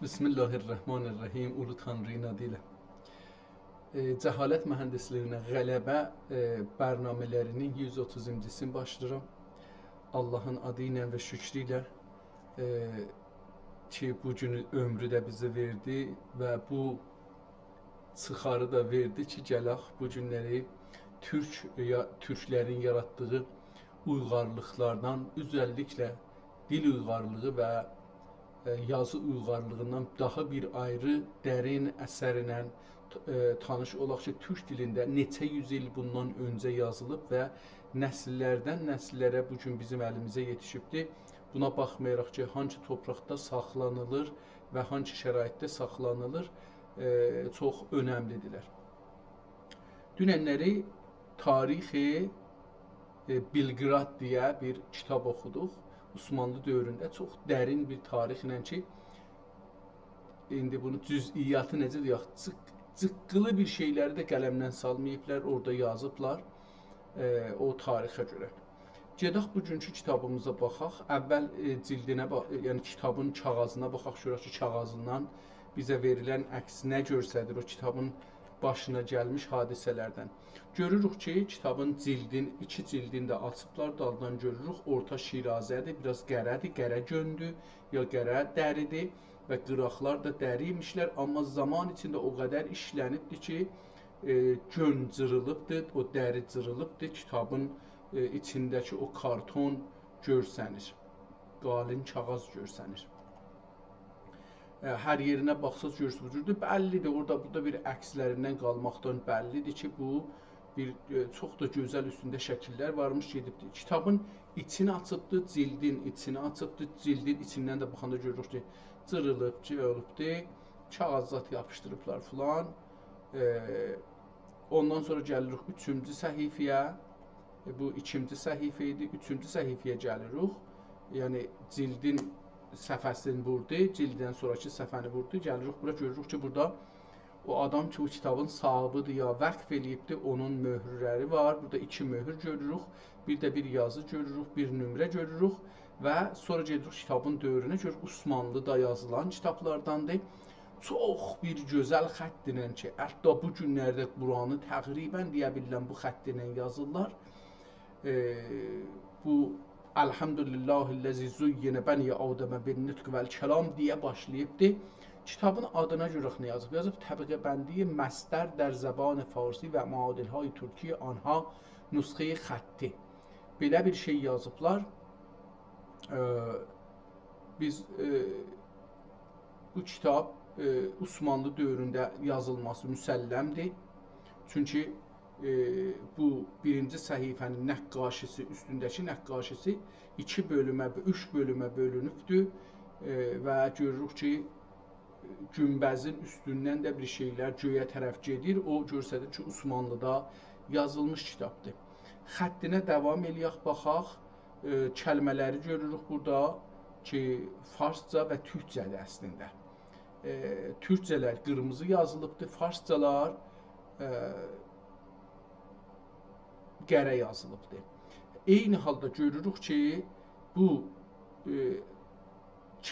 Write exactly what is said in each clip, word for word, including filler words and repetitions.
بسم الله الرحمن الرحیم. اولو تانری‌نین آدی ایله. ائ، جهالت مهندسلیگینه غلبه، ائ، برنامه‌لری‌نین یوز اوتوزونجوسونو باشلاییرام. آللاهین آدی ایله و شوکرو ایله، ائ، کی، بو گونو عؤمرو ده بیزه وئردی و بو چیخاری دا وئردی کی، گلک بو گونلری تورک، یا، تورکلرین یاراتدیغی اویغارلیقلاردان، اؤزللیکله دیل اویغارلیغی و، ائ، یازی اویغارلیغیندان داها بیر آیری، درین اثرله، ائ، تانیش اولاق کی، تورک دیلینده نئچه یوز ایل بوندان اؤنجه یازیلیب و نسیللردن نسیللره بو گون بیزیم الیمیزه یئتیشیبدیر. بونا باخمایاراق کی، هانسی تورپاقدا ساخلانیلیر و هانسی شرایطده ساخلانیلیر، ائ، چوخ اؤنملی‌دیرلر. دوننلری تاریخ، ائ، بلگراد دئیه بیر کیتاب اوخودوق. عثمانلی دؤورونده چوخ درین بیر تاریخله کی، ایندی بونو جزئیاتی نئجه دئیک، جیق-، جیققیلی بیر شئیلری ده قلمدن سالماییبلار، اورادا یازیبلار، ائ، او تاریخه گؤره. گئدک بوگونکو کیتابیمیزا باخاق. اول، ائ، جیلدینه با-، ائ، یعنی کیتابین کاغیذینا باخاق، گؤرک کی، کاغیذیندان بیزه وئریلن عکس نه گؤستریر او کیتابین باشینا گلمیش حادثه‌لردن. گؤروروک کی، کیتابین جیلدین، ایکی جیلدینی ده آچیبلار، دالدان گؤروروک. اورتا شیرازه‌دیر، بیر آز قره‌دیر، قره گؤندو، یا قره دری‌دیر و قیراقلار دا دری ایمیشلر، آمما زامان ایچینده او قدر ایشله‌نیبدیر کی، ائ، گؤن جیریلیبدیر، او دری جیریلیبدیر، کیتابین، ائ، ایچینده‌کی او کارتون گؤرسنیر، قالین کاغیذ گؤرسنیر. ائ، هر یئرینه باخساز گؤرورسونوز، بو جوردور. بللی‌دیر، اورادا بورادا بیر عکسلریندن قالماقدان بللی‌دیر کی، بو بیر، ائ، چوخ دا گؤزل اوستونده شکیللر وارمیش، گئدیبدیر. کیتابین ایچینی آچیبدی، جیلدین ایچینی آچیبدی. جیلدین ایچیندن ده باخاندا گؤروروک کی، جیریلیب، جیریلیبدی. کاغیذ زاد یاپیشدیریبلار فلان. ائ، اوندان سونرا گلیریک اوچونجو صفحه‌یه. ائ، بو ایکینجی صفحه ایدی. اوچونجو صفحه‌یه گلیریک. یعنی، جیلدین صفحه‌سینی ووردو، جیلددن سونراکی صفحه‌نی ووردو. گلیریک بورا، گؤروروک کی، بورادا او آدام کی، او کیتابین صاحیبی‌دیر، یا وقف ائله‌ییبدیر، اونون مؤهورلری وار. بورادا ایکی مؤهور گؤروروک، بیر ده بیر یازی گؤروروک، بیر نمره گؤروروک و سونرا گئدیریک کیتابین دؤورونه، گؤروروک عثمانلی‌دا یازیلان کیتابلارداندیر. چوخ بیر گؤزل خط ایله کی، حتی بو گونلرده قرآنی تقریباً دئیه بیلیرم بو خط ایله یازیرلار. ائ، بو «الحمد لله الذی زین بنی آدم بالنطق والکلام» دئیه باشلاییبدی. کیتابین آدینا گؤرک نه یازیب؟ یازیب: «طبقه‌بندی مصدر در زبان فارسی و معادل‌های ترکی آنها، نسخهٔ خطی.» بئله بیر شئی یازیبلار. ائ، بیز، ائ، بو کیتاب، ائ، عثمانلی دؤورونده یازیلماسی مسلم‌دیر. چونکی، ائ، بو بیرینجی صفحه‌نین نقاشی‌سی، اوستونده‌کی نقاشی‌سی ایکی بؤلومه، اوچ بؤلومه بؤلونوبدور. ائ، و گؤروروک کی، گونبزین اوستوندن ده بیر شئیلر گؤیه طرف گئدیر. او گؤستریر کی، عثمانلی‌دا یازیلمیش کیتابدیر. خطینه داوام ائله‌یک، باخاق. ائ، کلمه‌لری گؤروروک بورادا کی، فارسجا و تورکجه‌دیر اصلینده. ائ، تورکجه‌لر قیرمیزی یازیلیبدیر، فارسجالار، ائ، قره یازیلیبدیر. عینی حالدا گؤروروک کی، بو، ائ،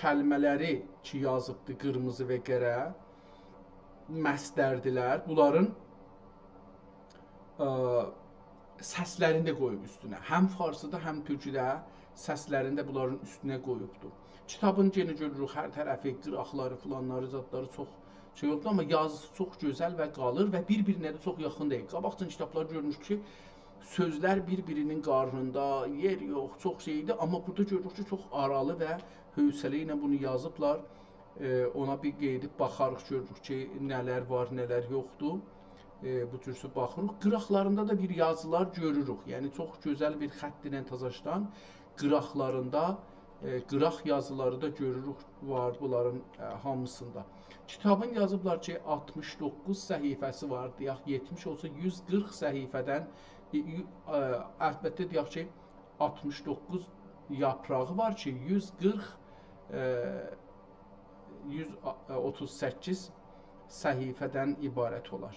کلمه‌لری کی یازیبدی قیرمیزی و قره، مصدردیلر. بونلارین، ائ، سسلرینی ده قویوب اوستونه. هم فارسی‌دا، هم تورکوده سسلرینی ده بونلارین اوستونه قویوبدور. کیتابین یئنه گؤروروک، هر طرفی، قیراقلاری، فلانلاری، زادلاری چوخ شئی اولوبدور، آمما یازیسی چوخ گؤزل و قالیر و بیر-بیرینه ده چوخ یاخین دئییل. قاباقجان کیتابلار گؤرموشوک کی، سؤزلر بیر-بیرینین قارنیندا، یئر یوخ، چوخ شئیدیر. آمما بورادا گؤروروک کی، چوخ آرالی و حوصله ایله بونو یازیبلار. ائ، اونا بیر قئییدیب باخاریق، گؤروروک کی، نه‌لر وار، نه‌لر یوخدور. ائ، بو جورسه باخیریق. قیراقلاریندا دا بیر یازیلار گؤروروک. یعنی، چوخ گؤزل بیر خط ایله تازاشدان قیراقلاریندا، ائ، قیراق یازیلاری دا گؤروروک، وار بونلارین، ائ، هامیسیندا. کیتابین یازیبلار کی، آلتمیش دوققوز صفحه‌سی وار، دئیک، یئتمیش اولسا، یوز قیرخ صفحه‌دن، ائ، یو-، ائ، البته، دئیک کی، آلتمیش دوققوز یاپراغی وار کی، یوز قیرخ، ائ، یوز اوتوز سککیز صفحه‌دن عبارت اولار.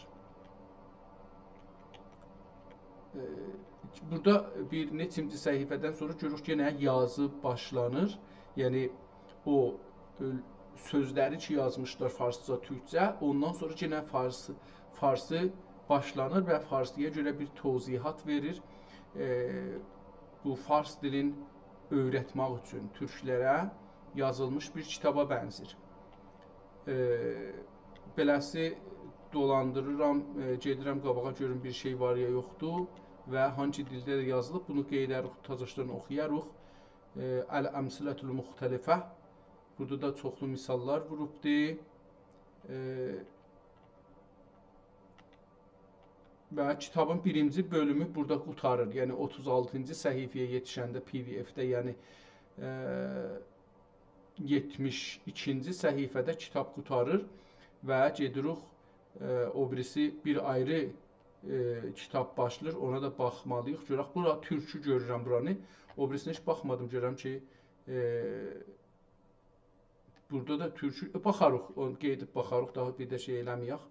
ائ، بورادا بیر نئچینجی صفحه‌دن سونرا گؤروروک کی، یئنه یازی باشلانیر. یعنی، او، اؤل-، سؤزلری کی یازمیشلار فارسجا، تورکجه، اوندان سونرا یئنه فارس، فارسی باشلانیر و فارسی‌یا گؤره بیر توضیحات وئریر. ائ، بو فارس دیلین اؤیرتمک اوچون تورکلره یازیلمیش بیر کیتابا بنزیر. ائ، بئله‌سی دولاندیریرام، ائ، گئدیرم قاباغا گؤروم بیر شئی وار یا یوخدور و هانسی دیلده ده یازیلیب، بونو قئییدریک، تازاشدان اوخویاریق. ائ، الامثلة المختلفة. بورادا دا چوخلو مثاللار ووروبدور. ائ، و کیتابین بیرینجی بؤلومو بورادا قوتاریر. یعنی اوتوز آلتینجی صفحه‌یه یئتیشنده پی دی اف‌ده، یعنی، ائ، یئتمیش ایکینجی صفحه‌ده کیتاب قوتاریر و گئدیریک، ائ، او بیریسی بیر آیری، ائ، کیتاب باشلاییر. اونا دا باخمالی‌ییق. گؤرک، بورا تورکو گؤرورم بورانی. او بیریسینه هئچ باخمادیم، گؤرم کی، ائ، بورادا دا تورکو، ائ، باخاریق، اونو قئییدیب باخاریق، داها بیر ده شئی ائله‌مه‌یک،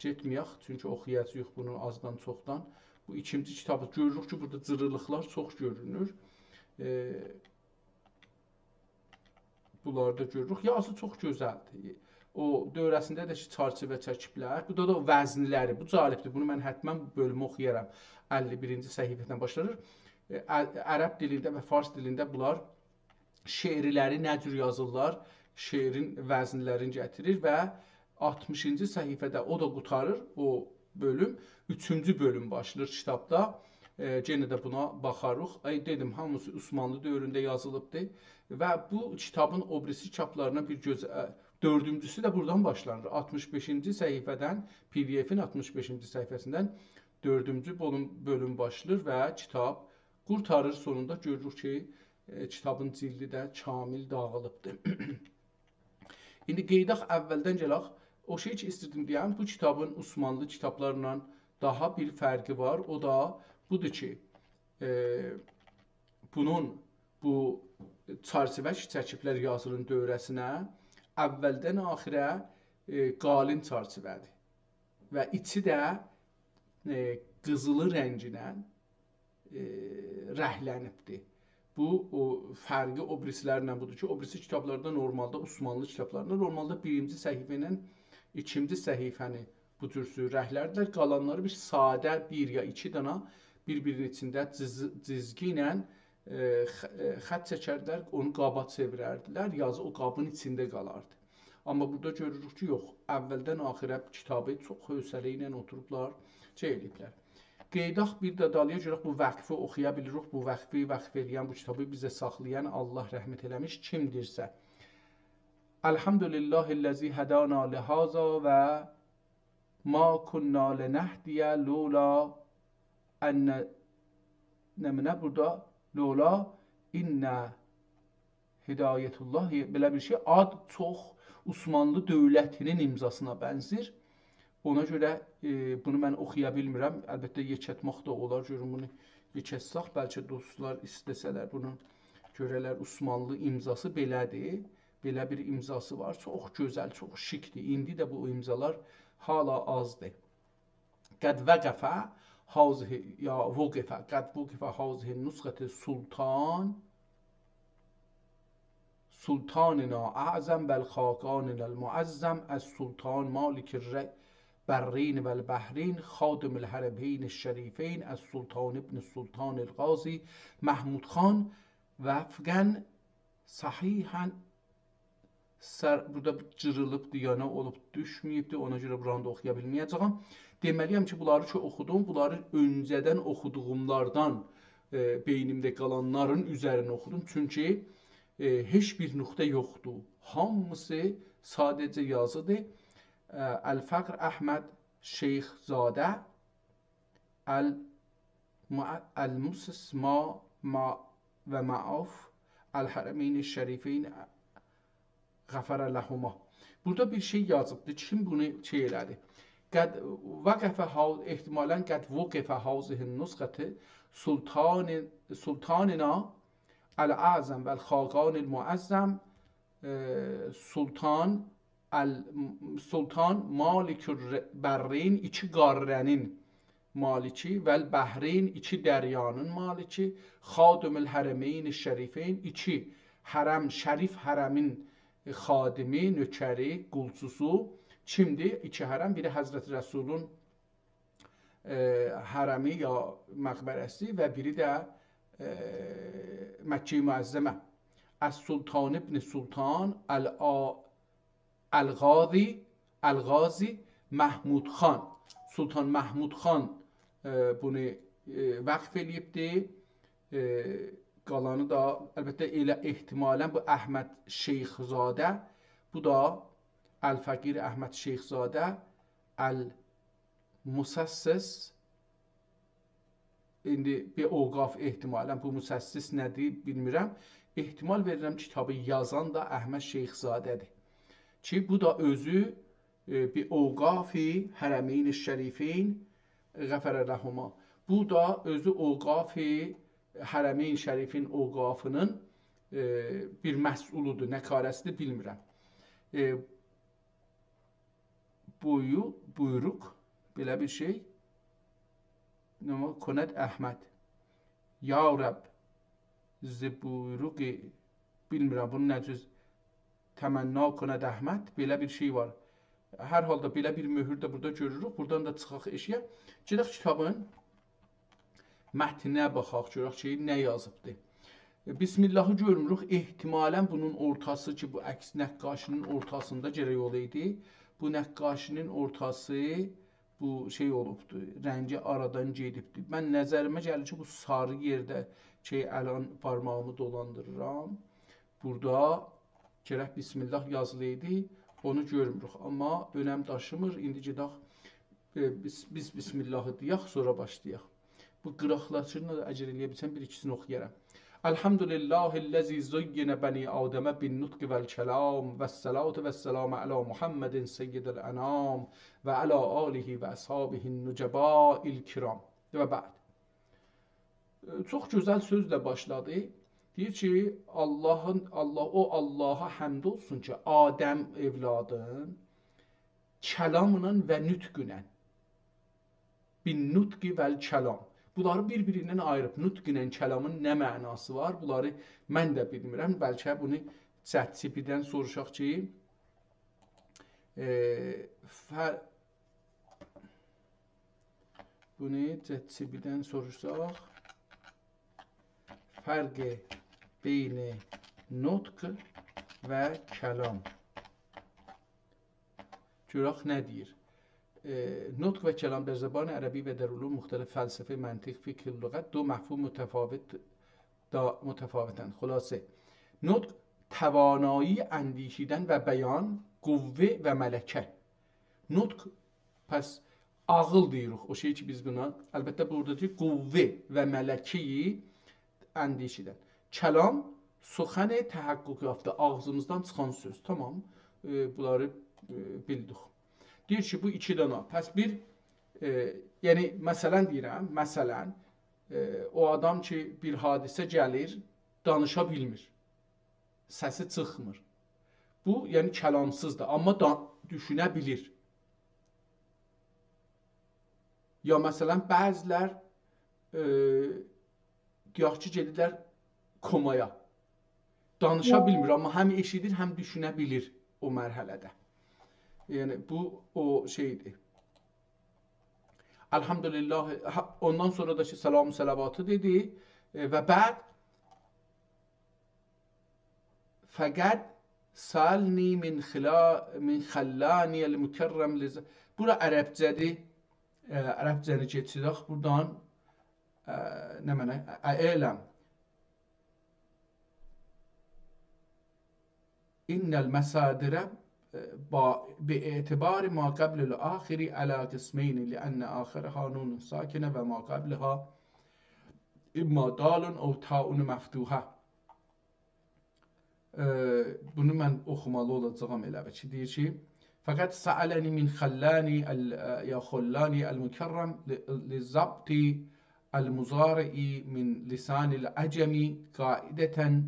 گئتمه‌یک، چونکی اوخویاجاغیق بونو آزدان چوخدان. بو ایکینجی کیتابی گؤروروک کی، بورادا جیریلیقلار چوخ گؤرونور. ائ، بونلاری دا گؤروروک. یازی چوخ گؤزلدیر. او دؤوره‌سینده ده کی، چرچیوه چکیبلر. بورادا دا او وزنلری، بو جالبدیر. بونو من حتماً بو بؤلومو اوخویارام. اللی بیرینجی صفحه‌دن باشلانیر. ائ، ع-، عرب دیلینده و فارس دیلینده بونلار شعرلری نه جور یازیرلار، شعرین وزنلرینی گتیریر و آلتمیشینجی صفحه‌ده او دا قوتاریر، او بؤلوم. اوچونجو بؤلوم باشلاییر کیتابدا. ائ، یئنه ده بونا باخاریق. آی، دئدیم، هامیسی عثمانلی دؤورونده یازیلیبدی و بو کیتابین او بیریسی چاپلارینا بیر گؤز، ائ، دؤردونجوسو ده بورادان باشلانیر. آلتمیش بئشینجی صفحه‌دن، پی دی اف‌ین آلتمیش بئشینجی صفحه‌سیندن دؤردونجو بؤلوم، بؤلوم باشلاییر و کیتاب قورتاریر. سونوندا گؤروروک کی، ائ، کیتابین جلدی ده کامل داغیلیبدیر. ایندی قئییداق، اولدن گلک. او شئی کی، ایستیردیم دئیم، بو کیتابین عثمانلی کیتابلارلا داها بیر فرقی وار. او دا بودور کی، ائ، بونون، بو چرچیوه کی چکیبلر یازیلین دؤوره‌سینه، اولدن آخیره، ائ، قالین چرچیوه‌دیر. و ایچی ده، ائ، قیزیلی رنگینن، ائ، رنگلنیبدیر. بو، او فرقی او بیریسیلریندن بودور کی، او بیریسی کیتابلاردا نورمالدا، عثمانلی کیتابلاریندا نورمالدا بیرینجی صفحه ایله ایکینجی صفحه‌نی بو جور رنگلردیلر. قالانلاری بیر ساده، بیر یا ایکی دانا بیر-بیرینین ایچینده جیز-، جیزگی ایله، ائ، خ-، ائ، خط چکردیلر، اونو قابا چئویرردیلر، یازی او قابین ایچینده قالاردی. آمما بورادا گؤروروک کی، یوخ، اولدن آخیره کیتابی چوخ حوصله ایله اوتوروبلار، شئی ائله‌ییبلر. قئییداق بیر ده دالییا، گؤرک بو وقفی اوخویا بیلیریک، بو وقفی وقف ائله‌ین، بو کیتابی بیزه ساخلایان، الله رحمت ائله‌میش، کیمدیرسه. الحمد لله الذی هدانا لهذا و ما کنا لنهتدی لولا ان، نمنه بورادا؟ لولا ان هدایت الله، بئله بیر شئی. آد چوخ عثمانلی دؤولتینین امضاسینا بنزیر. اونا گؤره، ائ، بونو من اوخویا بیلمیرم. البته، یئکلتمک ده اولار. گؤرون، بونو یئکلتسک، بلکه دوستلار ایسته‌سه‌لر بونو گؤره‌لر. عثمانلی امضاسی بئله‌دیر. بئله بیر امضاسی وار. چوخ گؤزل، چوخ شیکدیر. ایندی ده بو امضالار حالا آزدیر. قد وقف هذه، یا وقف، قد وقف هذه النسخة سلطان، سلطاننا اعظم و الخاقان المعظم السلطان مالک البرین و البحرین خادم الحرمین الشریفین السلطان ابن السلطان القاضی محمود خان وفقا صحیحا. سر، بورادا جیریلیبدیر، یعنی اولوب دوشمه‌ییبدیر، اونا گؤره بورانی دا اوخویا بیلمه‌یه‌جه‌یم. دئمه‌لی‌یم کی، بونلاری کی اوخودوم، بونلاری اؤنجه‌دن اوخودوغوملاردان، ائ، بئینیمده قالانلارین اوزرینه اوخودوم. چونکی، ائ، هئچ بیر نقطه یوخدور. هامیسی ساده‌جه یازیدیر. ائ، الفقر احمد شیخ‌زاده، ال-، مع-، المؤسس ما، ما و معاف الحرمین الشریفین غفر لهما. بورادا بیر شئی یازیبدی. کیم بونو شئی ائله‌دی؟ قد وقف ها-، احتمالاً قد وقف هذه النسخة سلطان، سلطاننا الاعظم و الخاقان المعظم، ائ، سلطان ال-، سلطان مالک البرین، ایکی قاره‌نین مالکی، و البحرین، ایکی دریانین مالکی، خادم الحرمین الشریفین، ایکی حرم، شریف حرمین، خادمی، نوکری، قولچوسو کیمدیر؟ ایکی حرم، بیری حضرت رسولون، ائ، حرمی یا مقبره‌سی و بیری ده، ائ، مکه معظمه. السلطان ابن سلطان الآ-، القاضی، القاضی محمود خان. سلطان محمود خان، ائ، بونو، ائ، وقف ائله‌ییبدی. ائ، قالانی دا، البته، ائله احتمالاً بو احمد شیخ‌زاده، بو دا الفقیر احمد شیخ‌زاده، المسسس، ایندی بیر اوقاف احتمالاً، بو مسسس نه‌دیر، بیلمیرم. احتمال وئریرم، کیتابی یازان دا احمد شیخ‌زاده‌دیر. کی، بو دا اؤزو، ائ، بیر اوقاف حرمین شریفین، غفر لهما. بو دا اؤزو اوقاف حرمین شریفین اوقافینین، ائ، بیر مسئولودور، نکاره‌سی‌دیر، بیلمیرم. ائ، بویو-، بویروق، بئله بیر شئی. نما کند احمد. یا رب، ز بویروق، بیلمیرم بونو نه جور تمنا کند احمد، بئله بیر شئی وار. هر حالدا بئله بیر مؤهور ده بورادا گؤروروک. بورادان دا چیخاق ائشیگه. گئدک کیتابین متنینه باخاق، گؤرک کی، نه یازیبدی. بسم اللهی گؤرموروک. احتمالاً بونون اورتاسی کی، بو عکس نقاشی‌نین اورتاسیندا گرک اولایدی. بو نقاشی‌نین اورتاسی بو شئی اولوبدو، رنگی آرادان گئدیبدی. من نظریمه گلیر کی، بو ساری یئرده کی، الان بارماغیمی دولاندیریرام. بورادا گرک بسم الله یازیلایدی، اونو گؤرموروک. آمما اؤنم داشیمیر. ایندی گئدک، ائ، بیز، بیز بسم اللهی دئیک، سونرا باشلایاق. بو قیراقلاشیرین دا اگر ائله‌یه بیلسم، بیر ایکیسینی اوخویارام. الحمد لله الذی زین بنی آدم بالنطق والکلام، والصلاة والسلام علی محمد سید الانام، و علی آله و اصحابه النجباء الکرام. و بعد. ائ، چوخ گؤزل سؤزله باشلادی. دئییر کی، آللاهین، آللاه، او آللاها حمد اولسون کی، آدم اولادین کلاملا و نطقله، بالنطق والکلام. بونلاری بیر-بیریندن آییریب، نطق ایله کلامین نه معناسی وار؟ بونلاری من ده بیلمیرم. بلکه بونو ChatGPT-دن سوروشاق کی، ائ، فر-، بونو ChatGPT-دن سوروشساق، فرق بین نطق و کلام. گؤرک نه دئییر. ائ، نطق و کلام در زبان عربی و در علوم مختلف، فلسفه، منطق، فقه، لغت، دو مفهوم متفاوت، دا، متفاوتن. خلاصه، نطق توانایی اندیشیدن و بیان، قوه و ملکه. نطق، پس عاغیل دئییریک، او شئی کی، بیز بونا، البته، بورادا دئییر، قوه و ملکه‌ی اندیشیدن. کلام، سخن تحقق یافته، آغزیمیزدان چیخان سؤز. تامام، ائ، بونلاری، ائ، بیلدیک. دئییر کی، بو ایکی دانا. پس بیر، ائ، یعنی، مثلاً دئییرم، مثلاً، ائ، او آدام کی، بیر حادثه گلیر، دانیشا بیلمیر. سسی چیخمیر. بو، یعنی کلامسیزدیر، آمما دا دوشونه بیلیر. یا مثلاً، بعضیلر، ائ، دئیک کی، گئدیرلر کومایا. دانیشا بیلمیر، آمما هم ائشیدیر، هم دوشونه بیلیر او مرحله‌ده. یعنی، بو او شئیدیر. الحمدلله، ها، اوندان سونرا دا کی، سلام صلواتی دئدی، ائ، و بعد فقد سألنی من خلا-، من خلانی المکرم لذ-، بورا عربجه‌دیر. ائ، عربجه‌نی کئچیرک بورادان. ائ، نمنه؟ ائ، اعلم. ان المصادر با-، باعتبار ما قبل الآخر علی قسمین، لأن آخرها نون ساکنه و ما قبلها اما دال او تاء مفتوحه. ائ، بونو من اوخومالی اولاجاغام ائله بیل کی، دئییر کی، فقد سألنی من خلانی ال-، ائ، یا خلانی المکرم ل-، لضبط المضارع من لسان العجم قاعدة،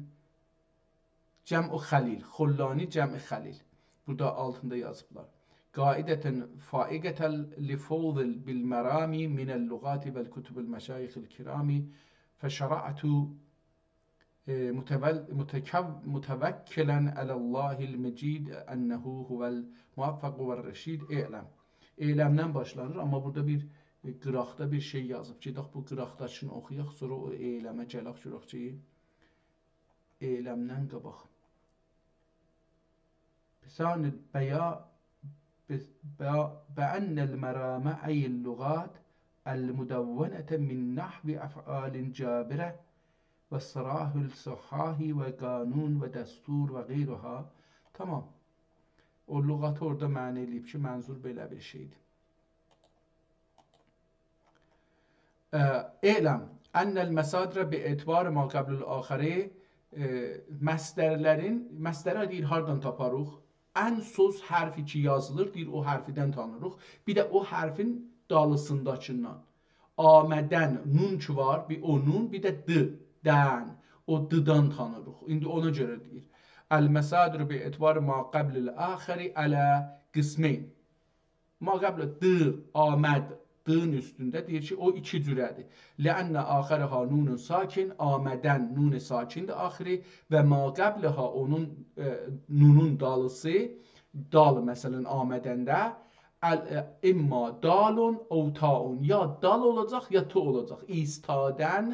جمع خلیل، خلانی جمع خلیل. بورادا آلتیندا یازیبلار. قاعدة فائقة لفوض بالمرام من اللغات و الکتب المشایخ الکرام، فشرعت ائ، متول-، متکو-، متوکلاً علی الله المجید انه هو الموفق و الرشید، اعلم. اعلمدن باشلانیر، آمما بورادا بیر، ائ، قیراقدا بیر شئی یازیب. گئدک بو قیراقداکینی اوخویاق، سونرا او اعلمه گلک، گؤرک کی، اعلمدن قاباق. بسان البیا-، بس-، بیا-، بأن المرام أي اللغات المدونة من نحو أفعال جابرة وصراح الصحاح وقانون ودستور وغيرها. تامام. او لغاتی اورادا معنا ائله‌ییب کی، منظور بئله بیر شئیدیر. اه، اعلم ان المصادر باعتبار ما قبل الآخر، اه، مصدرلرین، مصدره دئییر، هاردان تاپاریق؟ ان سوز حرفی کی یازیلیر، دئییر، او حرفدن تانیریق. بیر ده او حرفین دالیسینداکیندان. آمدن، نون کی وار، بیر او نون، بیر ده د، دن. او ددان تانیریق. ایندی اونا گؤره دئییر. المصادر باعتبار ما قبل الآخر علی قسمین. ما قبل د، آمد، دین اوستونده دئییر کی، او ایکی جوره‌دیر. لأن آخرها نون ساکن، آمدن نون ساکن‌دیر آخیری و ما قبلها اونون، ائ، نونون دالیسی، دال، مثلاً، آمدنده، ال-، ائ، اما دال او تاء، یا دال اولاجاق، یا تا اولاجاق. ایستادن،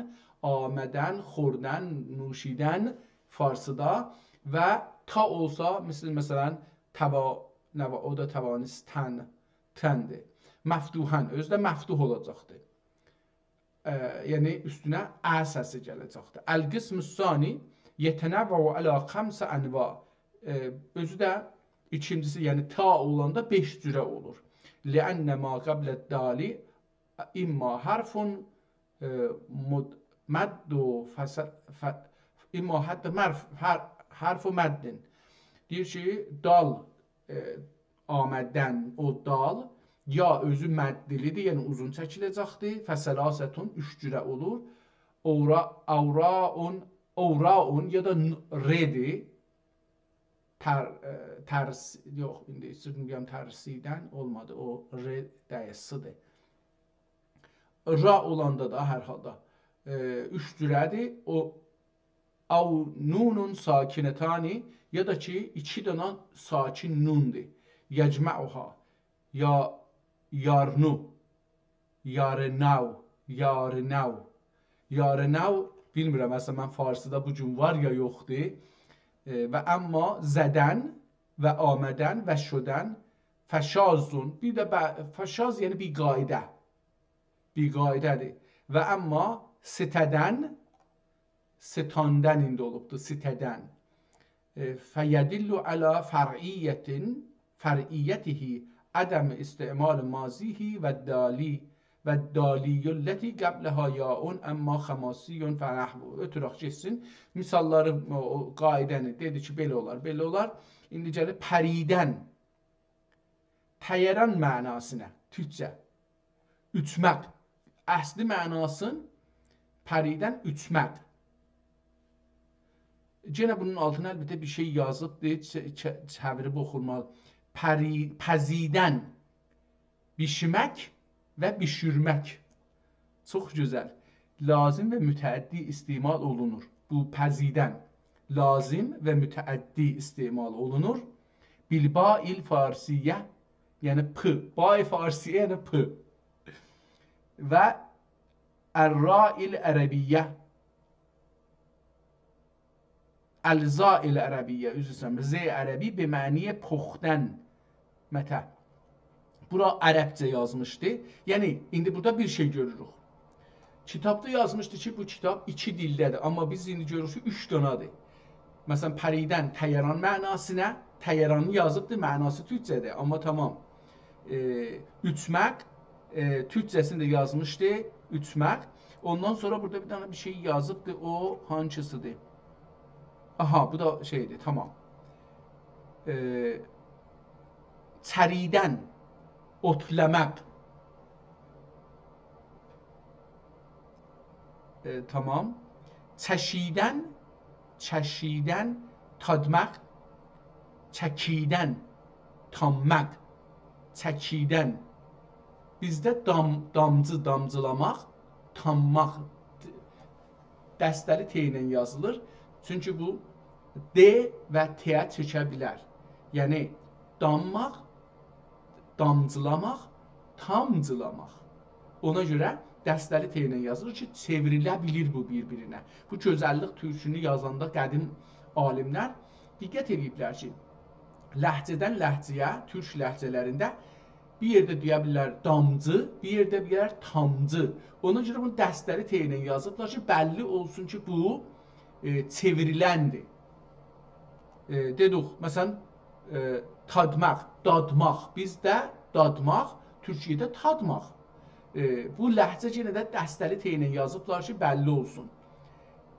آمدن، خوردن، نوشیدن فارسیدا و تا اولسا، مثل، مثلاً، توا-، نوا-، او دا توانستن، تندیر. مفتوحاً، اؤزو ده مفتوح اولاجاقدیر. اه، یعنی اوستونه ا سسی گله‌جکدیر. القسم الثانی یتنوع علی خمس انواع. اه، اؤزو ده ایکینجیسی، یعنی تا اولاندا بئش جوره اولور. لأن ما قبل الدال اما حرف، اه، مد-، مد و فص-، ف-، اما حد مرف-، حر-، حرف مد. دئییر کی، دال، ائ، آمدن، او دال، یا اؤزو مدلی‌دیر، یعنی اوزون چکیله‌جکدیر. فثلاثة، اوچ جوره اولور. اوراء، اوراء، اوراء یا دا ن-، رئدیر. تر-، ائ، ترس-، یوخ، ایندی ایستیردیم دئیم ترسیدن، اولمادی. او ر دئییل، س-دیر. را اولاندا دا هر حالدا، ائ، اوچ جوره‌دیر. او، او نون ساکنتان، یا دا کی، ایکی دنه ساکن نوندور. یجمعها، یا، یارنو، یارنو، یارنو، یارنو، بیلمیرم، اصلاً من فارسیدا بو گون وار یا یوخدور. ائ، و اما زدن و آمدن و شدن فشاذ، بیر ده ب-، فشاذ، یعنی بی‌قاعده. بی‌قاعده‌دیر. و اما ستدن، ستاندن ایندی اولوبدور، ستدن. ائ، فیدل علی فرعیة، فرعیته عدم استعمال ماضیه و دالی، و دالی التی قبلها یاء اما خماسی فنحو. اؤتورک گئتسین. مثاللاری، او، او قاعده‌نی دئدی کی، بئله اولار، بئله اولار. ایندی گلیر پریدن. تیران معناسینا، تورکجه. اوچمک. اصلی معناسین پریدن اوچمک. یئنه بونون آلتینا البته بیر شئی یازیبدیر، چه-، چه-، چئویریب اوخورمالی. پری-، پزیدن، بیشمک و بیشورمک. چوخ گؤزل. لازم و متعدی استعمال اولونور. بو پزیدن لازم و متعدی استعمال اولونور. بالباء الفارسیة، یعنی پ. باء فارسیه، یعنی پ. و الراء العربیة. الزاء العربیة، عذر ایسته‌ییرم، ز عربی به معنی پختن. متع. بورا عربجه یازمیشدی. یعنی، ایندی بورادا بیر شئی گؤروروک. کیتابدا یازمیشدی کی، بو کیتاب ایکی دیلده‌دیر، آمما بیز ایندی گؤروروک کی، اوچ دنه‌دیر. مثلا، پریدن تیران معناسینا، تیرانی یازیبدی، معناسی تورکجه‌دیر، آمما تامام. ائ، اوچمک، ائ، تورکجه‌سینی ده یازمیشدی، اوچمک. اوندان سونرا بورادا بیر دنه بیر شئی یازیبدی، او هانسیسیدیر؟ آها، بو دا شئیدیر، تامام. ائ، چریدن، اوتلاماق. ائ، تامام. چشیدن، چشیدن، تادماق، چکیدن، تامماق، چکیدن. بیزده دام-، دامجی، دامجیلاماق، تامماق. دسته‌لی ت ایله یازیلیر. چونکی بو د و ت-ه چکه بیلر. یعنی دامماق، دامجیلاماق، تامجیلاماق. اونا گؤره دسته‌لی ت ایله یازیلیر کی، چئوریله بیلیر بو بیر-بیرینه. بو گؤزللیک تورکونو یازاندا قدیم عالیملر دقت ائدیبلر کی، لهجه‌دن لهجه‌یه، تورک لهجه‌لرینده بیر یئرده دئیه بیلر دامجی، بیر یئرده دئیه بیلر تامجی. اونا گؤره بونو دسته‌لی ت ایله یازیبلار کی، بللی اولسون کی، بو، ائ، چئوریلندیر. ائ، دئدیک، مثلا، ائ، تادماق، دادماق. بیزده دادماق، تورکیه‌ده تادماق. ائ، بو لهجه یئنه ده دسته‌لی ت ایله یازیبلار کی، بللی اولسون.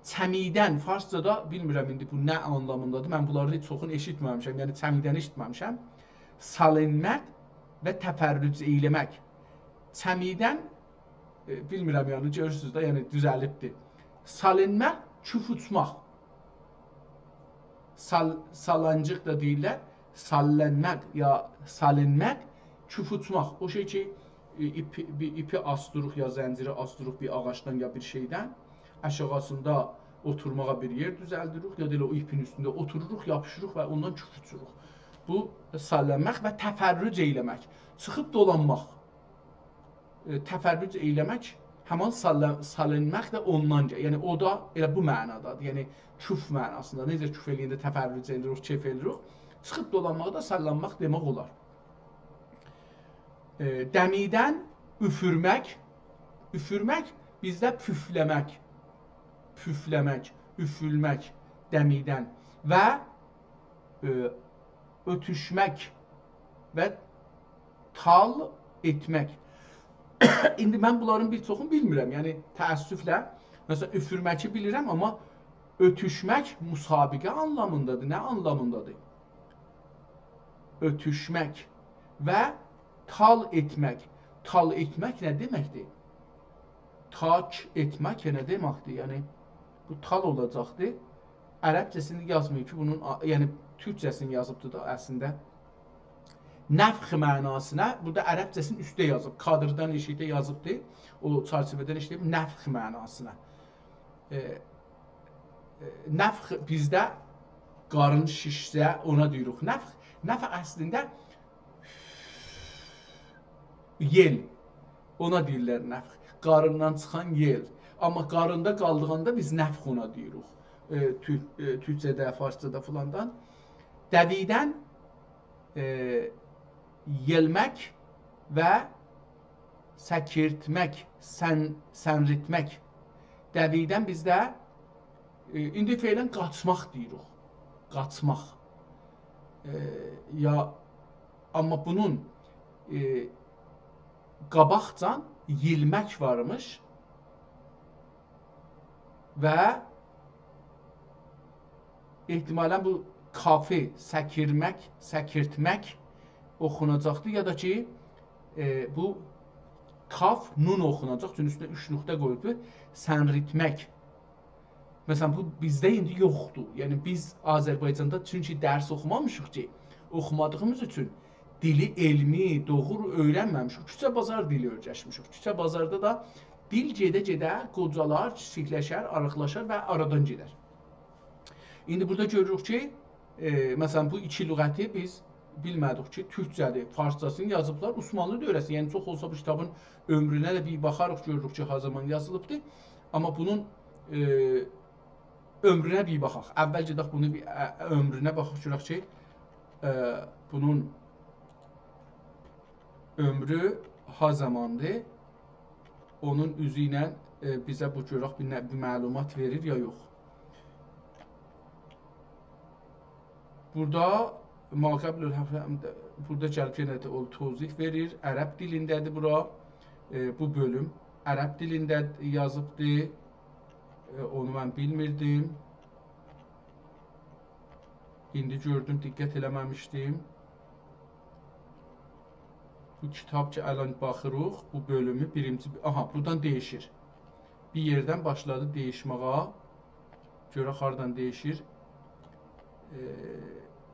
چمیدن، فارسجادا بیلمیرم ایندی بو نه آنلامیندادیر. من بونلارین چوخونو ائشیتمه‌میشم، یعنی چمیدنی ائشیتمه‌میشم. سالینماق و تفرج ائیله‌مک. چمیدن، ائ، بیلمیرم، یعنی گؤرورسونوز ده، یعنی دوزلیبدیر. سالینماق، کوف اوچماق. سال-، سالانجیق دا دئییرلر. ساللانماق یا سالینماق، کوف اوچماق. او شئی کی، ائ، ایپ، بیر ایپی آسدیریق یا زنجیری آسدیریق بیر آغاجدان یا بیر شئیدن. آشاغیسیندا اوتورماغا بیر یئر دوزلدیریک، یا دا ائله او ایپین اوستونده اوتوروروق، یاپیشیریق و اوندان کوف اوچوروق. بو ساللانماق و تفرج ائیله‌مک. چیخیب دولانماق. ائ، تفرج ائیله‌مک، همان ساللا-، سالینماق دا اوندان گل-، یعنی او دا ائله بو معنادادیر. یعنی کوف معناسیندا. نئجه کوف ائله‌ینده تفرج ائدیریک، کئف ائدیریک. چیخیب دولانماغی دا ساللانماق دئمک اولار. ائ، دمیدن اوفورمک. اوفورمک بیزده پوفله‌مک. پوفله‌مک، اوفولمک، دمیدن. و، ائ، اؤتوشمک و تال ائتمک. ایندی من بونلارین بیر چوخونو بیلمیرم. یعنی، تأسفله، مثلا، اوفورمکی بیلیرم، آمما اؤتوشمک مسابقه آنلامیندادیر. نه آنلامیندادیر؟ اؤتوشمک و تال ائتمک. تال ائتمک نه دئمکدیر؟ تاک ائتمک نه دئمکدیر؟ یعنی، بو تال اولاجاقدی. عربجه‌سینی یازماییب کی، بونون آ-، یعنی، تورکجه‌سینی یازیبدی دا اصلینده. نفخ معناسینا، بورادا عربجه‌سینی اوسته یازیب، کادردان ائشیکده یازیبدی، او چرچیوه‌دن ائشیدیب، نفخ معناسینا. ائ، ائ، نفخ بیزده قارین شیشسه، اونا دئییریک نفخ. نفخ اصلینده یئل. اونا دئییرلر نفخ. قاریندان چیخان یئل. آمما قاریندا قالدیغیندا بیز نفخ اونا دئییریک. ائ، تورک-، ائ، تورکجه‌ده، فارسجادا فیلاندان. دویدن، ائ، یئلمک و سکیرتمک، سن-، سنریتمک. دویدن بیزده، ائ، ایندی فعلا قاچماق دئییریک. قاچماق. ائ، یا، آمما بونون، ائ، قاباقجان یئلمک وارمیش و احتمالا بو کافی سکیرمک، سکیرتمک اوخوناجاقدی، یا دا کی، ائ، بو کاف نون اوخوناجاق، چونکی اوستونه اوچ نقطه قویوبدور، سنریتمک. مثلا، بو بیزده ایندی یوخدور. یعنی، بیز آذربایجاندا چونکی درس اوخومامیشیق کی، اوخومادیغیمیز اوچون دیلی علمی، دوغرو اؤیرنمه‌میشیک. کوچه بازار دیلی اؤیرشمیشیک. کوچه بازاردا دا دیل گئده-گئده قوجالار، کیچیکلشر، آریقلاشار و آرادان گئدر. ایندی بورادا گؤروروک کی، ائ، مثلا، بو ایکی لغتی بیز بیلمه‌دیک کی، تورکجه‌دیر، فارسجاسینی یازیبلار عثمانلی دؤوره‌سی. یعنی، چوخ اولسا بو کیتابین عؤمرونه ده بیر باخاریق، گؤروروک کی، ها زامان یازیلیبدیر. آمما بونون، ائ، عؤمرونه بیر باخاق. اول گئدک بونو بیر، ا، عؤمرونه باخاق، گؤرک کی، ائ، بونون عؤمرو ها زاماندیر. اونون اوزو ایله، ائ، بیزه بو گؤرک بیر نه، بیر معلومات وئریر یا یوخ. بورادا ما قبل الحفله، بورادا گلیب یئنه ده او توضیح وئریر. عرب دیلینده‌دیر بورا. ائ، بو بؤلوم عرب دیلینده یازیبدی. ائ، اونو من بیلمیردیم. ایندی گؤردوم، دقت ائله‌مه‌میشدیم. بو کیتاب کی، الان باخیریق، بو بؤلومو بیرینجی، آها، بورادان دییشیر. بیر یئردن باشلادی دییشمه‌یه. گؤرک هاردان دییشیر. ائ،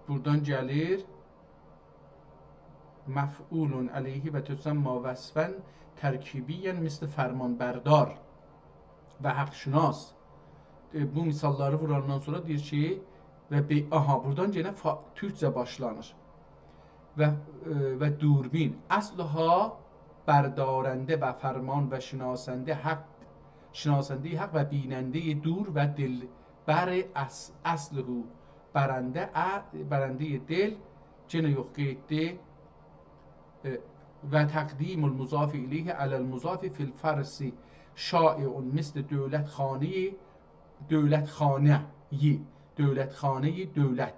بورادان گلیر. مفعول علیه و تسمی وصفا ترکیبیا مثل فرمانبردار و حق‌شناس. ائ، بو مثاللاری ووراندان سونرا دئییر کی، و بی-، آها، بورادان یئنه فا-، تورکجه باشلانیر. و، ائ، و دوربین. اصلها بردارنده و فرمان و شناسنده حق، شناسندهٔ حق و بینندهٔ دور و دلبر اص-، اصله. برنده ا-، برندهٔ دل، یئنه یوخ، قئییتدی. ائ، و تقدیم المضاف الیه علی المضاف فی الفرض شایع مثل دولت خانهٔ، دولت خانهٔ، دولت خانهٔ دولت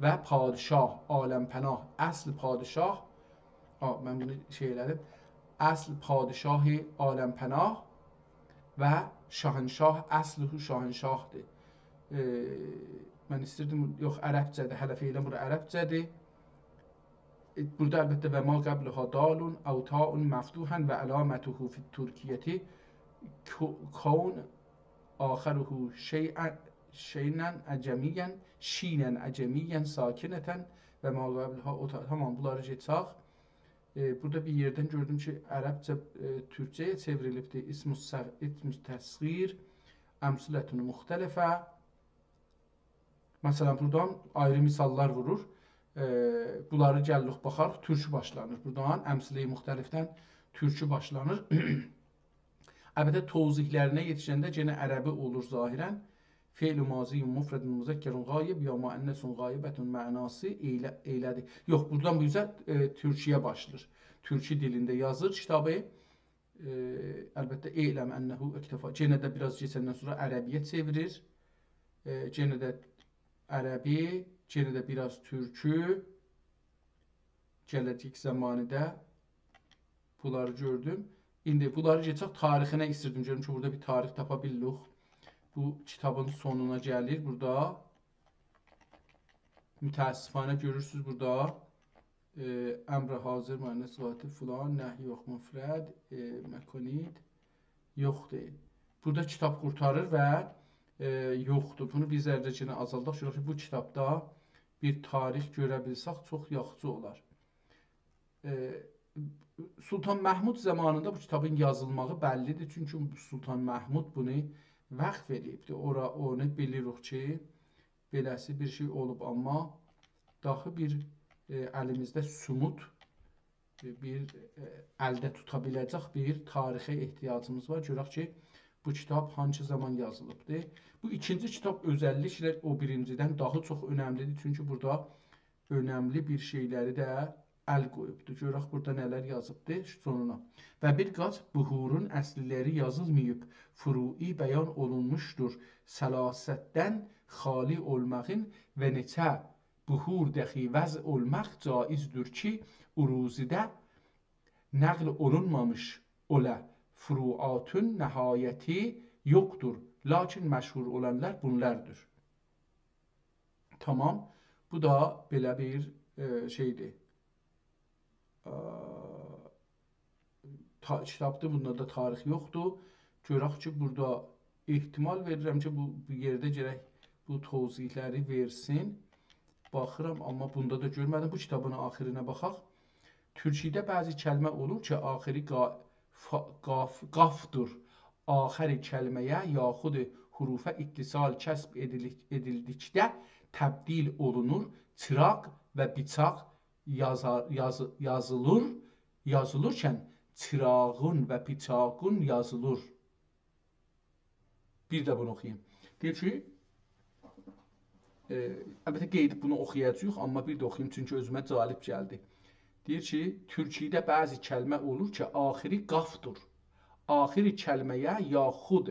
و پادشاه عالم‌پناه، اصل پادشاه، آ، من بونو شئی ائله‌دیم، اصل پادشاه عالم‌پناه و شاهنشاه، اصله شاهنشاه‌دیر. ائ، من ایستیردیم، یوخ، عربجه‌دیر، هله فعلاً بورا عربجه‌دیر. بورادا البته و ما قبلها دال او تاء مفتوحاً و علامته فی الترکیة کو-، کون آخره شیئاً، شیناً عجمیاً، شیناً عجمیاً ساکنةً و ما قبلها او تاء. تامام، بونلاری گئچک. ائ، بورادا بیر یئردن گؤردوم کی، عربجه، ائ، تورکجه‌یه چئوریلیبدیر. اسم الص-، اسم التصغیر، امثلة مختلفة. مثلاً، بورادان آیری مثاللار وورور. ائ، بونلاری گلیریک، باخاریق، تورکی باشلانیر. بورادان امثله‌ی مختلفدن تورکی باشلانیر. البته، توضیحلرینه یئتیشنده یئنه عربی اولور ظاهراً. فعل ماضی مفرد مذکر غایب یا مؤنث غایبة معناسی ائله-، ائله‌دیر. یوخ، بورادان بو اوزه، ائ، تورکی‌یه باشلاییر. تورکی دیلینده یازیر کیتابی. ائ، البته، اعلم انه اکتفا. یئنه ده بیر آز کئچندن سونرا عربی‌یه چئویریر. ائ، یئنه ده عربی، یئنه ده بیر آز تورکی. گله‌جک زمانیده بونلاری گؤردوم. ایندی بونلاری گئچک تاریخینه، ایستیردیم گؤروم کی، بورادا بیر تاریخ تاپا بیلیریک. بو کیتابین سونونا گلیر بورادا. متأسفانه گؤرورسونوز بورادا، ائ، امر حاضر، مؤنث قاطع، فلان، نهی یوخ، مفرد، ائ، مکنید، یوخدور. بورادا کیتاب قورتاریر و، ائ، یوخدور. بونو بیر ذره یئنه آزالداق. گؤرک کی، بو کیتابدا بیر تاریخ گؤره بیلسک، چوخ یاخشی اولار. ائ، سلطان محمود زامانیندا بو کیتابین یازیلماغی بللی‌دیر. چونکی سلطان محمود بونو وقف ائله‌ییبدی. اورا، اونو بیلیریک کی، بئله‌سی بیر شئی اولوب، آمما داخی بیر، ائ، الیمیزده ثبوت، ائ، بیر، ائ، الده توتا بیله‌جک بیر تاریخه احتیاجیمیز وار. گؤرک کی، بو کیتاب هانسی زامان یازیلیبدی. بو ایکینجی کیتاب اؤزللیکله او بیرینجیدن داها چوخ اؤنملی‌دیر. چونکی بورادا اؤنملی بیر شئیلری ده ال قویوبدور. گؤرک بورادا نه‌لر یازیبدیر سونونا. و بیر قاچ بحورون اصلی‌لری یازیلماییب، فروعی بیان اولونموشدور. سلاستدن خالی اولماغین و نئچه بحور داخی وضع اولماق جایزدور کی، عروضی‌ده نقل اولونمامیش اولا. فروعاتون نهایتی یوخدور، لاکین مشهور اولانلار بونلاردیر. تامام. بو دا بئله بیر، ائ، شئی‌دیر. ائ، تا-، کیتابدیر، بوندا دا تاریخ یوخدور. گؤرک کی، بورادا احتمال وئریرم کی، بو، بو یئرده گرک بو توضیحلری وئرسین. باخیرام، آمما بوندا دا گؤرمه‌دیم. بو کیتابین آخیرینه باخاق. تورکی‌ده بعضی کلمه اولور کی، آخری قا-، فا-، قاف-، قافدور. آخر کلمه‌یه یاخود حروفه اتصال کسب ائدیلیک-، ائدیلدیکده تبدیل اولونور. چیراق و بیچاق یازا-، یازی-، یازیلیر، یازیلیرکن چیراغون و بیچاغون یازیلیر. بیر ده بونو اوخویوم. دئییر کی، ائ، البته قئییدیب بونو اوخویاجاغیق، آمما بیر ده اوخویوم، چونکی اؤزومه جالب گلدی. دئییر کی، تورکی‌ده بعضی کلمه اولور کی، آخری قافدور. آخر کلمه‌یه یاخود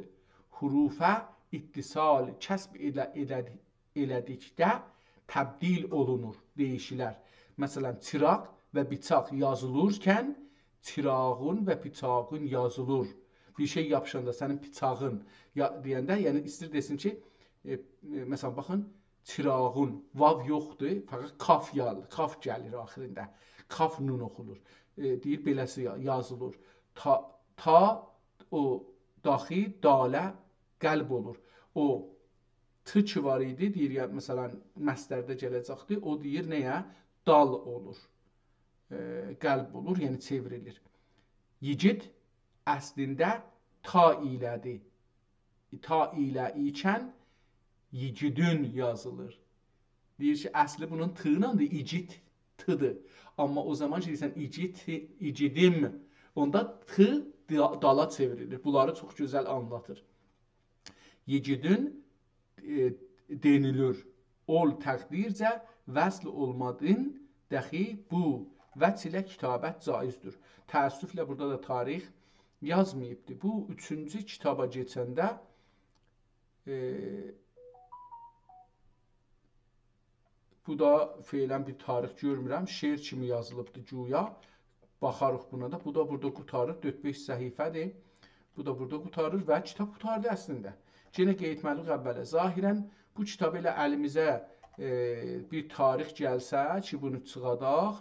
حروفه اتصال کسب ائله-، ائله‌دی-، ائله‌دیکده تبدیل اولونور، دییشیلر. مثلا، چیراق و بیچاق یازیلیرکن چیراغون و بیچاغون یازیلیر. بیر شئی یاپیشاندا سنین بیچاغین یا-، دئینده، یعنی ایستیر دئسین کی، ائ، ائ، مثلا، باخین، چیراغون، واو یوخدور، فقط کاف یال-، کاف گلیر آخیرینده. کاف نون اوخونور. ائ، دئییر، بئله‌سی یا-، یازیلیر. تا، تا او داخی داله قلب اولور. او ت کی وار ایدی، دئییر، یا، مثلا، مصدرده گله‌جکدی، او دئییر، نه‌یه؟ دال اولور. ائ، قلب اولور، یعنی چئوریلیر. ییگیت اصلینده تا ایله‌دیر. تا ایله ایکن ییگیدون یازیلیر. دئییر کی، اصلی بونون ت ایله‌دیر، ایگید، ت-دیر. آمما او زامان کی، دئییرسن، ایگید، ایگیدیم، اوندا ت دا-، دالا چئوریلیر. بونلاری چوخ گؤزل آنلاتیر. ییگیدون، ائ، دئنیلیر. اول تقدیرجه وصل اولمادین دخی بو وجه ایله کتابت جایزدیر. تأسفله بورادا دا تاریخ یازماییبدی. بو اوچونجو کیتابا کئچنده، ائ، بو دا فعلاً بیر تاریخ گؤرمورم. شعر کیمی یازیلیبدی گویا. باخاریق بونا دا. بو دا بورادا قوتاریر. دؤرد-بئش صفحه‌دیر. بو دا بورادا قوتاریر و کیتاب قوتاردی اصلینده. یئنه قاییتمالی‌ییق اوّله. ظاهراً بو کیتاب ائله الیمیزه، ائ، بیر تاریخ گلسه کی، بونو چیخاداق،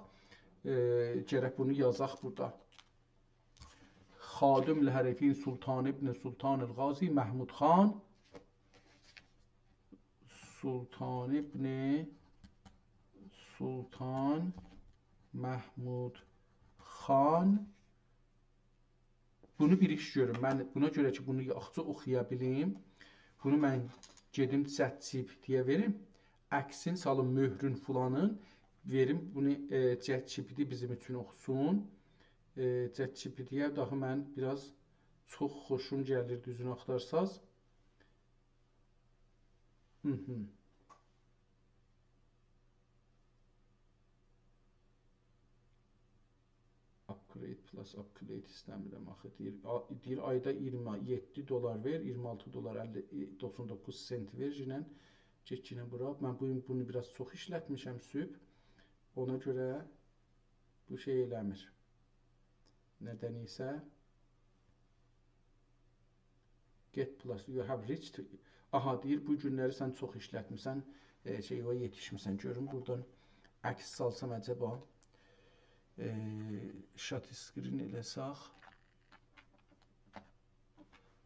ائ، گرک بونو یازاق بورادا. خادم لحریفین سلطان ابن سلطان الغازی محمود خان. سلطان ابن سلطان محمود خان. بونو بیر ایش گؤروم. من بونا گؤره کی، بونو یاخشی اوخویا بیلیم، بونو من گئدیم ChatGPT-یه وئریم. عکسین سالیم، مؤهرون فلانین وئریم. بونو، ائ، ChatGPT بیزیم اوچون اوخوسون. ائ، ChatGPT-یه داها من بیر آز چوخ خوشوم گلیر، دوزونو آختارساز. هی هی. Upgrade plus upgrade ایسته‌میرم آخی. دئییر، آ-، دئییر، آیدا اییرمی یئددی دلار وئر، اییرمی آلتی دلار اللی، ائ، دوخسان دوققوز سنت وئر، یئنه گئت یئنه بورا. من بو گون بونو بیر آز چوخ ایشلتمیشم صبح. اونا گؤره بو شئی ائله‌میر. ندن ایسه. Get plus, you have reached. آها، دئییر، بو گونلری سن چوخ ایشلتمیسن، ائ، شئی، او یئتیشمیسن. گؤروم بورادان عکس سالسام عجبا. ائ، shot screen ائله‌سک.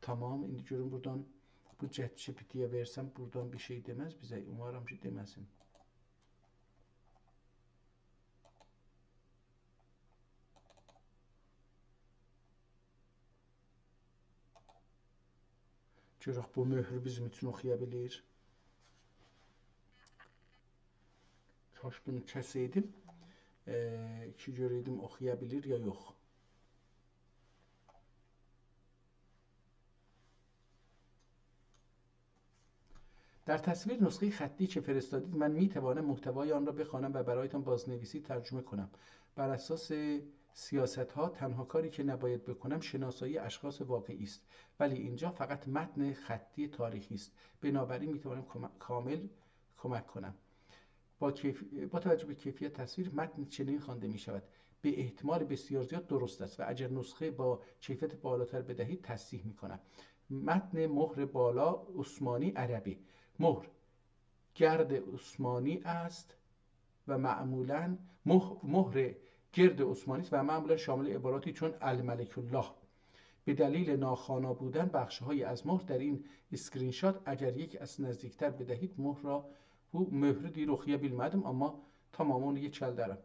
تامام، ایندی گؤروم بورادان بو ChatGPT-یه وئرسم، بورادان بیر شئی دئمز بیزه. اومارام کی، دئمه‌سین. گؤرک بو مؤهرو بیزیم اوچون اوخویا بیلیر. کاش بونو کسئیدیم. ائ، کی گؤرئیدیم اوخویا بیلیر یا یوخ. در تصویر نسخهٔ خطی که فرستادید، من می‌توانم محتوای آن را بخوانم و برایتان بازنویسی ترجمه کنم. بر اساس سیاست‌ها تنها کاری که نباید بکنم شناسایی اشخاص واقعی است، ولی اینجا فقط متن خطی تاریخی است، بنابراین می‌توانم کم-، کامل کمک کنم. با کیف-، با توجه به کیفیت تصویر، متن چنین خوانده می‌شود: «به احتمال بسیار زیاد درست است و اگر نسخه با کیفیت بالاتر بدهید، تصحیح می‌کنم.» متن مهر بالا عثمانی عربی. مهر گرد عثمانی است و معمولاً مه-، مهر گرد عثمانی است و معمولاً شامل عباراتی چون الملک الله. به دلیل ناخوانا بودن بخش‌هایی از مهر در این اسکرین‌شات، اگر یکی از نزدیکتر بدهید، مهر را، بو مؤهرو دئییر، اوخویا بیلمه‌دیم، آمما تامام اونو یئکلدرم.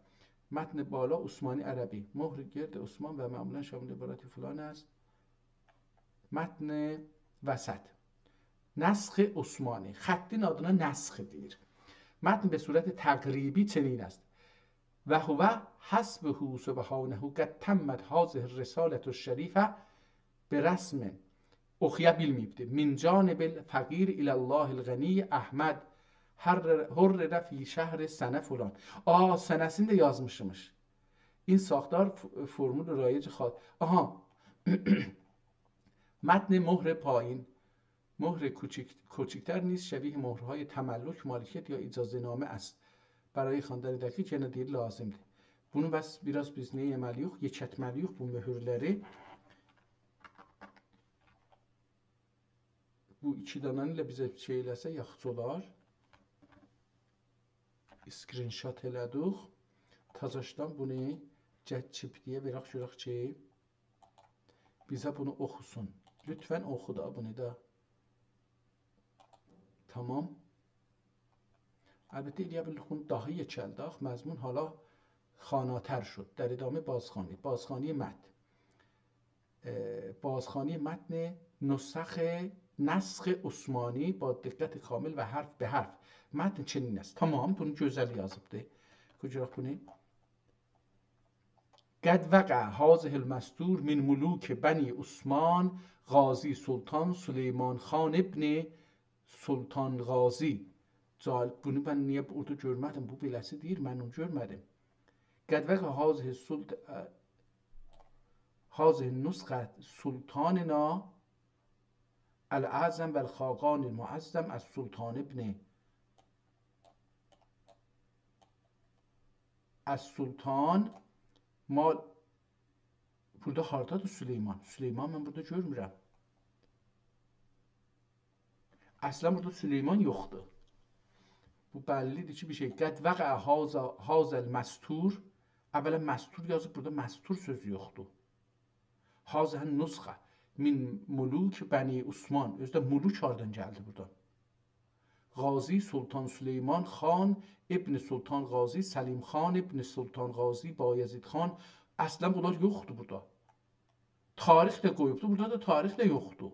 متن بالا عثمانی عربی، مهر گرد عثمان و معمولاً شامل عباراتی فلان است. متن وسط. نسخ عثمانی. خطین آدینا نسخ دئییر. متن به صورت تقریبی چنین است: «و هو حسبه سبحانه قد تمت هذه الرسالة الشریفة برسم»، اوخویا بیلمه‌ییبدی، «من جانب الفقیر الی الله الغنی احمد، حرر، حرر فی شهر سنه فلان.» آ، سنه‌سینی ده یازمیشمیش. این ساختار ف-، فرمول رایج خا-، آها. متن مهر پایین، مهر کوچیک-، کوچکتر نیز شبیه مهرهای تملک، مالکیت یا اجازه‌نامه است. برای خواندن دقیق یئنه دئییر لازمدیر. بونو بس بیر آز بیز نه ائتمه‌لی‌ییک؟ یئکلتمه‌لی‌ییک بو مؤهرلری. بو ایکی دنه‌نی ائله بیزه شئی ائله‌سه یاخشی اولار. اسکرین‌شات ائله‌دیک. تازاشدان بونو ChatGPT-یه وئرک، گؤرک کی، بیزه بونو اوخوسون. لطفاً اوخو دا بونو دا. تامام. البته، ائلیه بیلیریک بونو داها یئکلدک. مضمون حالا خواناتر شد. در ادامه بازخوانی. بازخوانی متن. اه، بازخوانی متن نسخ نسخ عثمانی با دقت کامل و حرف به حرف. متن چنین است. تامام، بونو گؤزل یازیبدی. قوی گؤرک بو نه؟ قد وقع هذه المستور من ملوک بنی عثمان غازی سلطان سلیمان خان ابن سلطان غازی. جال-، بونو من نییه اورادا گؤرمه‌دیم؟ بو بئله‌سی دئییر، من اونو گؤرمه‌دیم. قد وقع هذه سلط-، هذه نسخة سلطاننا الاعظم و الخاقان المعظم السلطان ابن السلطان مال-، بورادا هاردادیر سلیمان؟ سلیمان من بورادا گؤرمورم. اصلا بورادا سلیمان یوخدور. بو بللی‌دیر کی، بیر شئی. قد وقع هذا، هذا المستور. اولا مستور یازیب، بورادا مستور سؤزو یوخدور. هذه نسخة من ملوک بنی عثمان. اؤزو ده ملوک هاردان گلدی بورادا؟ غازی سلطان سلیمان خان ابن سلطان غازی، سلیم خان ابن سلطان غازی، بایزید خان. اصلا بونلار یوخدور بورادا. تاریخ ده قویوبدور، بورادا دا تاریخ ده یوخدور.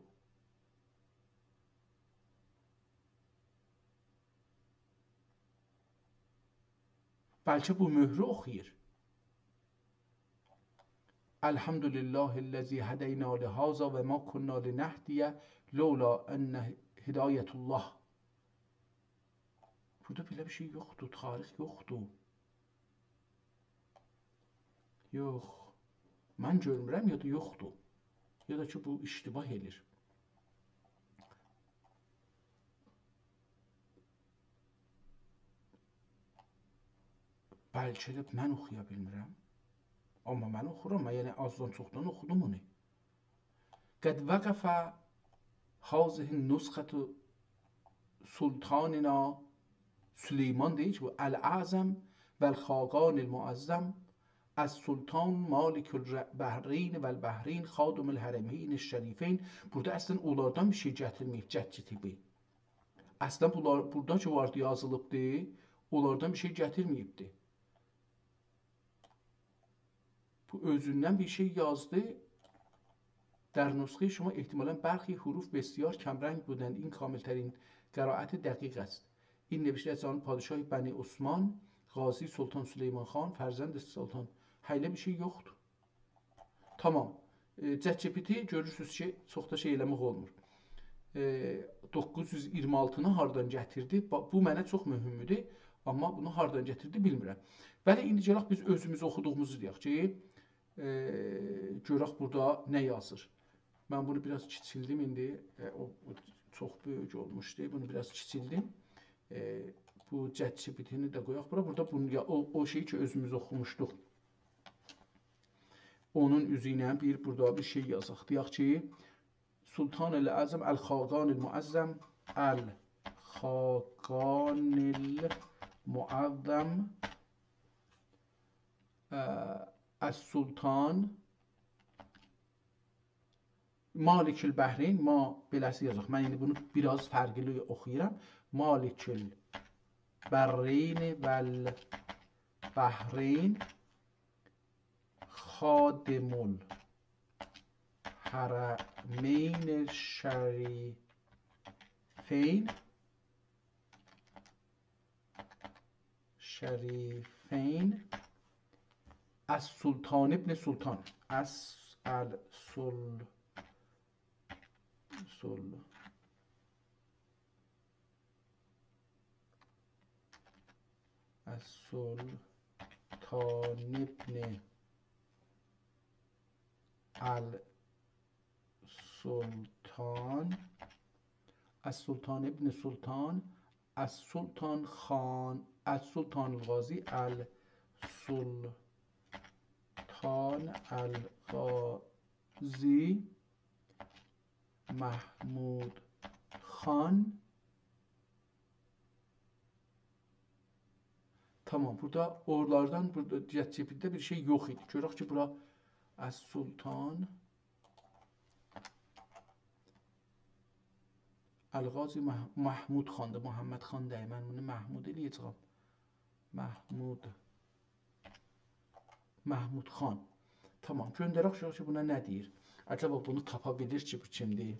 بلکه بو مؤهرو اوخویور. الحمد لله الذی هدینا لهذا و ما کنا لنهتدی لولا ان هدایت الله. بورادا بئله بیر شئی یوخدور، تاریخ یوخدور. یوخ. من گؤرمورم، یا دا یوخدور. یا دا کی، بو اشتباه ائله‌ییر. بلکه ده من اوخویا بیلمیرم. آمما من اوخورام، من، یعنی، آزدان چوخدان اوخودوم اونو. قد وقف هذه نسخة سلطاننا سلیمان، دئییر کی، بو الاعظم و الخاقان المعظم السلطان مالک البحرین و البحرین خادم الحرمین الشریفین. بورادا اصلا اونلاردان بیر شئی گتیرمه‌ییب، جت جیتیبی. اصلا بونلار، بورادا کی واردی، یازیلیبدی، اونلاردان بیر شئی گتیرمه‌ییبدی. بو اؤزوندن بیر شئی یازدی. در نسخهٔ شما احتمالاً برخی حروف بسیار کمرنگ بودند. این کامل‌ترین قرائت دقیق است. این نوشته از آن پادشاه بنی عثمان، غازی سلطان سلیمان خان، فرزند سلطان. هه، ائله بیر شئی یوخدور. تامام. ائ، ChatGPT گؤرورسونوز کی، چوخ دا شئی ائله‌مک اولمور. ائ، دوققوز یوز اییرمی آلتینی هاردان گتیردی؟ با-، بو منه چوخ مهمدور، آمما بونو هاردان گتیردی بیلمیرم. بلی، ایندی گلک بیز اؤزوموز اوخودوغوموزو دئیک کی، ائ، گؤرک بورادا نه یازیر. من بونو بیر آز کیچیلدیم ایندی. ائ، او، او چوخ بؤیوک اولموشدو. بونو بیر آز کیچیلدیم. ائ، بو ChatGPT-نی ده قویاق بورا. بورادا بونو، یا، او، او شئیی کی، اؤزوموز اوخوموشدوق. اونون اوزو ایله بیر بورادا بیر شئی یازاق. دئیک کی، سلطان الاعظم، الخاقان المعظم، الخاقان المعظم، اه، السلطان مالک البحرین، ما بئله‌سی یازاق. من ایندی بونو بیر آز فرقلی اوخویورام. مالک البرین و البحرین خادم الحرمین الشریفین، شریفین، السلطان ابن سلطان، اس-، السل-، سل-، السلطان ابن السلطان، السلطان ابن سلطان، السلطان خان، السلطان الغازی، السلطان الغازی محمود خان. تامام، بورادا اورلاردان، بورادا ChatGPT-ده بیر شئی یوخ ایدی. گؤرک کی، بورا السلطان الغازی مح-، محمود خاندیر، محمد خان دئییل. من بونو محمود ائله‌یه‌جم. محمود. محمود خان. تامام، گؤندرک گؤرک کی، بونا نه دئییر. عجبا بونو تاپا بیلیر کی، بو کیمدیر؟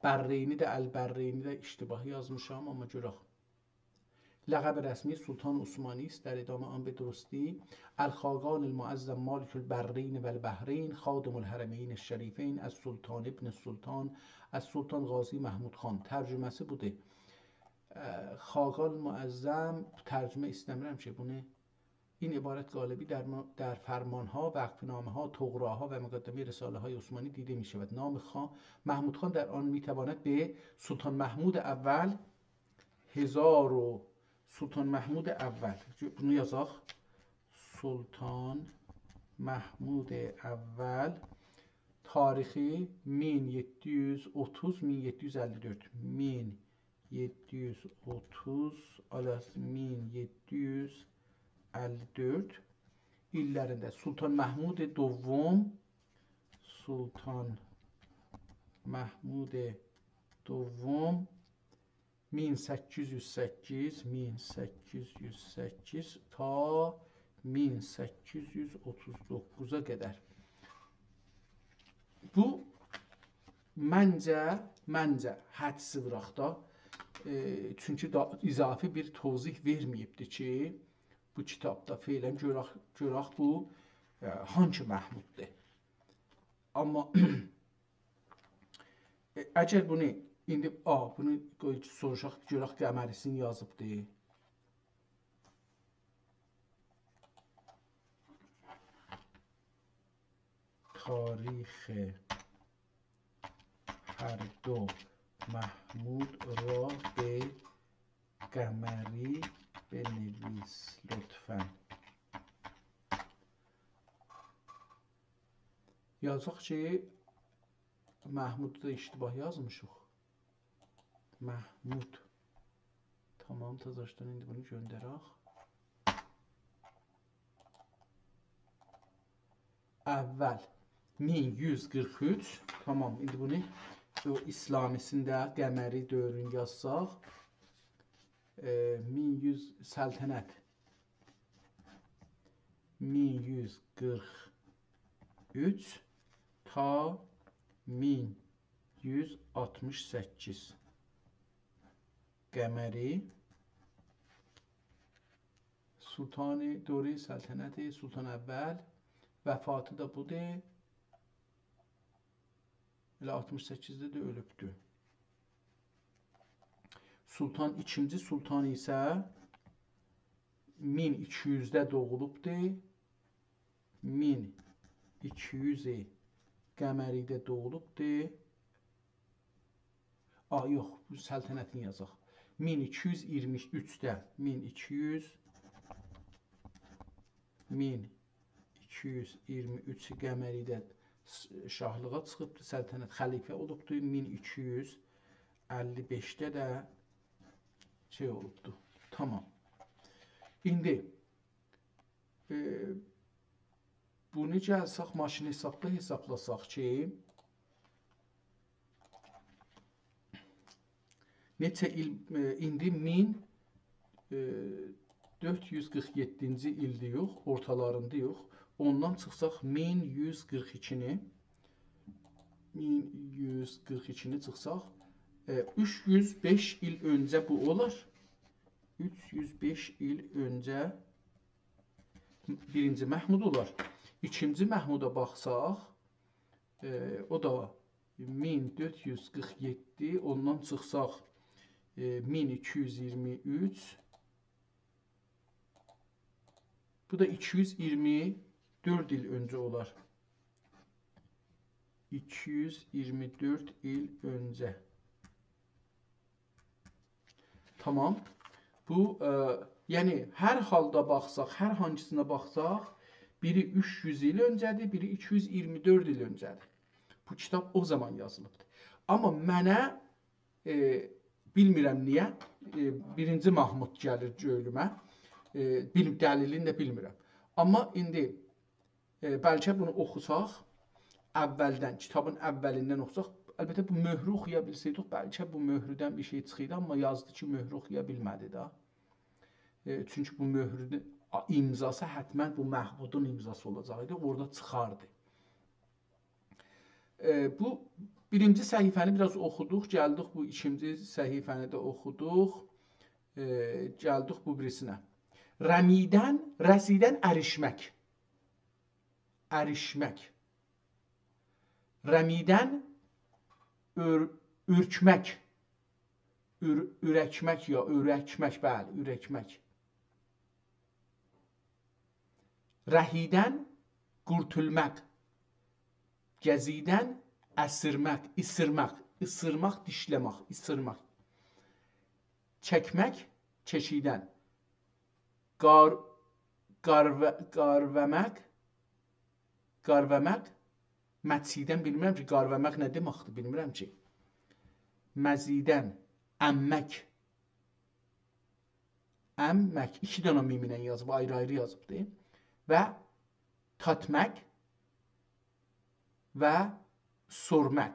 برینی ده، البرینی ده اشتباه یازمیشام، آمما گؤرک. لقب رسمی سلطان عثمانی است، در ادامه آن به درستی: الخاقان المعظم مالک البرین و البحرین، خادم الحرمین الشریفین، السلطان ابن السلطان، السلطان غازی محمود خان. ترجمه‌سی بودور. اه، خاقان معظم، ترجمه ایسته‌میرم کی، بونو این عبارت غالبی در م-، در فرمان‌ها، وقف‌نامه‌ها، طغراها و مقدمهٔ رساله‌های عثمانی دیده می‌شود. نام خان، محمود خان در آن می‌تواند به سلطان محمود اول، هزار و، سلطان محمود اول. بونو یازاق. سلطان محمود اول. تاریخی مین یئددی یوز اوتوز، مین یئددی یوز اللی دؤرد. مین یئددی یوز اوتوز، آلاز مین یئددی یوز اللی دؤرد ایللرینده سلطان محمود دوم، سلطان محمود دوم مین سککیز یوز سککیز، مین سککیز یوز سککیز تا مین سککیز یوز اوتوز دوققوزا قدر. بو منجه، منجه، حدسی ووراق دا، ائ، چونکی دا اضافی بیر توضیح وئرمه‌ییبدی کی، بو کیتابدا فعلاً گؤرک، گؤرک بو، ائ، هانسی محموددور. آمما، ائ، اگر بونو ایندی، آ، بونو قوی سوروشاق، گؤرک قمری‌سینی یازیبدی. تاریخ هر دو محمود را به قمری بنویس، لطفاً. یازاق کی، محموددا اشتباه یازمیشیق. محمود. تامام، تازاشدان ایندی بونو گؤندرک. اول مین یوز قیرخ اوچ. تامام، ایندی بونو او اسلامی‌سینده قمری دؤورون یازساق، ائ، مین یوز سلطنت مین یوز قیرخ اوچ تا مین یوز آلتمیش سککیز قمری. سلطان دوره سلطنت سلطان اول، وفاتی دا بودور. ائله آلتمیش سککیزده ده اؤلوبدو. سلطان، ایکینجی سلطان ایسه مین ایکی یوزده دوغولوبدو. مین ایکی یوز قمریده دوغولوبدو. آ، یوخ، بو سلطنتینی یازاق. مین ایکی یوز اییرمی اوچده، مین ایکی یوز، مین ایکی یوز اییرمی اوچ قمریده س-، شاهلیغا چیخیبدی، سلطنت، خلیفه اولوبدو. مین ایکی یوز اللی بئشده ده شئی اولوبدو. تامام. ایندی، ائ، بونو گلسک ماشین حسابدا حسابلاساق کی، نئچه ایل، ائ، ایندی مین، ائ، دؤرد یوز قیرخ یئددینجی ایلدیر، یوخ، اورتالاریندایوخ. اوندان چیخساق مین یوز قیرخ ایکینی، مین یوز قیرخ ایکینی چیخساق، ائ، اوچ یوز بئش ایل اؤنجه بو اولار. اوچ یوز بئش ایل اؤنجه بیرینجی محمود اولار. ایکینجی محمودا باخساق، ائ، او دا مین دؤرد یوز قیرخ یئددی، اوندان چیخساق، ائ، مین ایکی یوز اییرمی اوچ، بو دا ایکی یوز اییرمی دؤرد ایل اؤنجه اولار. ایکی یوز اییرمی دؤرد ایل اؤنجه. تامام. بو، ائ، یعنی، هر حالدا باخساق، هر هانسینا باخساق، بیری اوچ یوز ایل اؤنجه‌دیر، بیری ایکی یوز اییرمی دؤرد ایل اؤنجه‌دیر. بو کیتاب او زامان یازیلیبدیر. آمما منه، ائ، بیلمیرم نییه، ائ، بیرینجی محمود گلیر گؤیلومه. ائ، بیل-، دلیلینی ده بیلمیرم. آمما ایندی ائ، بلکه بونو اوخوساق، اولدن، کیتابین اولیندن اوخوساق، البته، بو مؤهرو اوخویا بیلسه‌یدیک، بلکه بو مؤهرودن بیر شئی چیخیردی، آمما یازدی کی، مؤهرو اوخویا بیلمه‌دی ده. ائ، چونکی بو مؤهرونون آ-، امضاسی حتماً بو محمودون امضاسی اولاجاق ایدی، اورادا چیخاردی. ائ، بو بیرینجی صفحه‌نی بیر آز اوخودوق، گلدیک بو ایکینجی صفحه‌نی ده اوخودوق. ائ، گلدیک بو بیریسینه. رمیدن، رسیدن اریشمک. اریشمک. رمیدن اور-، اورکمک. اور-، اورکمک یا اورکمک، بلی، اورکمک. رهیدن قورتولماق. گزیدن اسیرمک، ایسیرماق، ایسیرماق، دیشله‌مک، ایسیرماق. چکمک، چکیدن. قار-، قارو-، قاروماق، قاروماق، مچیدن، بیلمیرم کی، قاروماق نه دئمکدیر، بیلمیرم کی. مزیدن، اممک، اممک، ایکی دنه میم ایله یازیب، آیری-آیری یازیبدی. و تاتماق و سورماق.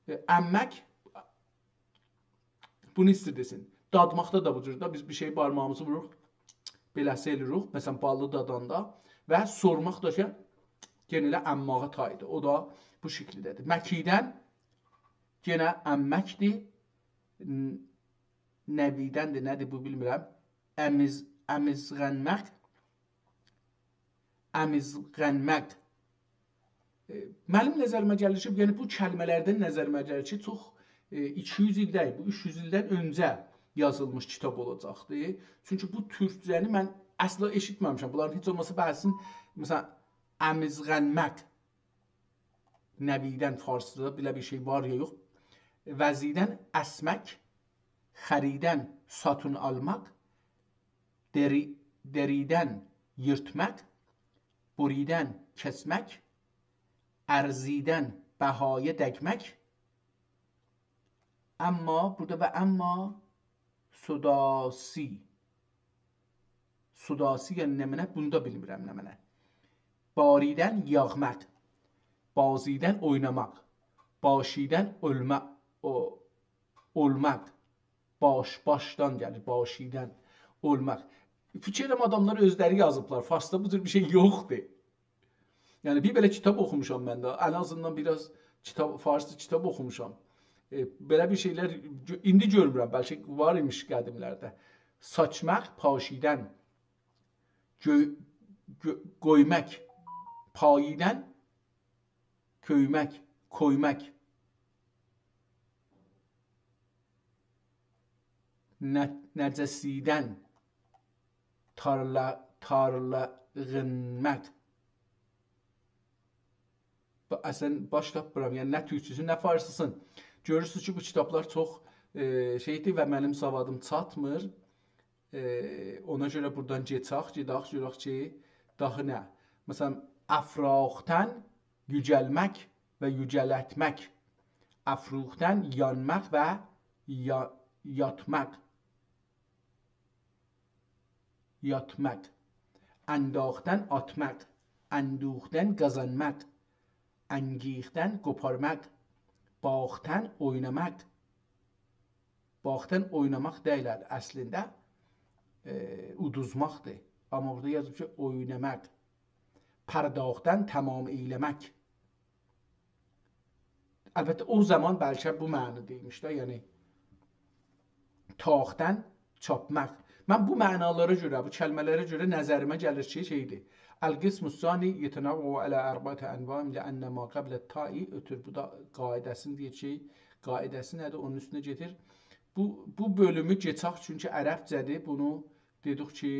ائ، اممک، بونو ایستیر دئسین. دادماقدا دا بو جور ده، بیز بیر شئی بارماغیمیزی ووروروق، بئله‌سی ائله‌ییریک. مثلا، بالی داداندا و سورماق دا کی، یئنه ائله امماغا تایدیر. او دا بو شکیلده‌دیر. مکیدن، یئنه اممکدیر. ن-، نویدندیر، نه‌دیر بو، بیلمیرم. امیز-، امیزغنمک، امیزغنمک. ائ، منیم نظریمه گلیر کی، یعنی بو کلمه‌لردن نظریمه گلیر کی، چوخ، ائ، ایکی یوز ایل دئییل، بو اوچ یوز ایلدن اؤنجه یازیلمیش کیتاب اولاجاقدیر. چونکی بو تورکجه‌نی من اصلا ائشیتمه‌میشم. بونلارین هئچ اولماسا بعضی‌سینی، مثلا، امیزغنمک، نویدن فارسیدا بئله بیر شئی وار یا یوخ. وزیدن اسمک، خریدن ساتین آلماق، دری-، دریدن ییرتماق، بریدن کسمک، ارزیدن بهایا دگمک. اما، بورادا و اما سداسی. سداسی یعنی نمنه؟ بونو دا بیلمیرم نمنه. باریدن یاغماق، بازیدن اویناماق، باشیدن اؤلمه-، او-، اولماق، باش، باشدان گلیر، باشیدن، اولماق. فیکیر ائدیرم، آداملار اؤزلری یازیبلار. فارسدا بو جور بیر شئی یوخدور. یعنی، بیر بئله کیتاب اوخوموشام من ده. ان آزیندان بیر آز کیتاب، فارسی کیتاب اوخوموشام. ائ، بئله بیر شئیلر گؤ-، ایندی گؤرمورم. بلکه وار ایمیش قدیملرده. ساچماق، پاشیدن. گؤ-، گؤ-، قویماق. پاییدن، کؤیمک، کویمک. نه-، نجسیدن، تارلا-، تارلاغینماق. با-، اصلا باش تاپمیرام، یعنی نه تورکجه‌سین، نه فارسیسین. گؤرورسونوز کی، بو کیتابلار چوخ، ائ، شئیدیر و منیم سوادیم چاتمیر. ائ، اونا گؤره بورادان کئچک، گئدک، گؤرک کی، داها نه. مثلا، افراختن یوجلمک و یوجلتمک. افروختن یانماق و یا-، یاتماق. یاتماق. انداختن آتماق. اندوختن قازانماق. انگیختن قوپارماق. باختن اویناماق. باختن اویناماق دئییل اصلینده، ائ، اودوزماقدیر. آمما بورادا یازیب کی، اویناماق. پرداختن تمام ائیله‌مک. البته، او زامان بلکه بو معنی دئییلمیش ده، یعنی تاختن چاپماق. من بو معنالارا گؤره، بو کلمه‌لره گؤره نظریمه گلیر کی، شئیدیر. القسم الثانی یتنوع علی اربعة انواع لان ما قبل التاء، اؤتور بو دا قاعده‌سینی دئییر کی، قاعده‌سی نه‌دیر، اونون اوستونه گئدیر. بو، بو بؤلومو کئچک، چونکی عربجه‌دیر. بونو دئدیک کی،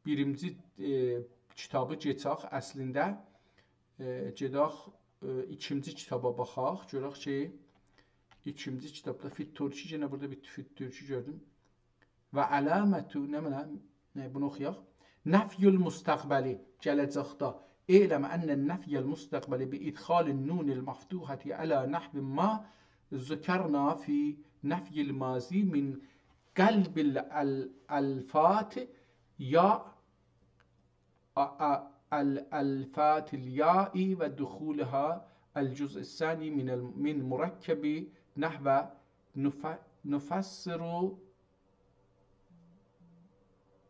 بیرینجی، ائ، کیتابی کئچک اصلینده. ائ، گئدک، ائ، ایکینجی کیتابا باخاق. گؤرک کی، ایکینجی کیتابدا فیت تورکی، یئنه بورادا بیر فیت تورکی گؤردوم. و علامة، نمنه؟ نه، بونو اوخویاق. نفی المستقبلی، گله‌جکده. اعلم ان النفی المستقبلی بادخال النون المفتوحة علی نحو ما ذکرنا فی نفی الماضی من قلب ال-، ال-، الفات یا ا-، ا-، ال-، الفات الیاء و دخولها الجزء الثانی من ال-، من مرکب نحو نف-، نفسر،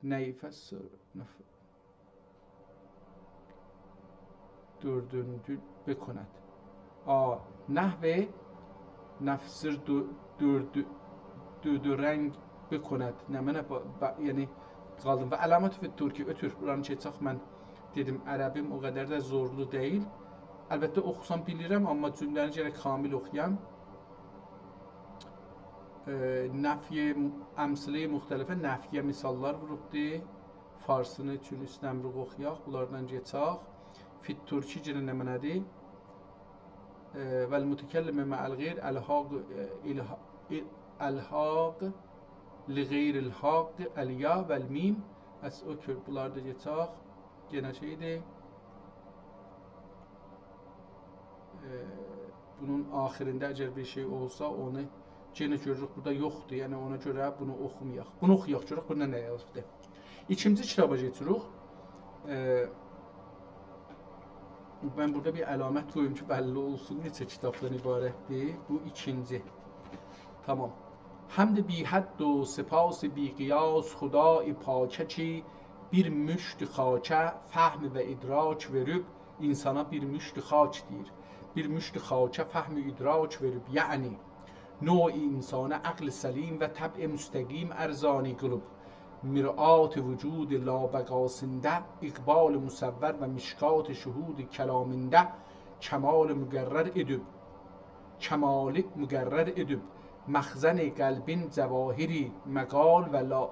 نفسر، نف-، دؤردونجو بکند. آ، نحو نفسیر دو-، دؤردو-، دؤدورنگ بکند. نمنه با-، با-، یعنی، قالدیم. «و علامت فی الترکی»، اؤتور، بورانی کئچک، من دئدیم، عربیم او قدر ده زورلو دئییل. البته، اوخوسام بیلیرم، آمما جمله‌نی گرک کامل اوخویام. ائ، نفی امثله مختلفه، نفیه مثاللار ووروبدو. فارسینی چون ایسته‌میریک اوخویاق، بونلاردان کئچک. فی الترکی یئنه نمنه‌دیر؟ ائ، «و المتکلم مع الغیر الحاق، ائ، الح-، ائ، الحاق لغیر الحاق الیا و المیم». پس او کؤ-، بونلاری دا کئچک. یئنه شئیدیر. ائ، بونون آخیرینده اگر بیر شئی اولسا، اونو یئنه گؤروروک، بورادا یوخدور. یعنی، اونا گؤره بونو اوخومایاق. بونو اوخویاق، گؤرک بوردا نه یازیبدیر. ایکینجی کیتابا کئچیریک. ائ، من بورادا بیر علامت قویوم کی، بللی اولسون نئچه کیتابدان عبارتدیر. بو ایکینجی. تامام. حمد بی‌حد و سپاس بی‌قیاس خدای پاکه کی، بیر مشت خاکه فهم و ادراک وئریب، اینسانا بیر مشت خاک دئییر. بیر مشت خاکه فهم و ادراک وئریب، یعنی نوع اینسانه عقل سلیم و طبع مستقیم ارزانی قیلیب، مرآت وجود لابقاسیندا، اقبال مصور و مشکات شهود کلامیندا کمال مقرر ائدیب، کمالی مقرر ائدیب، مخزن قلبین جواهری مقال و لا-،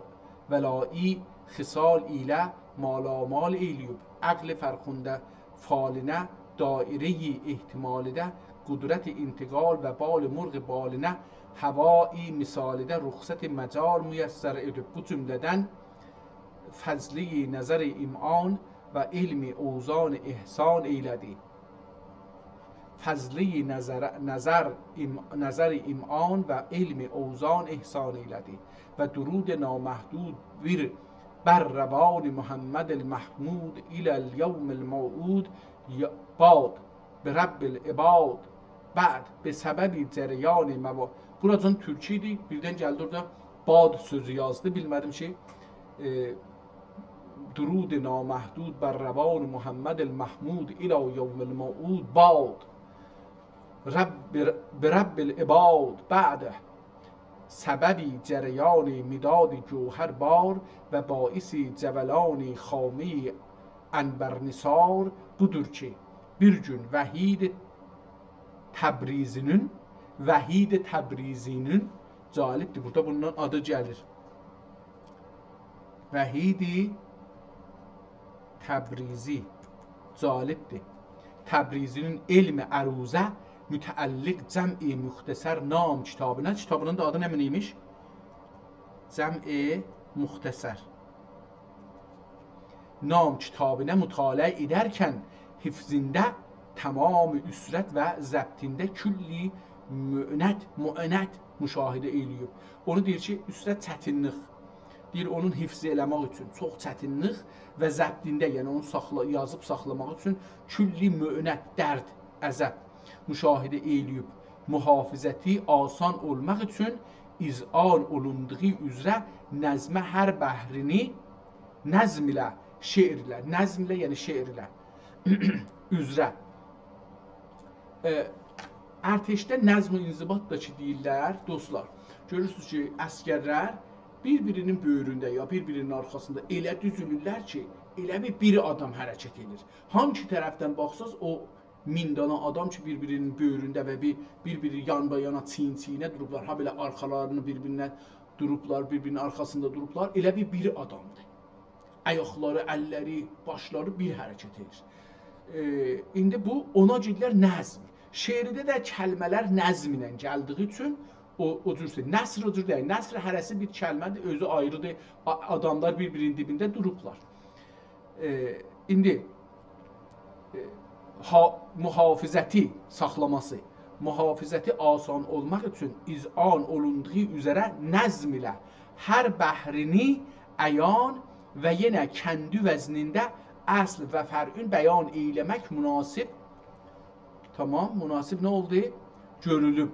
و لایی خصال ایله مالامال ائیله‌ییب، عقل فرخنده فالینه دایره‌ی احتمالیده، قدرت انتقال و بال مرغ بالینه هوای مثالیده رخصت مجال میسر ائدیب. بو جمله‌دن فضله‌ی نظر امعان و علم اوزان احسان ائیله‌دی. فضله‌ی نظر، نظر ام-، نظر امعان و علم اوزان احسان ائیله‌دی. و درود نامحدود بر، بر روان محمد المحمود الی الیوم الموعود، یا-، باد، به رب العباد، بعد، به سبب جریان موا-، بوراجان تورکی ایدی، بیردن گلدی اورادا باد سؤزو یازدی، بیلمه‌دیم کی، ائ، درود نامحدود بر روان محمد المحمود الی یوم الموعود، باد، رب، به رب العباد، بعد، سبب جریان مداد جوهر بار و باعث جولان خامه‌ی عنبرنثار بودور کی، بیر گون وحید تبریزی‌نین، وحید تبریزی‌نین، جالبدیر، بورادا بونون آدی گلیر. وحید تبریزی، جالبدیر. تبریزی‌نین علم عروضه متعلق جمع مختصر نام کیتابینا، کیتابینین دا آدی نمنه ایمیش؟ جمع مختصر نام کیتابینا مطالعه ائدرکن حفظینده تمام عسرت و ضبطینده کلی مؤنت، مؤنت مشاهده ائیله‌ییب. اونو دئییر کی، عسرت چتینلیک. دئییر، اونون حفظی ائله‌مک اوچون چوخ چتینلیک و ضبطینده، یعنی اونو ساخلا-، یازیب ساخلاماق اوچون کلی مؤنت، درد، عذاب مشاهده ائیله‌ییب. محافظتی آسان اولماق اوچون اذعان اولوندوغو اوزره نظمه هر بحرینی نظم ایله، شعر ایله، نظم ایله، یعنی شعر ایله، اوزره. ائ، ارتشده نظم و انضباط دا کی دئییرلر، دوستلار. گؤرورسونوز کی، عسگرلر بیر-بیرینین بؤیرونده یا بیر-بیرینین آرخاسیندا ائله دوزولورلر کی، ائله بیر بیر آدام حرکت ائدیر. هانسی طرفدن باخساز، او مین دانا آدام کی، بیر-بیرینین بؤیرونده و بیر، بیر-بیری یانبایانا، چیین-چیینه دوروبلار، هابئله آرخالارینی بیر-بیرینه دوروبلار، بیر-بیرینین آرخاسیندا دوروبلار، ائله بیر بیر آدامدیر. آیاقلاری، اللری، باشلاری بیر حرکت ائدیر. ائ، ایندی بو، اونا دئییرلر نظم. شعرده ده کلمه‌لر نظم ایله گلدیگی اوچون او، او جور شئی. نثر او جور دئییل. نثر هره‌سی بیر کلمه‌دیر، اؤزو آیریدیر. آ-، آداملار بیر-بیرینین دیبینده دوروبلار. ائ، ایندی، ائ، ها-، محافظتی ساخلاماسی، محافظتی آسان اولماق اوچون اذعان اولوندوغو اوزره نظم ایله هر بحرینی عیان و یئنه کندی وزنینده اصل و فرعون بیان ائیله‌مک مناسب تامام، مناسب نه اولدو؟ گؤرولوب.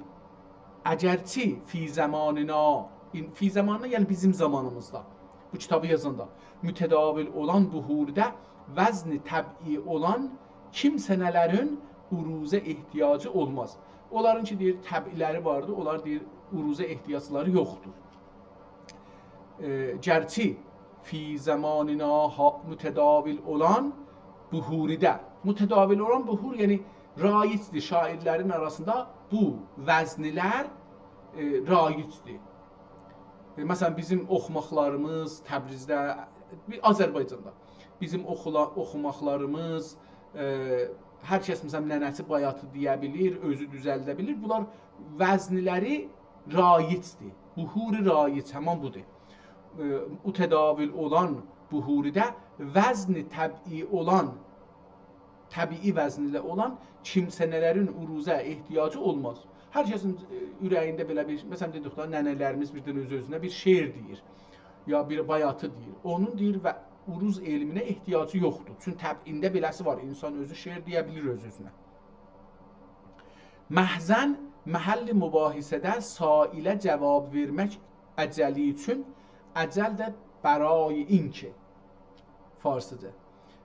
اگرچی فی زماننا، این، فی زماننا، یعنی بیزیم زامانیمیزدا، بو کیتابی یازاندا، متداول اولان بحوردا وزن طبعی اولان کیمسه‌نه‌لرین عروضه احتیاجی اولماز. اونلارین کی، دئییر، طبعلری واردیر، اونلار، دئییر، عروضه احتیاجلاری یوخدور. ائ، گرچی فی زماننا ها-، متداول اولان بحوریده. متداول اولان بحور، یعنی رایجدیر، شاعرلرین آراسیندا بو وزنلر، ائ، رایجدیر. ائ، مثلا، بیزیم اوخوماقلاریمیز تبریزده، بیر آذربایجاندا بیزیم اوخولا-، اوخوماقلاریمیز، ائ، هر کس، مثلا، ننه‌سی بایاتی دئیه بیلیر، اؤزو دوزلده بیلیر. بونلار وزنلری رایجدیر. بحور رایج همان بودور. ائ، متداول اولان بحوریده وزن طبیعی اولان، طبیعی وزنده اولان کیمسه‌لرین عروضه احتیاجی اولماز. هر کسین، ائ، اوره‌یینده بئله بیر، مثلا، دئدیک دا، ننه‌لریمیز بیردن اؤز-اؤزونه بیر شعر دئییر، یا بیر بایاتی دئییر. اونون، دئییر، و عروض علمینه احتیاجی یوخدور. چونکی طبعینده بئله‌سی وار. اینسان اؤزو شعر دئیه بیلیر اؤز-اؤزونه. مخزن، محل مباحثه‌ده سائله جواب وئرمک اجلی اوچون، اجل ده برای اینکه، فارسیجا.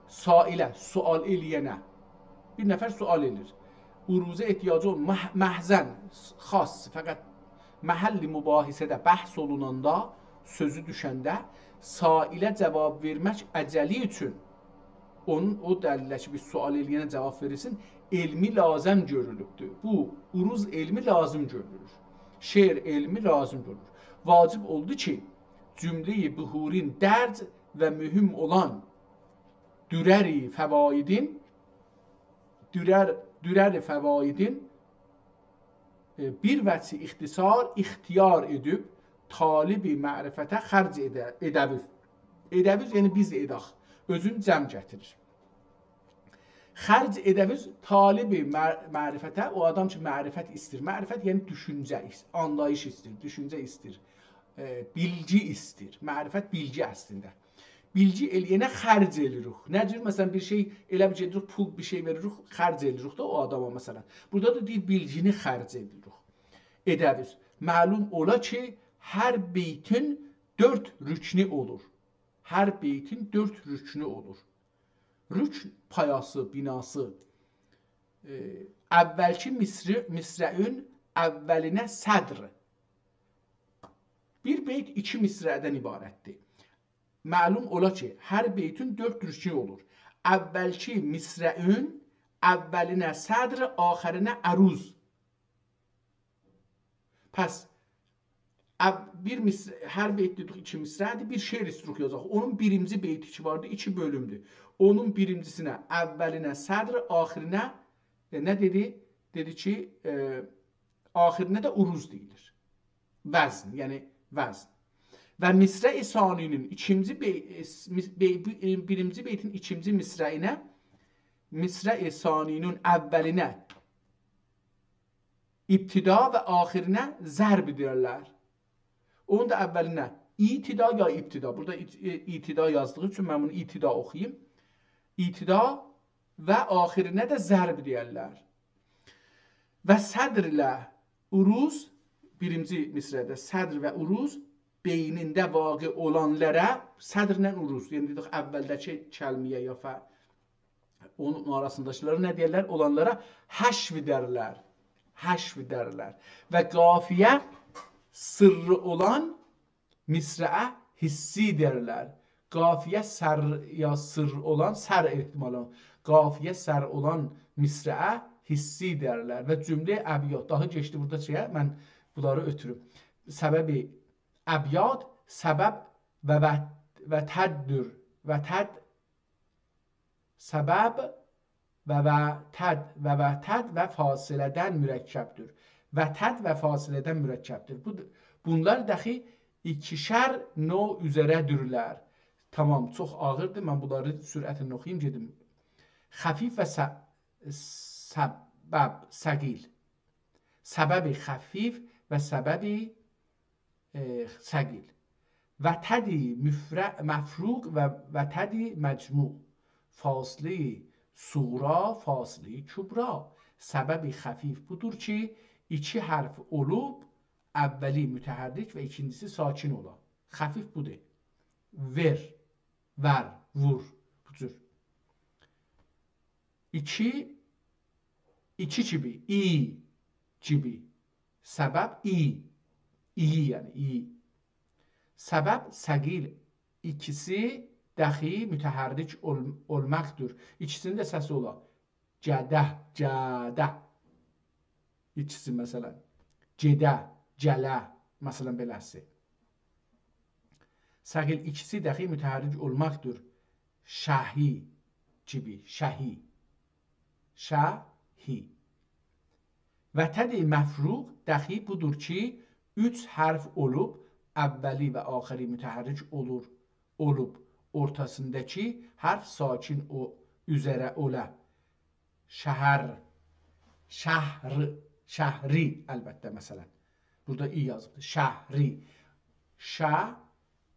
سائله، سؤال ائله‌ینه. بیر نفر سؤال ائله‌ییر. عروضه احتیاجی اول-، مخ-، مخزن، خاص، فقط محل مباحثه‌ده، بحث اولوناندا، سؤزو دوشنده، سائله جواب وئرمک اجلی اوچون، اونون او دلیله کی، بیر سؤال ائله‌ینه جواب وئریلسین، علمی لازم گؤرولوبدور. بو عروض علمی لازم گؤرولور. شعر علمی لازم گؤرولور. واجب اولدو کی، جمله‌ی بحورین درج و مهم اولان درر فوایدین، درر، درر فوایدین، ائ، بیر وجه اختصار اختیار ائدیب، طالب معرفته خرج ائده-، ائده‌بیز. ائده‌بیز، یعنی بیز ائدک. اؤزون جمع گتیریر. خرج ائده‌بیز، طالب مع-، معرفته، او آدام کی، معرفت ایستیر. معرفت، یعنی دوشونجه ایس-، آنلاییش ایستیر، دوشونجه ایستیر، ائ، بیلگی ایستیر. معرفت بیلگی اصلینده. بیلگی ائله‌ینه خرج ائله‌ییریک. نه جور؟ مثلا، بیر شئی، ائله بیر گئدیریک، پول بیر شئی وئریریک، خرج ائله‌ییریک ده او آداما، مثلا. بورادا دا دئییر، بیلگینی خرج ائله‌ییریک. ائده‌بیز. معلوم اولا کی، هر بیتین دؤرد رکنو اولور. هر بیتین دؤرد رکنو اولور. رکن پایاسی، بناسی. ائ، اولکی مصر-، مصرعین اولینه صدر. بیر بیت ایکی مصرعدن عبارتدیر. معلوم اولا کی، هر بیتین دؤرد رکنو اولور. اولکی مصرعین اولینه صدر، آخرینه عروض. پس، او-، بیر مصر-، هر بیت دئدیک ایکی مصرعدیر، بیر شعر ایستیروخ یازاق. اونون بیرینجی بیتی کی واردی، ایکی بؤلومدور. اونون بیرینجیسینه، اولینه صدر، آخرینه، ائ، نه دئدی؟ دئدی کی، ائ، آخرینه ده عروض دئییلیر. وزن، یعنی وزن. و مصرع ثانی‌نین ایکینجی بی-، ائ، مص-، بی-، بی-، ائ، بیرینجی بیتین ایکینجی مصرعینه، مصرع ثانی‌نین اولینه ابتدا و آخرینه ضرب دئیرلر. اونون دا اولینه ایتدا یا ابتدا. بورادا ایت-، ائ، ایتدا یازدیغی اوچون من بونو ایتدا اوخویوم. ایتدا و آخرینه ده ضرب دئیرلر. و صدر ایله عروض، بیرینجی مصرعده صدر و عروض بینینده واقع اولانلارا، صدرله عروض، یعنی دئدیک اولده‌کی کلمه‌یه یا ف-، اونون آراسینداکیلارا نه دئیرلر؟ اولانلارا حشو دئرلر. حشو دئرلر. و قافیه سرّی اولان مصرعه حسّی دئرلر. قافیه سر یا سر اولان، سر احتمالاً. قافیه سر اولان مصرعه حسّی دئرلر. و جمله ابیات، داها کئچدی بورادا شئیه، من بونلاری اؤتوروم. سبب ابیات، سبب و وت-، وتددیر، وتد، سبب و وتد، و وتد و فاصله‌دن مرکبدیر. وتد و فاصله‌دن مرکبدیر. بو، بونلار داخی ایکیشر نوع اوزره‌دیرلر. تامام، چوخ آغیردیر. من بونلاری سرعتله اوخویوم، گئدیم. خفیف و س-، سبب، ثقیل. سبب خفیف و سبب ائ، ثقیل. وتد مفر-، مفروق و وتد مجموع. فاصله‌ی صغری، فاصله‌ی کبری. سبب خفیف بودور کی، ایکی حرف اولوب، اولی متحرک و ایکینجیسی ساکن اولا. خفیف بودور. وئر، ور، وور. بو جور. ایکی، ایکی کیبی، ای کیبی. سبب ای. ای، یعنی ای. سبب ثقیل ایکیسی دخی متحرک اول-، اولماقدیر. ایکیسینین ده سسی اولا. گده، گده. ایکیسی، مثلا. گده، گله، مثلا، بئله‌سی. ثقیل ایکیسی دخی متحرک اولماقدیر. شهی کیبی، شهی. شهی. وتد مفروق دخی بودور کی، اوچ حرف اولوب، اولی و آخری متحرک اولور، اولوب، اورتاسینداکی حرف ساکن او، اوزره اولا. شهر، شهر، شهری، البته، مثلا. بورادا ای یازیبدیر. شهری. شه،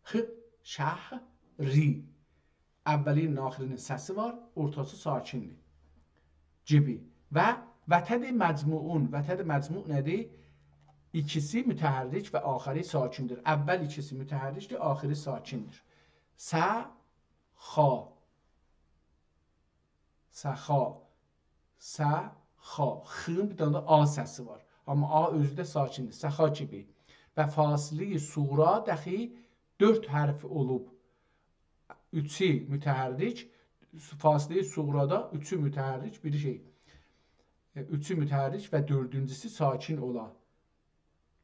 ه، شهری. اولی‌نین، آخری‌نین سسی وار، اورتاسی ساکن‌دیر. گیبی. و وتد مجموعون. وتد مجموع نه‌دیر؟ ایکیسی متحرک و آخری ساکن‌دیر. اول ایکیسی متحرک‌دیر، آخری ساکن‌دیر. س، خا. سخا. س، خا. خ-ین بیر دنه ده آ سسی وار. آمما آ اؤزو ده ساکن‌دیر. سخا کیبی. و فاصله‌ی صغرا دخی دؤرد حرف اولوب. اوچو متحرک، فاصله‌ی صغرادا اوچو متحرک، بیری شئی. ائ، اوچو متحرک و دؤردونجوسو ساکن اولا.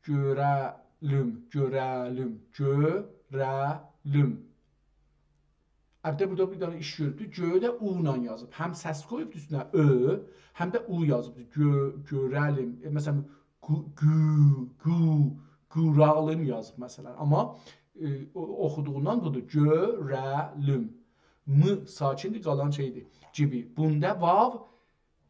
گؤره‌لیم، گؤره‌لیم، گؤره‌لیم. البته، بورادا بیر دنه ایش گؤروبدور. گؤ ده او ایله یازیب. هم سس قویوبدور اوستونه، اؤ، هم ده او یازیبدیر. گؤ، گؤره‌لیم. ائ، مثلا، گو، گو، گو، گورالیم یازیب، مثلا. آمما، ائ، او، اوخودوغوندان بودور. گؤره‌لیم. م ساکن‌دیر، قالان شئی‌دیر. گیبی. بوندا واو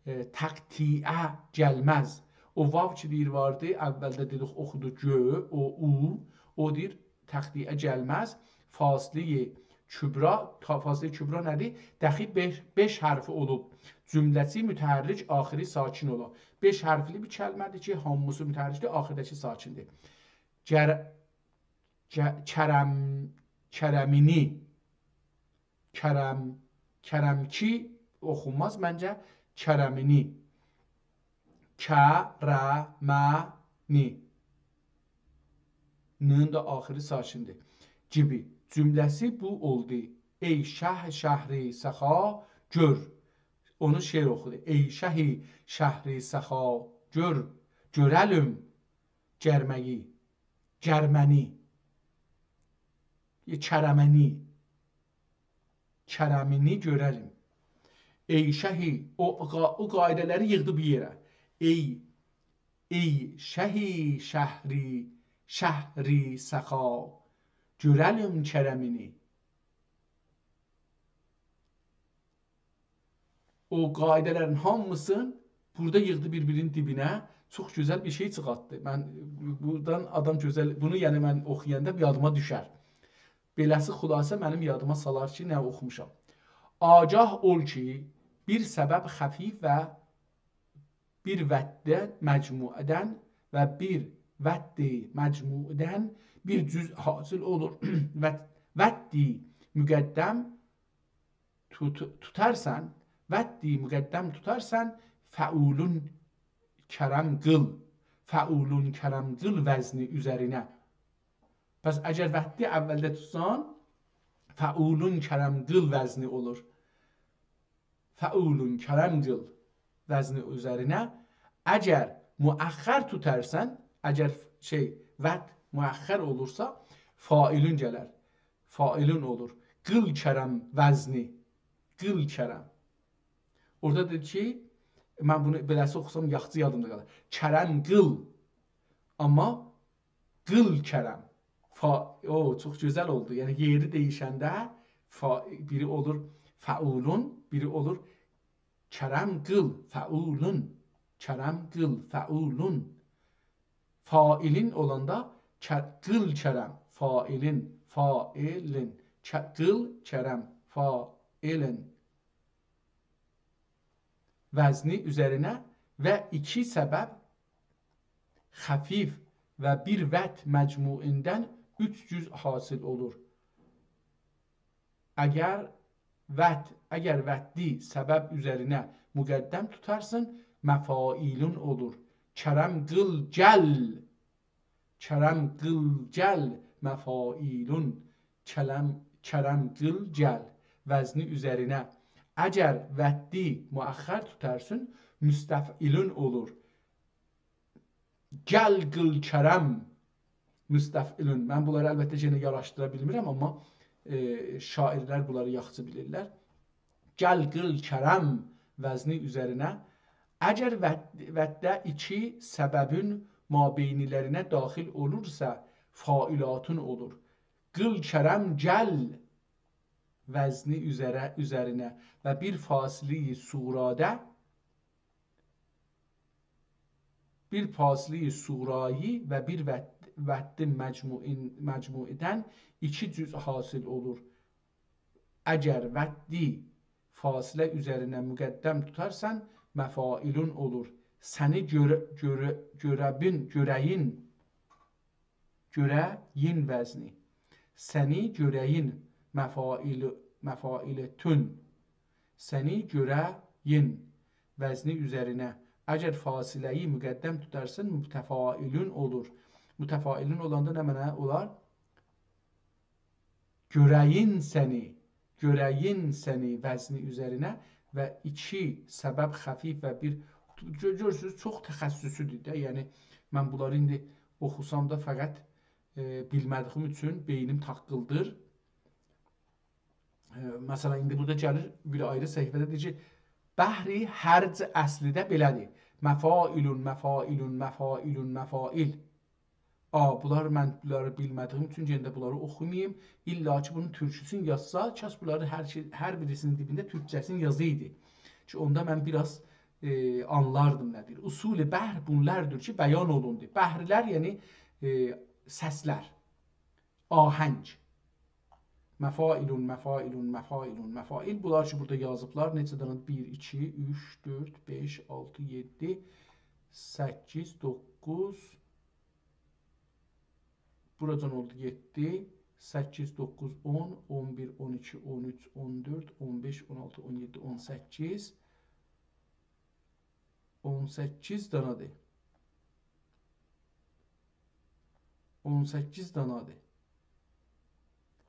ائ، تقطیعه گلمز. او واو کی دئییر واردی، اولده دئدیک، اوخودو گؤ، او، او، او دئییر تقطیعه گلمز. فاصله‌ی کبری، تا، فاصله‌ی کبری نه‌دیر؟ دخی بئش، بئش حرفی اولوب. جمله‌سی متحرک، آخری ساکن اولا. بئش حرفلی بیر کلمه‌دیر کی، هامیسی متحرک‌دیر، آخیرداکی ساکن‌دیر. گر-، گ-، کرم، کرمینی. کرم، کرمکی اوخونماز منجه، کرمینی. کرمنی. نین ده آخری ساکن‌دیر. گیبی. جمله‌سی بو اولدو. ای شه شهر سخا، گؤر. اونو شعر اوخودو. ای شه شهر سخا، گؤر. گؤره‌لیم. گرمه‌یی. گرمنی. ائ، کرمنی. کرمینی گؤره‌لیم. ای شه، او، او قا-، او قاعده‌لری ییغدی بیر یئره. ای، ای شه شهر، شهر سخا، گؤره‌لیم کرمینی. او قاعده‌لرین هامیسین بورادا ییغدی بیر-بیرینین دیبینه. چوخ گؤزل بیر شئی چیخارتدی. من بورادان آدام گؤزل، بونو، یعنی، من اوخویاندا یادیما دوشر. بئله‌سی خلاصه منیم یادیما سالار کی، نه اوخوموشام. آگاه اول کی، بیر سبب خفیف و بیر وتد مجموعدن و بیر وتد مجموعدن بیر جزء حاصل اولور. وت-، وتد مقدم توت-، توتارسان، وتد مقدم توتارسان، فعولون کرم قیل، فعولون کرم قیل وزنی اوزرینه. پس اگر وتدی اولده توتسان، فعولون کرم قیل وزنی اولور. فعولون کرم قیل وزنی اوزرینه. اگر مؤخر توتارسان، اگر شئی، وتد مؤخر اولورسا، فاعلون گلر. فاعلون اولور. قیل کرم وزنی. قیل کرم. اورادا دئدی کی، من بونو بئله‌سی اوخوسام یاخشی یادیمدا قالار. کرم قیل. آمما قیل کرم. فا-، او، چوخ گؤزل اولدو. یعنی، یئری دییشنده فا-، بیری اولور فعولون، بیری اولور کرم قیل، فعولون. کرم قیل، فعولون. فاعلین اولاندا ک-، قیل کرم، فاعلین، فاعلین. ک-، قیل کرم، فاعلین. وزنی اوزرینه و ایکی سبب خفیف و بیر وتد مجموعیندن اوچ جزء حاصل اولور. اگر وتد، اگر وتدی سبب اوزرینه مقدم توتارسان، مفاعیلون اولور. کرم قیل گل، کرم قیل گل مفاعیلون، کرم، کرم قیل گل وزنی اوزرینه. اگر ودّی مؤخر توتارسان، مستفعلون اولور. گل قیل کرم مستفعلون. من بونلاری البته یئنه یاراشدیرا بیلمیرم، آمما، ائ، شاعرلر بونلاری یاخشی بیلیرلر. گل قیل کرم وزنی اوزرینه. اگر ود-، ودّه ایکی سببین مابینی‌لرینه داخل اولورسا، فاعلاتون اولور. قیل کرم گل وزنی اوزره-، اوزرینه و بیر فاصله‌ی صغرادا، بیر فاصله‌ی صغرایی و بیر ود-، ودّ مجموعین-، مجموعیدن ایکی جزء حاصل اولور. اگر ودّی فاصله اوزرینه مقدم توتارسان، مفاعلون اولور. سنی گؤره-، گؤره-، گؤره‌بین، گؤره‌یین، گؤره‌یین وزنی. سنی گؤره‌یین مفاعل-، مفاعلتون. سنی گؤره‌یین وزنی اوزرینه اگر فاصله‌یی مقدم توتارسان، متفاعلون اولور. متفاعلون اولاندا نمنه اولار؟ گؤره‌یین سنی، گؤره‌یین سنی وزنی اوزرینه و ایکی سبب خفیف و بیر، گؤ-، گؤرورسونوز، چوخ تخصصی‌دیر ده. یعنی، من بونلاری ایندی اوخوسام دا فقط، ائ، بیلمه‌دیییم اوچون بئینیم تاققیلدیر. ائ، مثلا، ایندی بورادا گلیر بیر آیری صفحه‌ده دئییر کی، بحر هرج اصلی ده بئله‌دیر. مفاعلون، مفاعلون، مفاعلون، مفاعل. آ، بونلار، من بونلاری بیلمه‌دیییم اوچون یئنه ده بونلاری اوخوماییم. الّا کی بونون تورکوسونو یازسا، کاش بونلاری هر شئی، هر بیریسینین دیبینده تورکجه‌سینی یازایدی. کی اوندا من بیر آز، ائ، آنلاردیم نه دئییر. اصول بحر بونلاردیر کی بیان اولوندو. بحرلر، یعنی، ائ، سسلر، آهنگ. مفاعلون، مفاعلون، مفاعلون، مفاعل. بونلار کی بورادا یازیبلار. نئچه دنه؟ بیر، ایکی، اوچ، دؤرد، بئش، آلتی، یئددی، سککیز، دوققوز، بوراجان اولدو یئددی، سککیز، دوققوز، اون، اون بیر، اون ایکی، اون اوچ، اون دؤرد، اون بئش، اون آلتی، اون یئددی، اون سککیز، اون سککیز دانادیر. اون سککیز دانادیر.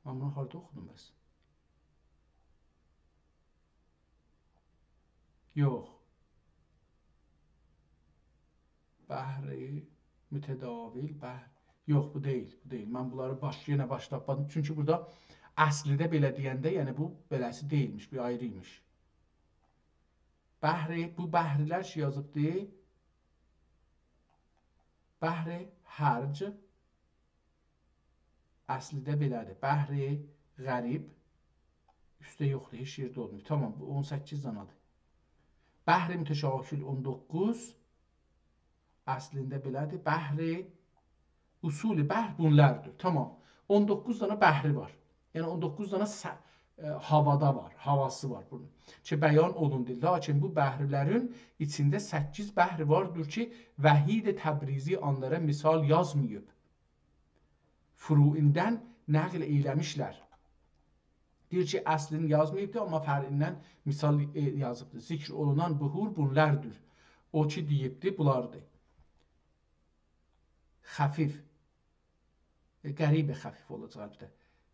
من بونو هاردا اوخودوم بس؟ یوخ. بحر متداول، بحر. یوخ، بو دئییل، بو دئییل. من بونلاری باش، یئنه باش تاپمادیم. چونکی بورادا اصلیده بئله دئینده، یعنی بو بئله‌سی دئییلمیش، بیر آیری‌یمیش. بحر، بو بحرلر کی یازیبدی. بحر هرج. اصلیده بئله‌دیر. بحر غریب. اوسته یوخدور، هئچ یئرده اولماییب. تامام، بو اون سککیز دانادیر. بحر متشاکل اون دوققوز. اصلینده بئله‌دیر. بحر، اصول بحر بونلاردیر. تامام. اون دوققوز دانا بحری وار. یعنی اون دوققوز دانا سه-، ائ، هاوادا وار، هاواسی وار بونون. کی بیان اولوندو. لاکین بو بحرلرین ایچینده سککیز بحر واردیر کی وحید تبریزی اونلارا مثال یازماییب. فروعیندن نقل ائیله‌میشلر. دئییر کی اصلینی یازماییبدی، آمما فرعیندن مثال، ائ، یازیبدی. ذکر اولونان بحور بونلاردیر. او کی دئییبدی، بولاردیر. خفیف. ائ، غریب خفیف اولاجاق البته.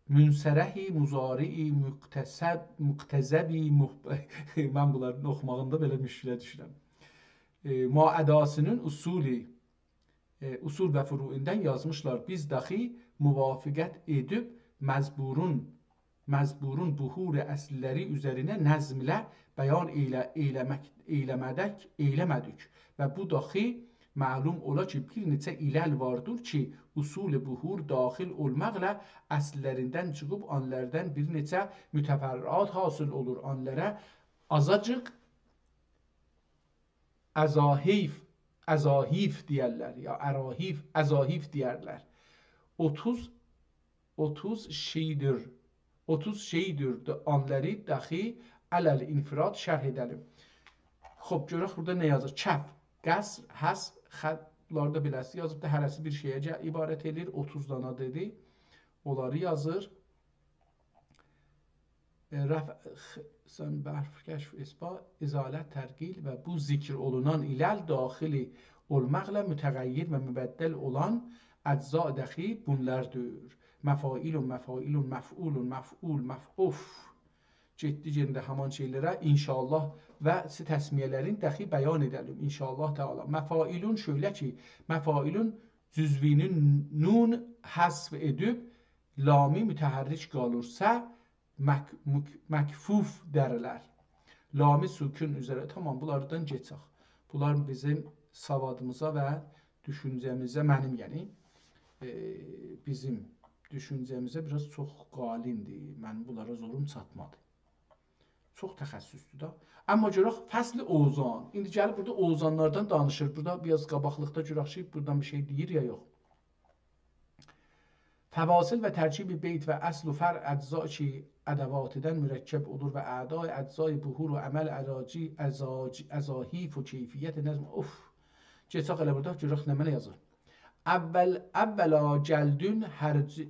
منصرحی، مضارعی، مقتصب، مقتضبی، مح-، من بونلارین اوخوماغیندا بئله مشکله دوشورم. ائ، ما اداسی‌نین اصولی، ائ، اصول و فروعیندن یازمیشلار. بیز داخی موافقت ائدیب مجبورون، مجبورون بحور اصلی‌لری اوزرینه نظم ایله بیان ائیله-، ائیله‌مک، ائیله‌مه‌دک، ائیله‌مه‌دیک. و بو داخی معلوم اولا کی بیر نئچه علل واردیر کی اصول بحور داخل اولماقلا اصلی‌لریندن چیخیب، اونلاردان بیر نئچه متفرعات حاصل اولور. اونلارا آزاجیق اضاحیف، اضاحیف دئیرلر، یا اراحیف، اضاحیف دئیرلر. اوتوز، اوتوز شئی‌دیر، اوتوز شئی‌دیر، اونلاری داخی علی الانفراد شرح ائده‌لیم. خوب، گؤرک بورادا نه یازیر؟ کف، قصر، حصر، خط، بونلاری دا بئله‌سی یازیبدیر. هره‌سی بیر شئیه گه-، عبارت ائله‌ییر. اوتوز دانا دئدی. اونلاری یازیر. ائ، رفع، خ-، سن، برف، کشف، اثبات، ازالت، ترقیل و بو ذکر اولونان ایله داخل اولماقلا متغیر و مبدل اولان اجزا دخی بونلاردیر. مفاعیل، مفاعیل، مفعول، مفعول، مفعوف. گئتدی یئنه ده همان شئیلره، ان‌شاءالله، و سی تسمیه‌لرین دخی بیان ائده‌لیم، ان‌شاءالله تعالی. مفاعیلون شؤیله کی، مفاعیلون جزوینی نون حذف ائدیب، لامی متحرک قالورسا، مک-، مک-، مکفوف دریلر. لامی سکون اوزره. تامام، بونلاردان گئچک. بونلار بیزیم سوادیمیزا و دوشونجه‌میزه، منیم یعنی، ائ، بیزیم دوشونجه‌میزه بیر آز چوخ قالیندیر. منیم بونلارا زوروم چاتمادی. چوخ تخصصدور دا. اما گؤرک فصل اوزان. ایندی گلیب بورادا اوزانلاردان دانیشیر. بورادا بیر آز قاباقلیقدا گؤرک کی، بورادان بیر شئی دئییر یا یوخ. فواصل و ترکیب بیت و اصل و فرع اجزا کی ادواتیدن مرکب اولور و اعدای اجزای بحور و عمل اراجی، ازاج-، ازاحیف و کیفیت نظم. اوف. گئچک ائله بورادا گؤرک نمنه یازیر. اول، اولا گلدین هرج-،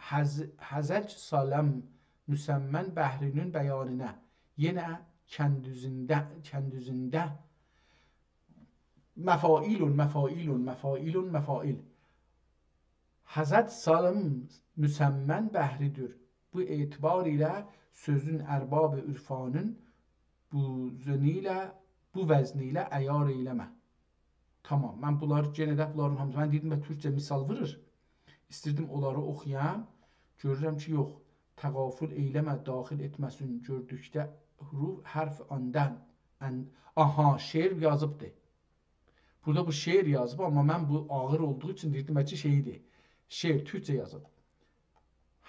هز-، هزج سالم مسمن بحرینین بیانینه. یئنه کندوزونده، کندوزونده مفاعیلون، مفاعیلون، مفاعیلون، مفاعیل. هزج سالم مسمن بحریدیر. بو اعتبار ایله سؤزون ارباب عرفانین بو وزن ایله، بو وزن ایله عیار ائیله‌مه. تامام، من بونلار، یئنه ده بونلارین هامیسی، من دئدیم، و تورکجه مثال وورور. ایستیردیم اونلاری اوخویام. گؤرورم کی، یوخ. تغافل ائیله‌مه، داخل ائتمه‌سین گؤردوکده حروف، حرف آندن. ان-، آها، شعر یازیبدی. بورادا بو شعر یازیب، اما من بو آغیر اولدوغو اوچون دئییردیم، بلکه شعردیر. شعر، تورکجه یازیب.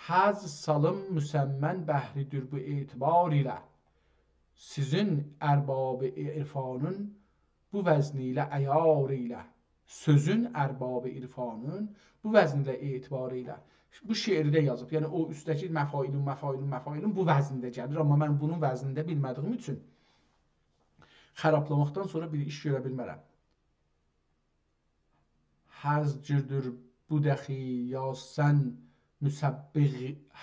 هزج سالم مسمن بحریدیر بو اعتبار ایله. سؤزون ارباب عرفانین بو وزن ایله عیار ائیله. سؤزون ارباب عرفانین بو وزن ایله اعتبار ائیله. بو شعرده یازیب. یعنی او اوستده‌کی مفاعیلون، مفاعیلون، مفاعیلون بو وزنده گلیر. اما من بونون وزنینده بیلمه‌دیییم اوچون خرابلاماقدان سونرا بیر ایش گؤره بیلمه‌رم. هزجدیر بو دخی یاز سن، مسبغ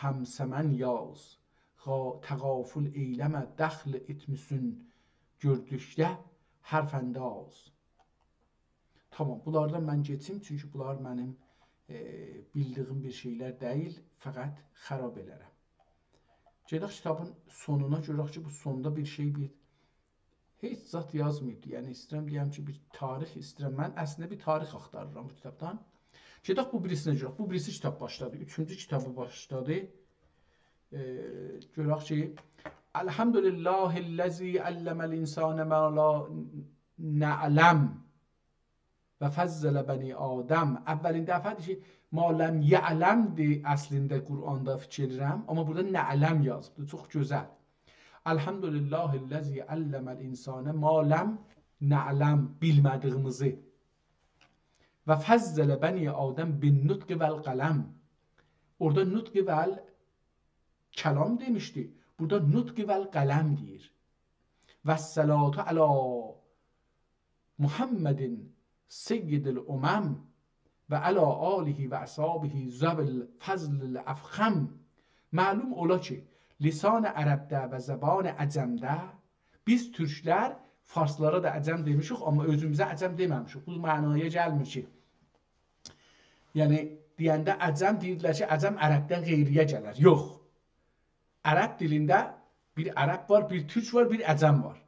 همسمن یاز. غا-، تغافل ائیله‌مه، دخل ائتمیسین گؤردوکده حرف انداز. تامام، بونلاردان من گئچیم، چونکی بونلار منیم، ائ، بیلدیییم بیر شئیلر دئییل، فقط خراب ائلرم. گئدک کیتابین سونونا، گؤرک کی، بو سوندا بیر شئی، بیر هئچ زاد یازماییبدی. یعنی، ایسته‌ییرم دئیم کی، بیر تاریخ ایسته‌ییرم. من اصلینده بیر تاریخ آختاریرام بو کیتابدان. گئدک بو بیریسینه گؤرک. بو بیریسی کیتاب باشلادی. اوچونجو کیتابی باشلادی. ائ، گؤرک کی، الحمد لله الذی علم الانسان ما لا نعلم و فضل بنی آدم. اولین دفعه‌دیر کی، ما لم یعلم‌دیر اصلینده قرآندا فیکیر ائدیرم، اما بورادا نعلم یازیبدیر. چوخ گؤزل. الحمد لله الذی علم الانسان ما لم نعلم، بیلمه‌دیییمیزی. و فضل بنی آدم بالنطق والقلم. اورادا نطق و کلام دئمیشدی. بورادا نطق والقلم دئییر. و الصلاة علی محمد سید الامم و علی آله و اصحابه ذوی الفضل الافخم. معلوم اولا کی، لسان عربده و زبان عجمده بیز تورکلر فارسلارا دا عجم دئمیشیک، اما اؤزوموزه عجم دئمه‌میشیک. بو معنایا گلمیر کی، یعنی، دئینده عجم دئییردیلر کی، عجم عربدن غیری‌یه گلر. یوخ. عرب دیلینده بیر عرب وار، بیر تورک وار، بیر عجم وار.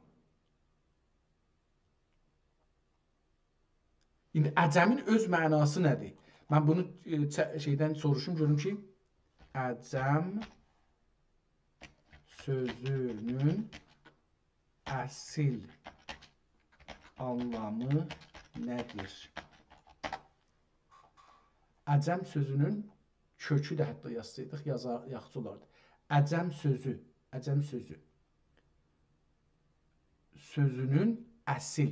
ایندی عجمین اؤز معناسی نه‌دیر؟ من بونو، ائ، چه-، شئیدن سوروشوم، گؤروم کی، عجم سؤزونون اصل آنلامی نه‌دیر؟ عجم سؤزونون کؤکو ده حتی یازسایدیق، یازا-، یاخشی اولاردی. عجم سؤزو، عجم سؤزو. سؤزونون اصل،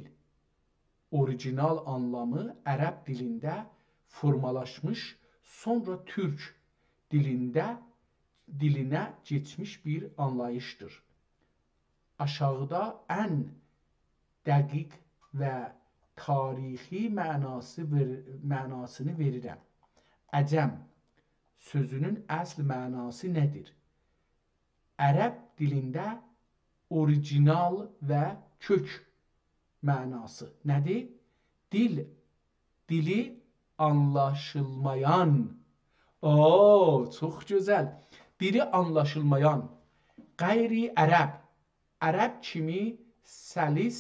اوریجینال آنلامی عرب دیلینده فورمالاشمیش، سونرا تورک دیلینده، دیلینه کئچمیش بیر آنلاییشدیر. آشاغیدا ان دقیق و تاریخی معناسی وئر-، معناسینی وئریرم. عجم سؤزونون اصل معناسی نه‌دیر؟ عرب دیلینده اوریجینال و کؤک معناسی نه‌دیر؟ دیل، دیلی آنلاشیلمایان. او، چوخ گؤزل. دیلی آنلاشیلمایان. غیر عرب، عرب کیمی سلیس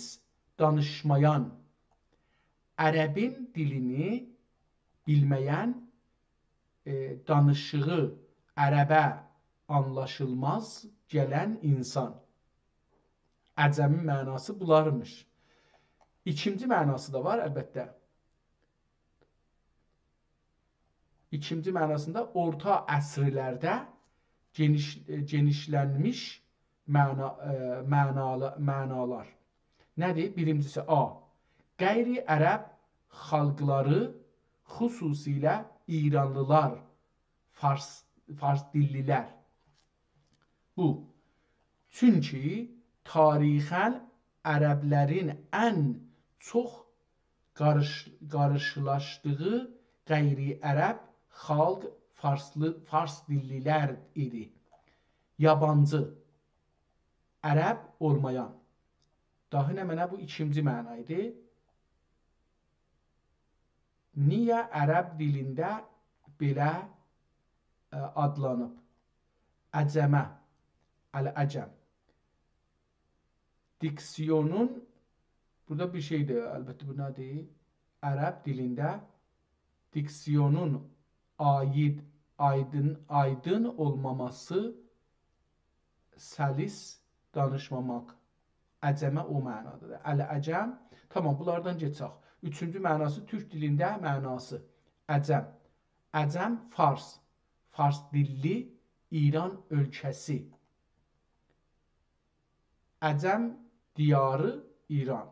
دانیشمایان. عربین دیلینی بیلمه‌ین، ائ، دانیشیغی عربه آنلاشیلماز گلن اینسان. عجمین معناسی بولارمیش. ایکینجی معناسی دا وار، البته. ایکینجی معناسیندا اورتا عصرلرده گئنیش-، ائ، گئنیشلنمیش معنا-، ائ، معنالا-، معنالار. نه‌دیر؟ بیرینجیسی، آ، غیر عرب خالقلاری، خصوصیله ایرانلیلار، فارس، فارس دیللیلر. بو. چونکی تاریخاً عربلرین ان چوخ قاریش-، قارشیلاشدیغی غیر عرب خالق فارسلی، فارس دیللیلر ایدی. یابانجی، عرب اولمایان. داهی نمنه، بو ایکینجی معنا ایدی. نییه عرب دیلینده بئله، ائ، آدلانیب؟ عجمه، العجم. دیکسیونون، بورادا بیر شئیدیر، البته، بو نه‌دیر؟ عرب دیلینده دیکسیونون آیید، آیدین، آیدین اولماماسی، سلیس دانیشماماق. عجمه او معنادادیر. العجم. تامام، بونلاردان گئچک. اوچونجو معناسی، تورک دیلینده معناسی. عجم. عجم، فارس. فارس دیللی ایران اؤلکه‌سی. عجم دیاری ایران.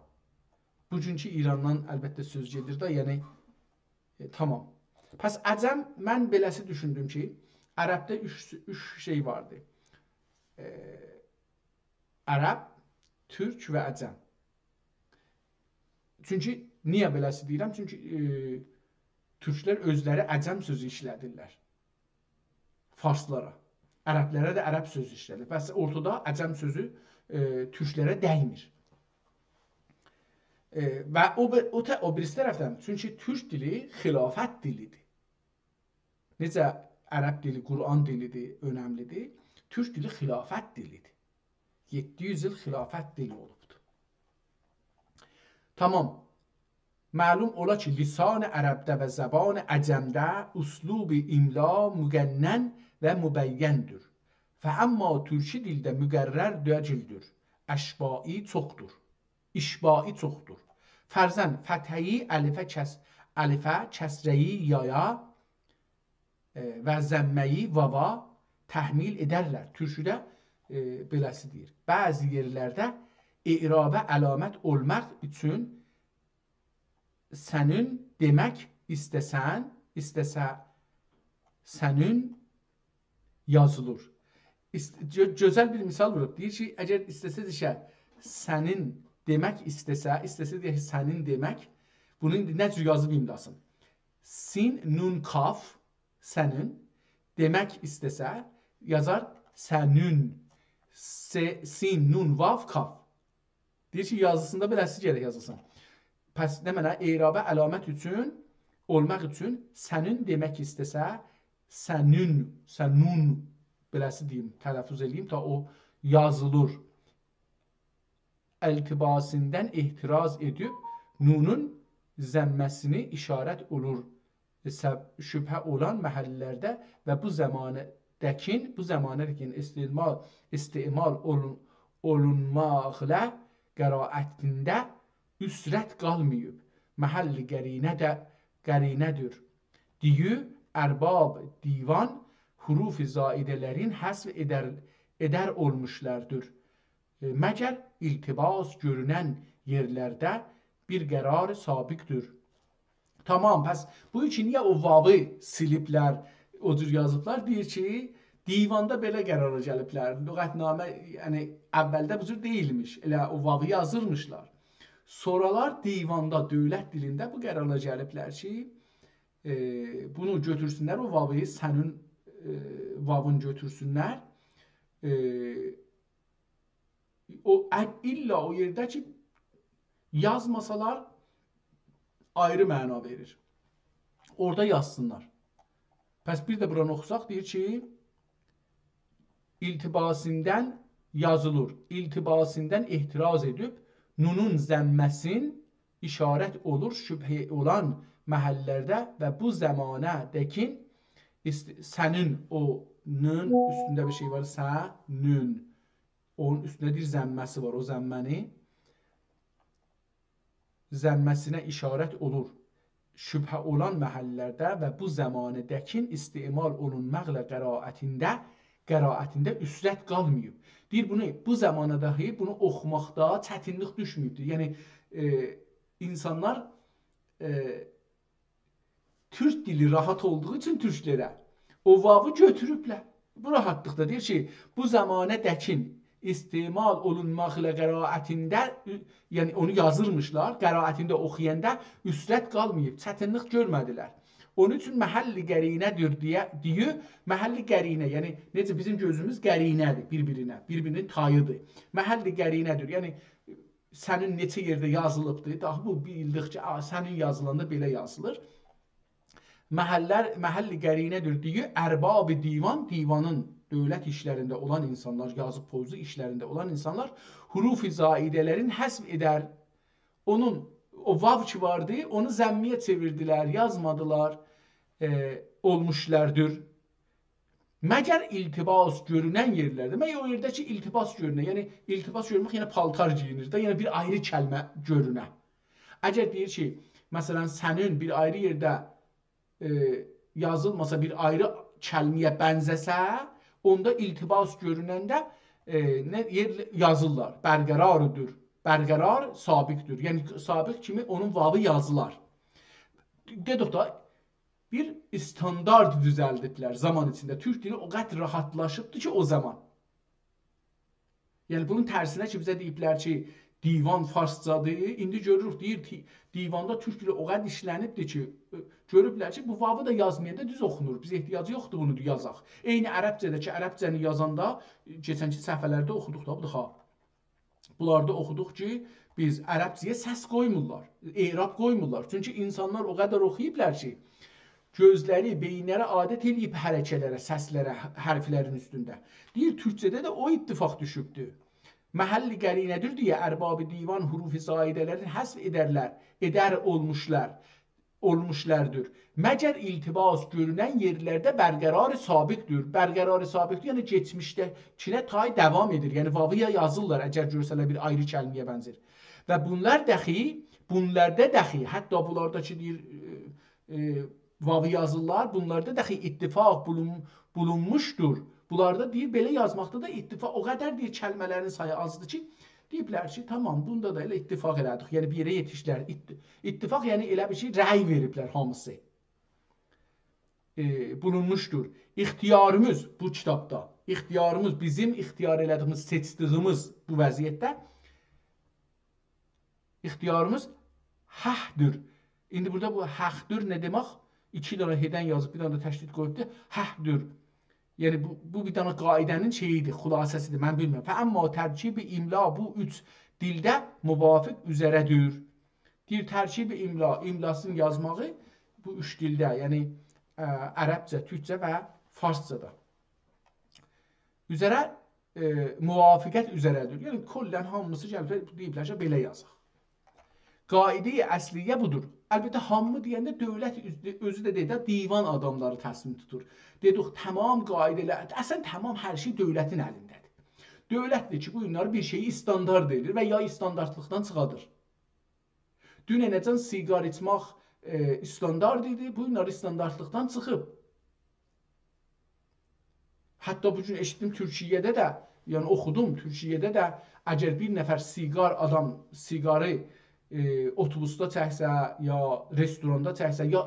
بوگونکو ایراندان البته سؤز گئدیر ده، یعنی، ائ، تامام. پس عجم، من بئله‌سی دوشوندوم کی، عربده اوچ، اوچ شئی واردی. ائ، عرب، تورک و عجم. چونکی، نییه بئله‌سی دئییرم؟ چونکی، ائ، تورکلر اؤزلری عجم سؤزو ایشله‌دیرلر فارسلارا. عربلره ده عرب سؤزو ایشله‌دیر. پس اورتادا عجم سؤزو، ائ، تورکلره دیمیر. ائ، و او بی-، او ته-، او بیریسی طرفدن، چونکی تورک دیلی خلافت دیلیدیر. نئجه عرب دیلی قرآن دیلیدیر، اؤنملیدیر، تورک دیلی خلافت دیلیدیر. یئددی یوز ایل خلافت دیلی اولوبدور. تامام. معلوم اولا کی، لسان عربده و زبان عجمده اسلوب املا مقنن و مبیندیر. و اما تورکی دیلده مقرر دئییلدیر. اشباعی چوخدور. اشباعی چوخدور. فرضاً، فتحه‌یی الفه کس-، الفه، کسره‌یی یایا، ائ، و ضمه‌یی واوا تحمیل ائدرلر. تورکوده، ائ، بئله‌سی دئییر. بعضی یئرلرده اعرابه علامت اولماق اوچون سنون دئمک ایسته‌سن، ایسته‌سه، سنون یازیلیر. ایست-، گؤ-، گؤزل بیر مثال ووروب. دئییر کی، اگر ایسته‌سه دئیه، سنین دئمک ایسته‌سه، ایسته‌سه دئیه، سنین دئمک، بونو ایندی نه جور یازیب ایملاسین؟ سین، نون، کاف، سنین. دئمک ایسته‌سه، یازار سنون. س-، سین، نون، واو، کاف. دئییر کی، یازیسیندا بئله‌سی گرک یازیلسین. پس نمنه؟ اعرابه علامت اوچون، اولماق اوچون سنون دئمک ایسته‌سه، سنون، سنون، بئله‌سی دئییم، تلفظ ائله‌ییم، تا او یازیلیر. التباسیندن احتراز ائدیب نونون ضمه‌سینی اشارت اولور. سب-، شبهه اولان محللرده و بو زمانه‌دکین، بو زمانه‌دکین استعمال، استعمال اولون-، اولونماقله قرائتینده عثرت قالماییب. محل قرینه ده، قرینه‌دیر. دئییر، ارباب دیوان حروف زائده‌لرین حذف ائدر، ائدر اولموشلاردیر. ائ، مگر التباس گؤرونن یئرلرده بیر قرار سابقدیر. تامام، پس بو کی نییه او واوی سیلیبلر، او جور یازیبلار؟ دئییر کی، دیواندا بئله قرارا گلیبلر. لغتنامه، یعنی، اولده بو جور دئییلمیش. ائله او واوی یازیرمیشلار. سونرالار دیواندا، دؤولت دیلینده بو قرارا گلیبلر کی، ائ، بونو گؤتورسونلر، او واوی، سنون، ائ، واوون گؤتورسونلر. ائ، او، ا-، الا او یئرده کی، یازماسالار آیری معنا وئریر. اورادا یازسینلار. پس بیر ده بورانی اوخوساق، دئییر کی، التباسیندن یازیلیر. التباسیندن احتراز ائدیب، نونون ضمه‌سین اشارت اولور شبهه اولان محل‌لرده و بو زمانه دکین ایست-، سنین او نون اوستونده بیر شئی وار، سنون. اونون اوستونده دئییر ضمه‌سی وار، او ضمه‌نی ضمه‌سینه اشارت اولور. شبهه اولان محل‌لرده و بو زمانه دکین استعمال اولونماقلا قرائتینده، قرائتینده عسرت قالماییب. دئییر، بونو، بو زمانا داخی بونو اوخوماقدا چتینلیک دوشمه‌ییبدیر. یعنی، ائ، اینسانلار، ائ، تورک دیلی راحت اولدوغو اوچون تورکلره او واوو گؤتوروبلر. بو راحتلیقدا دئییر کی، بو زمانه دکین استعمال اولونماقلا قرائتینده، یعنی اونو یازیرمیشلار، قرائتینده اوخویاندا عسرت قالماییب، چتینلیک گؤرمه‌دیلر. اونون اوچون محل قرینه‌دیر دئیه، دئییر، محل قرینه، یعنی نئجه بیزیم گؤزوموز قرینه‌دیر بیر-بیرینه، بیر-بیرینین تاییدیر. محل قرینه‌دیر، یعنی سنون نئچه یئرده یازیلیبدیر. داها بو بیلدیک کی، آ، سنون یازیلاندا بئله یازیلیر. محل‌لر، محل قرینه‌دیر دئییر، ارباب دیوان، دیوانین، دؤولت ایشلرینده اولان اینسانلار، یازی پوزو ایشلرینده اولان اینسانلار حروف زائده‌لرین حذف ائدر. اونون، او واو کی واردی، اونو ضمه‌یه چئویردیلر، یازمادیلار، ائ، اولموشلاردیر. مگر التباس گؤرونن یئرلرده، مگر او یئرده کی التباس گؤرونه، یعنی التباس گؤرمک، یعنی پالتار گئیینیر ده، یعنی بیر آیری کلمه گؤرونه. اگر دئییر کی، مثلا، سنون بیر آیری یئرده، ائ، یازیلماسا، بیر آیری کلمه‌یه بنزه‌سه، اوندا التباس گؤروننده، ائ، نه یئر یازیرلار؟ برقراردیر، برقرار، سابقدیر. یعنی سابق کیمی اونون واوو یازیلار. دئدیک دا، بیر استاندارد دوزلدیبلر زامان ایچینده. تورک دیلی او قدر راحتلاشیبدی کی، او زامان. یعنی بونون ترسینه کی، بیزه دئییبلر کی، دیوان فارسجادیر، ایندی گؤروروک، دئییر کی، دیواندا تورک دیلی او قدر ایشلنیبدیر کی، ائ، گؤروبلر کی، بو واوو دا یازمایاندا دوز اوخونور. بیزه احتیاجی یوخدور بونو یازاق. عینی عربجه‌ده کی، عربجه‌نی یازاندا، ائ، کئچنکی صفحه‌لرده اوخودوق دا، بودور ها. بونلاردا اوخودوق کی، بیز عربجه‌یه سس قویمورلار، اعراب قویمورلار. چونکی اینسانلار او قدر اوخویوبلار کی، گؤزلری، بئیینلری عادت ائله‌ییب حرکه‌لره، سسلره، ح-، حرفلرین اوستونده. دئییر، تورکجه‌ده ده او اتفاق دوشوبدور. محل قرینه‌دیر دئیه ارباب دیوان حروف زائده‌لرین حذف ائدرلر، ائدر اولموشلار، اولموشلاردیر. مگر التباس گؤرونن یئرلرده برقرار سابقدیر. برقرار سابقدیر، یعنی کئچمیشده‌کینه تای داوام ائدیر. یعنی واوو یا یازیرلار، اگر گؤرسه‌لر بیر آیری کلمه‌یه بنزیر. و بونلار دخی، بونلاردا دخی، حتی بونلاردا کی دئییر، ائ، ائ، واوو یازیرلار، بونلاردا دخی اتفاق بولون-، بولونموشدور. بونلاردا دئییر، بئله یازماقدا دا اتفاق، او قدر دئییر، کلمه‌لرین سایی آزدیر کی، دئییبلر کی، تامام، بوندا دا ائله اتفاق ائله‌دیک. یعنی بیر یئره یئتیشدیلر. ات-، اتفاق، یعنی ائله بیل کی، رأی وئریبلر هامیسی. ائ، بولونموشدور. اختیاریمیز بو کیتابدا، اختیاریمیز، بیزیم اختیار ائله‌دیگیمیز، سئچدیگیمیز بو وضعیتده اختیاریمیز هه‌دیر. ایندی بورادا بو هه‌دیر نه دئمک؟ ایکی دنه ه‌دن یازیب، بیر دنه ده تشدید قویوبدور. هه‌دیر. یعنی بو، بو بیر دنه قاعده‌نین شئییدیر، خلاصه‌سیدیر، من بیلمیرم. فاما ترکیب املا بو اوچ دیلده موافق اوزره‌دیر. دئییر، ترکیب املا، املاسینی یازماغی بو اوچ دیلده، یعنی، ا، عربجه، تورکجه و فارسجادا. اوزره، ائ، موافقت اوزره‌دیر. یعنی، کلاً هامیسی گلیب دئییبلر کی، بئله یازاق. قاعده اصلیه بودور. البته، هامی دئینده دؤولت اوز-، اؤزو ده دئدی، دیوان آداملاری تصمیم توتور. دئدیک، تامام قاعده‌لر، اصلاً تامام هر شئی دؤولتین الینده‌دیر. دؤولتدیر کی، بو گونلری بیر شئیی استاندارد ائدیر و یا استانداردلیقدان چیخادیر. دوننه‌جن سیگار ایچمک، ائ، استاندارد ایدی، بو گونلری استانداردلیقدان چیخیب. حتی بو گون ائشیتدیم تورکیه‌ده ده، یعنی اوخودوم، تورکیه‌ده ده اگر بیر نفر سیگار، آدام سیگاری، ائ، اوتوبوسدا چکسه، یا رستوراندا چکسه، یا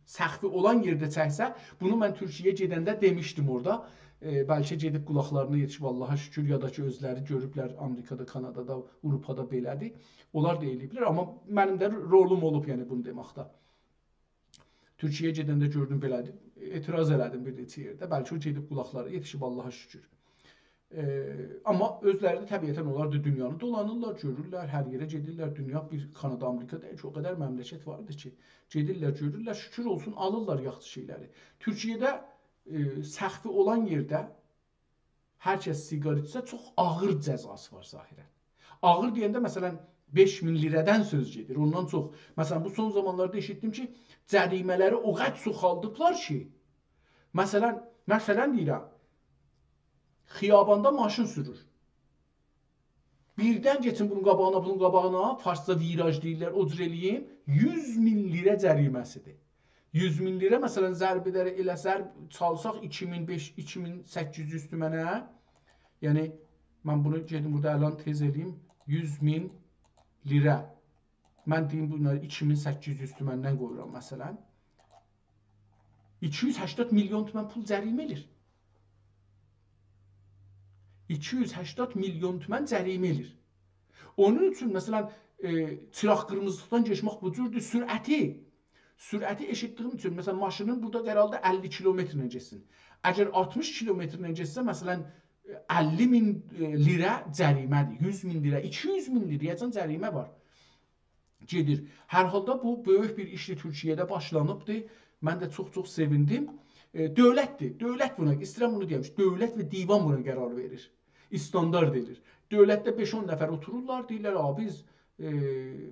سقفی اولان یئرده چکسه، بونو من تورکیه‌یه گئدنده دئمیشدیم اورادا. ائ، بلکه گئدیب قولاقلارینا یئتیشیب، آللاها شوکور، یا دا کی، اؤزلری گؤروبلر آمریکادا، کانادادا، آوروپادا بئله‌دیر. اونلار دا ائله‌ییبلر، آمما منیم ده رولوم اولوب، یعنی بونو دئمکده. تورکیه‌یه گئدنده گؤردوم بئله‌دیر. اعتراض ائله‌دیم بیر نئچه یئرده. بلکه او گئدیب قولاقلارا یئتیشیب، آللاها شوکور. ائ، آمما اؤزلری ده طبیعتاً اونلار دا دونیانی دولانیرلار، گؤرورلر، هر یئره گئدیرلر. دونیا بیر کانادا، آمریکا دئییل کی، او قدر مملکت واردیر کی، گئدیرلر، گؤرورلر، شوکور اولسون، آلیرلار یاخشی شئیلری. تورکیه‌ده، ائ، سقفی اولان یئرده هر کس سیگار ایچسه، چوخ آغیر جزاسی وار ظاهراً. آغیر دئینده، مثلاً، بئش مین لیره‌دن سؤز گئدیر، اوندان چوخ. مثلاً، بو سون زامانلاردا ائشیتدیم کی، جریمه‌لری او قدر چوخالدیبلار کی، مثلاً، مثلاً دئییرم، خیاباندا ماشین سورور. بیردن گئچین بونون قاباغینا، بونون قاباغینا، فارسجا ویراژ دئییرلر، او جور ائله‌ییم، یوز مین لیره جریمه‌سیدیر. یوز مین لیره، مثلاً، ضرب ائدر، ائله ضرب چالساق ایکی مین بئش، ایکی مین سککیز یوز تومنه، یعنی، من بونو گئدیم بورادا الان تئز ائله‌ییم، یوز مین لیره. من دئییم، بونلاری ایکی مین سککیز یوز تومندن قویورام، مثلاً. ایکی یوز هشتاد میلیون تومن پول جریمه ائله‌ییر. ایکی یوز هشتاد میلیون تومن جریمه ائله‌ییر. اونون اوچون، مثلاً، ائ، چیراغ قیرمیزیلیقدان کئچمک بو جوردور. سرعتی، سرعتی ائشیتدیگیم اوچون، مثلاً، ماشینین بورادا قراردی اللی کیلومترله گئتسین. اگر آلتمیش کیلومترله گئتسه، مثلاً، اللی مین، ائ، لیره جریمه‌دیر، یوز مین لیره، ایکی یوز مین لیره‌یه‌جن جریمه وار. گئدیر. هر حالدا بو بؤیوک بیر ایشدیر، تورکیه‌ده باشلانیبدیر. من ده چوخ-چوخ سئویندیم. ائ، دؤولتدیر. دؤولت بونا، ایسته‌ییرم بونو دئیم کی، دؤولت و دیوان بونا قرار وئریر. استاندارد ائدیر. دؤولتده بئش-اون نفر اوتورورلار، دئییرلر: «آ، بیز، ائ،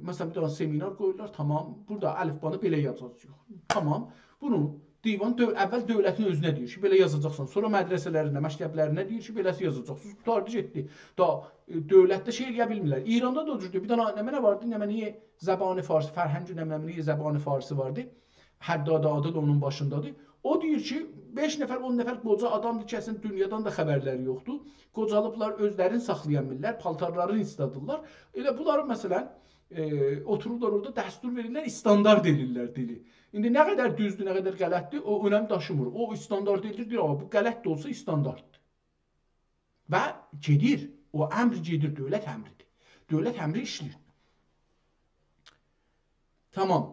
مثلاً، بیر دنه سمینار قویورلار، تامام، بورادا الفبانی بئله یازاجاغیق.» تامام. بونو دیوان دؤو-، اول دؤولتین اؤزونه دئییر کی، بئله یازاجاقسان. سونرا مدرسه‌لرینه، مکتبلرینه دئییر کی، بئله‌سی یازاجاقسینیز. قوتاردی گئتدی. دا، ائ، دؤولتده شئی ائله‌یه بیلمیرلر. ایراندا دا او جوردور. بیر دنه نمنه واردی، نمنه‌ی زبان فارسی، فرهنگ نمنه‌ی زبان فارسی واردی. حداد عادل اونون باشیندادیر. او دئییر کی، بئش نفر، اون نفر قوجا آدامدیر کی، اصلاً دونیادان دا خبرلری یوخدور. قوجالیبلار، اؤزلرینی ساخلایا بیلمیرلر، پالتارلارینی ایسلادیرلار. ائله بونلاری، مثلاً، ائ، اوتوروبلار اورادا دستور وئریرلر، استاندارد ائله‌ییرلر دیلی. ایندی نه قدر دوزدور، نه قدر غلطدیر، او اؤنم داشیمیر. او استاندارد ائله‌ییر، دئییر: «آ، بو غلط ده اولسا استاندارددیر.» و گئدیر، او امر گئدیر، دؤولت امریدیر. دؤولت امری ایشله‌ییر. تامام.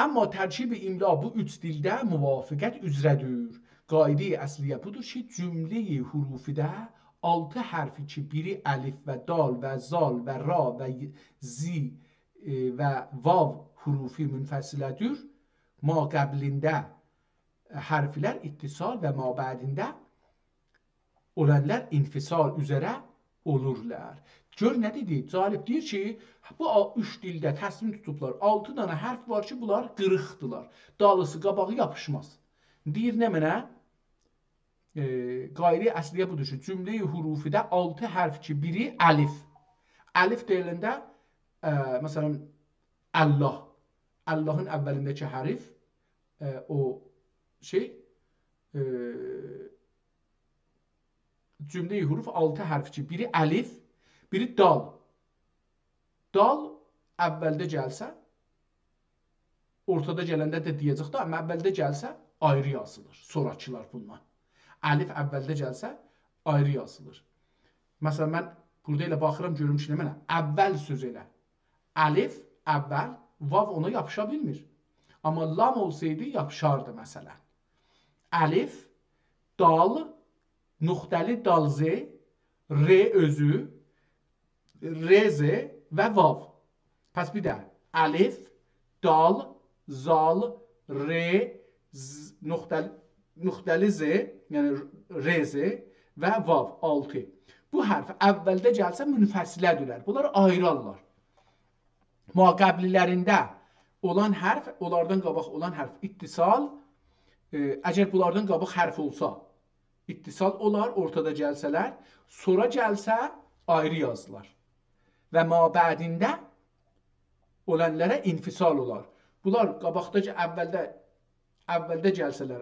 آمما ترکیب املا بو اوچ دیلده موافقت اوزره‌دیر. قاعده‌ی اصلیه بودور کی، جمله‌ی حروفیده آلتی حرف کی، بیری الف و دال و ذال و را و ی-، زی، ائ، و واو حروفی منفصله‌دیر، مابعدینده حرفلر اتصال و مابعدینده اولانلار انفصال اوزره اولورلار. گؤر نه دئدی؟ جالب، دئییر کی، بو آ-، اوچ دیلده تصمیم توتوبلار. آلتی دنه حرف وار کی، بونلار قیریقدیلار. دالیسی، قاباغی یاپیشماز. دئییر، نمنه؟ ائ، قاعده‌ی اصلیه بودور کی، جمله‌ی حروفیده آلتی حرف کی، بیری الف. الف دئییلنده، ائ، مثلاً، الله. اللهین اولینده‌کی حرف، ائ، او شئی، ائ، جمله‌ی حروف آلتی حرف کی، بیری الف، بیری دال. دال اولده گلسه، اورتادا گلنده ده دئیه‌جک ده، آمما اولده گلسه آیری یازیلیر. سونراکیلار بوندان. الف اولده گلسه آیری یازیلیر. مثلاً، من بورادا ائله باخیرام، گؤروم کی، نمنه؟ اول سؤز ائله. الف، اول، واو اونا یاپیشا بیلمیر. آمما لام اولسایدی، یاپیشاردی، مثلاً. الف، دال، نقطه‌لی دال ز، ر اؤزو، ر ز و واو. پس بیر ده الف، دال، ذال، ر، ز، نقطه‌لی، نقطه‌لی ز، یعنی ر ز و واو، آلتی. بو حرف اولده گلسه منفصله‌دیرلر. بونلاری آییرارلار. مابعدلرینده اولان حرف، اونلاردان قاباق اولان حرف اتصال، ائ، اگر بونلاردان قاباق حرف اولسا، اتصال اولار، اورتادا گلسه‌لر، سونرا گلسه آیری یازیلار. و مابعدینده اولانلارا انفصال اولار. بونلار قاباقدا کی، اولده، اولده گلسه‌لر،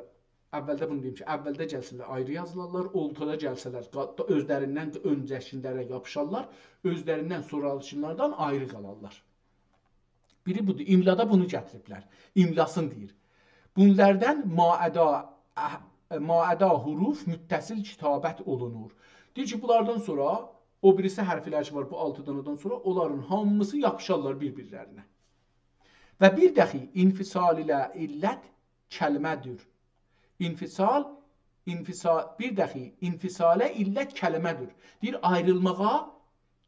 اولده بونو دئییم کی، اولده گلسه‌لر آیری یازیلارلار، اورتادا گلسه‌لر قا-، اؤزلریندن اؤنجه‌کیلره یاپیشارلار، اؤزلریندن سونراکیلاردان آیری قالارلار. بیری بودور. املادا بونو گتیریبلر. املاسینی دئییر. بونلاردان ماعدا، اح-، ماعدا حروف متصل کتابت اولونور. دئییر کی، بونلاردان سونرا او بیریسی حرفلر کی وار، بو آلتی دانادان سونرا اونلارین هامیسی یاپیشارلار بیر-بیرلرینه. و بیر دخی انفصال ایله علت کلمه‌دیر. انفصال، انفصا-، بیر داخی انفصاله علت کلمه‌دیر. دئییر، آیریلماغا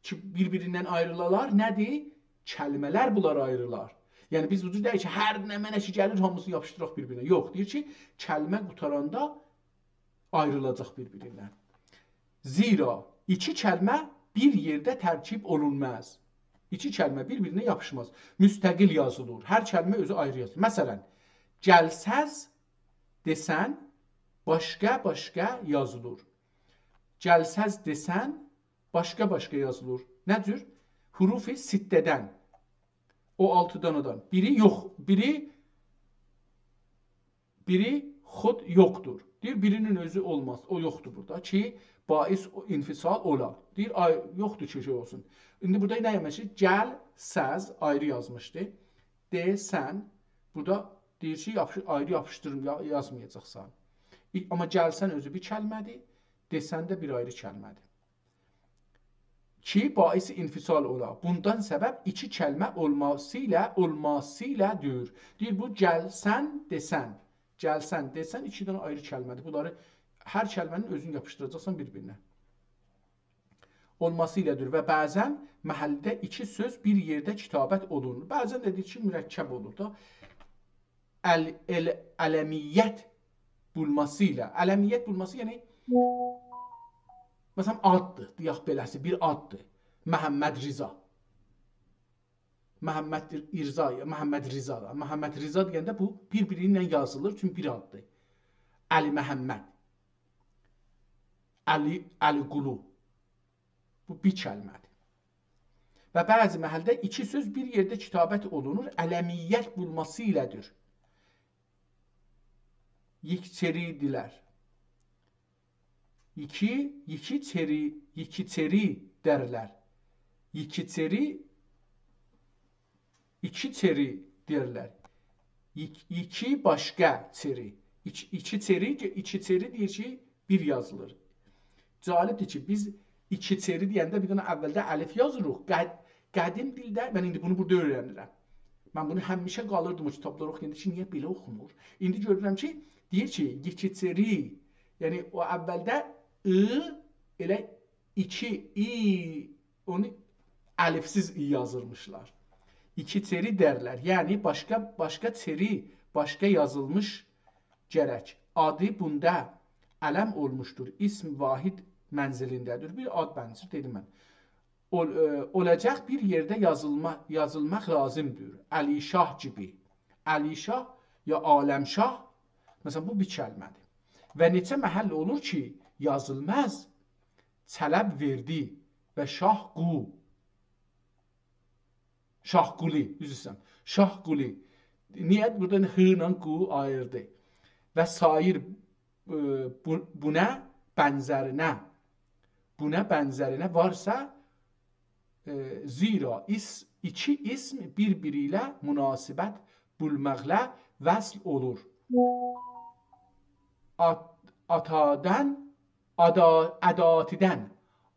کی، بیر-بیریندن آیریلالار، نه‌دیر؟ کلمه‌لر بونلار آیریلار. یعنی، بیز بو جور دئییل کی، هر نمنه کی گلیر، هامیسینی یاپیشدیراق بیر-بیرینه. یوخ، دئییر کی، کلمه قوتاراندا آیریلاجاق بیر-بیریندن. زیرا ایکی کلمه بیر یئرده ترکیب اولونماز. ایکی کلمه بیر-بیرینه یاپیشماز. مستقل یازیلیر. هر کلمه اؤزو آیری یازیلیر. مثلا، گلسز دئسن، باشقا-باشقا یازیلیر. گلسز دئسن، باشقا-باشقا یازیلیر. نه جور؟ حروف سته‌دن. او آلتیدان اودان. بیری یوخ، بیری، بیری خود یوخدور. دئییر، بیرینین اؤزو اولماز، او یوخدور بورادا کی، باعث انفصال اولا. دئییر، آی، یوخدور کی، شئی اولسون. ایندی بورادا نه دئمک کی، گلسز آیری یازمیشدی. دئسن، بورادا دئییر کی، یاپیش-، آیری یاپیشدیریم، یا-، یازمایاجاقسان. ای-، آمما گلسن اؤزو بیر کلمه‌دیر، دئسن ده بیر آیری کلمه‌دیر. کی، باعث انفصال اولا. بوندان سبب ایکی کلمه اولماسی ایله، اولماسی ایله‌دیر. دئییر، بو گلسن، دئسن. گلسن، دئسن ایکی دنه آیری کلمه‌دیر. بونلاری هر کلمه‌نین اؤزونو یاپیشدیراجاقسان بیر-بیرینه. اولماسی ایله‌دیر و بعضا محلده ایکی سؤز بیر یئرده کتابت اولونور. بعضا ده دئییر کی، مرکب اولور دا. ال-، ال-، علمیت بولماسی ایله. علمیت بولماسی، یعنی، مثلا، آددیر، دئیک بئله‌سی، بیر آددیر. محمدرضا. محمدرضا، محمدرضا دا. محمدرضا دئینده بو بیر-بیری ایله یازیلیر، چونکی بیر آددیر. علی‌محمد. علی، علی‌قولو. بو بیر کلمه‌دیر. و بعضی محلده ایکی سؤز بیر یئرده کتابت اولونور، علمیت بولماسی ایله‌دیر. یکچری‌دیرلر. ایکی، یکی‌چری، یکی‌چری دئرلر. یکی‌چری، ایکی‌چری دئیرلر. ایک-، ایکی باشقا چری. ایک-، ایکی‌چری، ایکی‌چری دئییر کی، بیر یازیلیر. جالبدیر کی، بیز ایکی‌چری دئینده بیر دنه اولده الف یازیریق. قد-، قدیم دیلده، من ایندی بونو بورادا اؤیرنیرم. من بونو همیشه قالیردیم او کیتابلاری اوخویاندا کی، نییه بئله اوخونور؟ ایندی گؤرورم کی، دئییر کی، یکی‌چری، یعنی او اولده ی، ائله ایکی، ای، اونو الفسیز ی یازیرمیشلار. ایکی‌چری دئرلر. یعنی باشقا، باشقا چری، باشقا یازیلمیش گرک. آدی بوندا علم اولموشدور. اسم واحد منزله‌دیر. بیر آد بنزیر، دئدیم من. اول-، ائ، اولاجاق بیر یئرده یازیلما-، یازیلماق لازیمدیر. علی‌شاه کیمی. علی‌شاه یا عالم‌شاه، مثلا، بو بیر کلمه‌دیر. و نئچه محل اولور کی، یازیلماز. طلب وئردی و شاه قو-، شاه‌قولی، عذر ایسته‌ییرم. شاه‌قولی. نییه بورادا ه ایله قو آییردی؟ و سایر، ائ، بو-، بونا بنزرینه، بونا بنزرینه وارسا، ائ، زیرا اس-، ایکی اسم بیر-بیری ایله مناسبت بولماقلا وصل اولور. آت-، آتادان، آدا-، اداتیدن،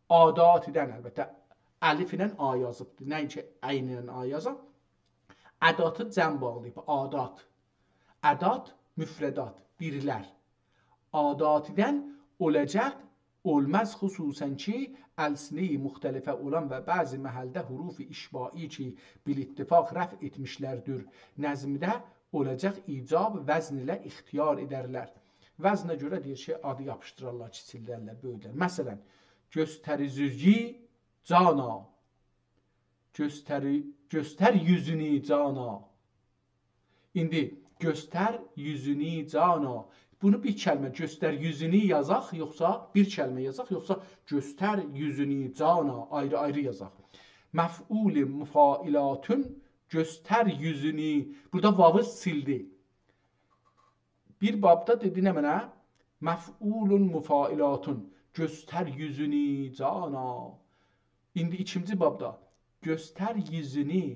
آداتیدن، البته، الف ایله آ یازیبدیر، نه‌اینکی عین ایله آ یازا. اداتی جمع باغلاییب، آدات. ادات، مفردات، بیرلر. آداتیدن اولاجاق، اولماز، خصوصا کی، السنه‌ی مختلفه اولان و بعضی محلده حروف اشباعی کی، بالاتفاق رفع ائتمیشلردیر نظمده، اولاجاق ایجاب وزن ایله اختیار ائدرلر. وزنه گؤره دئییر کی، آدی یاپیشدیرارلار، کیچیلدرلر، بؤیودرلر. مثلا، گؤستریزوجی جانا. گؤستری-، گؤستر یوزونو جانا. ایندی گؤستر یوزونو جانا. بونو بیر کلمه گؤستر یوزونو یازاق، یوخسا بیر کلمه یازاق، یوخسا گؤستر یوزونو جانا، آیری-آیری یازاق. مفعول مفاعلاتون گؤستر یوزونو. بورادا واوی سیلدی. بیر بابدا دئدی نمنه؟ مفعول مفاعلاتون. گؤستر یوزونو جانا. ایندی ایکینجی بابدا. گؤستر یوزونو.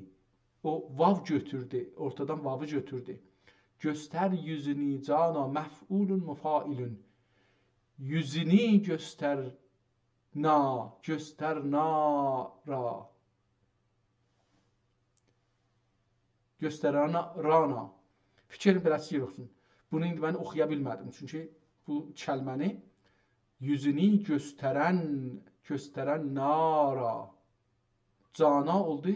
او واو گؤتوردو. اورتادان واوی گؤتوردو. گؤستر یوزونو جانا مفعول مفاعلون. یوزونو گؤستر نا، گؤستر نارا. گؤسترن رانا. فیکرین بئله‌سی یوخدور. بونو ایندی من اوخویا بیلمه‌دیم، چونکی بو کلمه‌نی، یوزونو گؤسترن، گؤسترن نارا. جانا اولدو.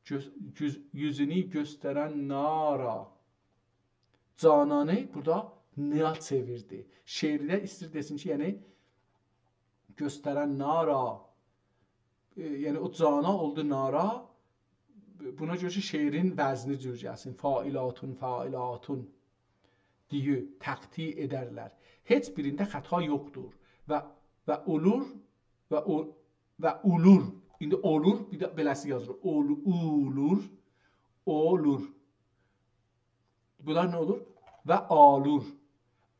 گؤز-، گؤز-، یوزونو گؤسترن نارا. جانانی بورادا نیا چئویردی. شعرده ایستیر دئسین کی، یعنی گؤسترن نارا، ائ، یعنی او جانا اولدو نارا. بونا گؤره کی، شعرین وزنی جور گلسین. فاعلاتون، فاعلاتون. دییو، تقطیع ائدرلر. هئچ بیرینده خطا یوخدور. و، و اولور، و او-، و اولور. ایندی اولور، بیر ده بئله‌سی یازیلیر. اول-، اولور، اولور. بونلار نه اولور؟ و آلور.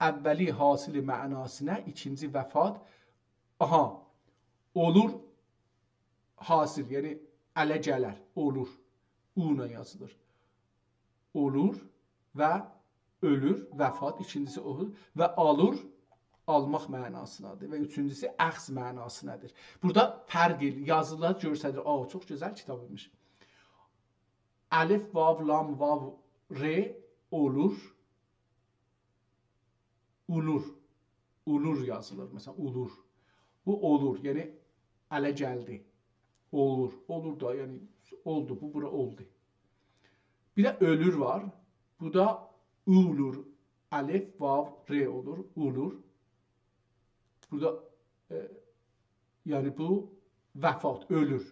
اولی حاصل معناسینا، ایکینجی وفات. آها، اولور حاصل، یعنی اله گلر، اولور. او ایله یازیلیر. اولور و اؤلور، وفات، ایکینجیسی اولور. و آلور، آلماق معناسینادیر. و اوچونجوسو اخذ معناسینادیر. بورادا فرق ائل-، یازیلار گؤستریر. آ، چوخ گؤزل کیتاب ایمیش. الف، واو، لام، واو، ر، اولور. اولور. اولور یازیلیر. مثلا، اولور. بو اولور. یعنی، اله گلدی. اولور. اولور دا، یعنی، اولدو. بو، بورا اولدو. بیر ده اؤلور وار. بو دا اولور. الف، واو، ر اولور. اولور. بورادا، ائ، یعنی بو وفات، اؤلور.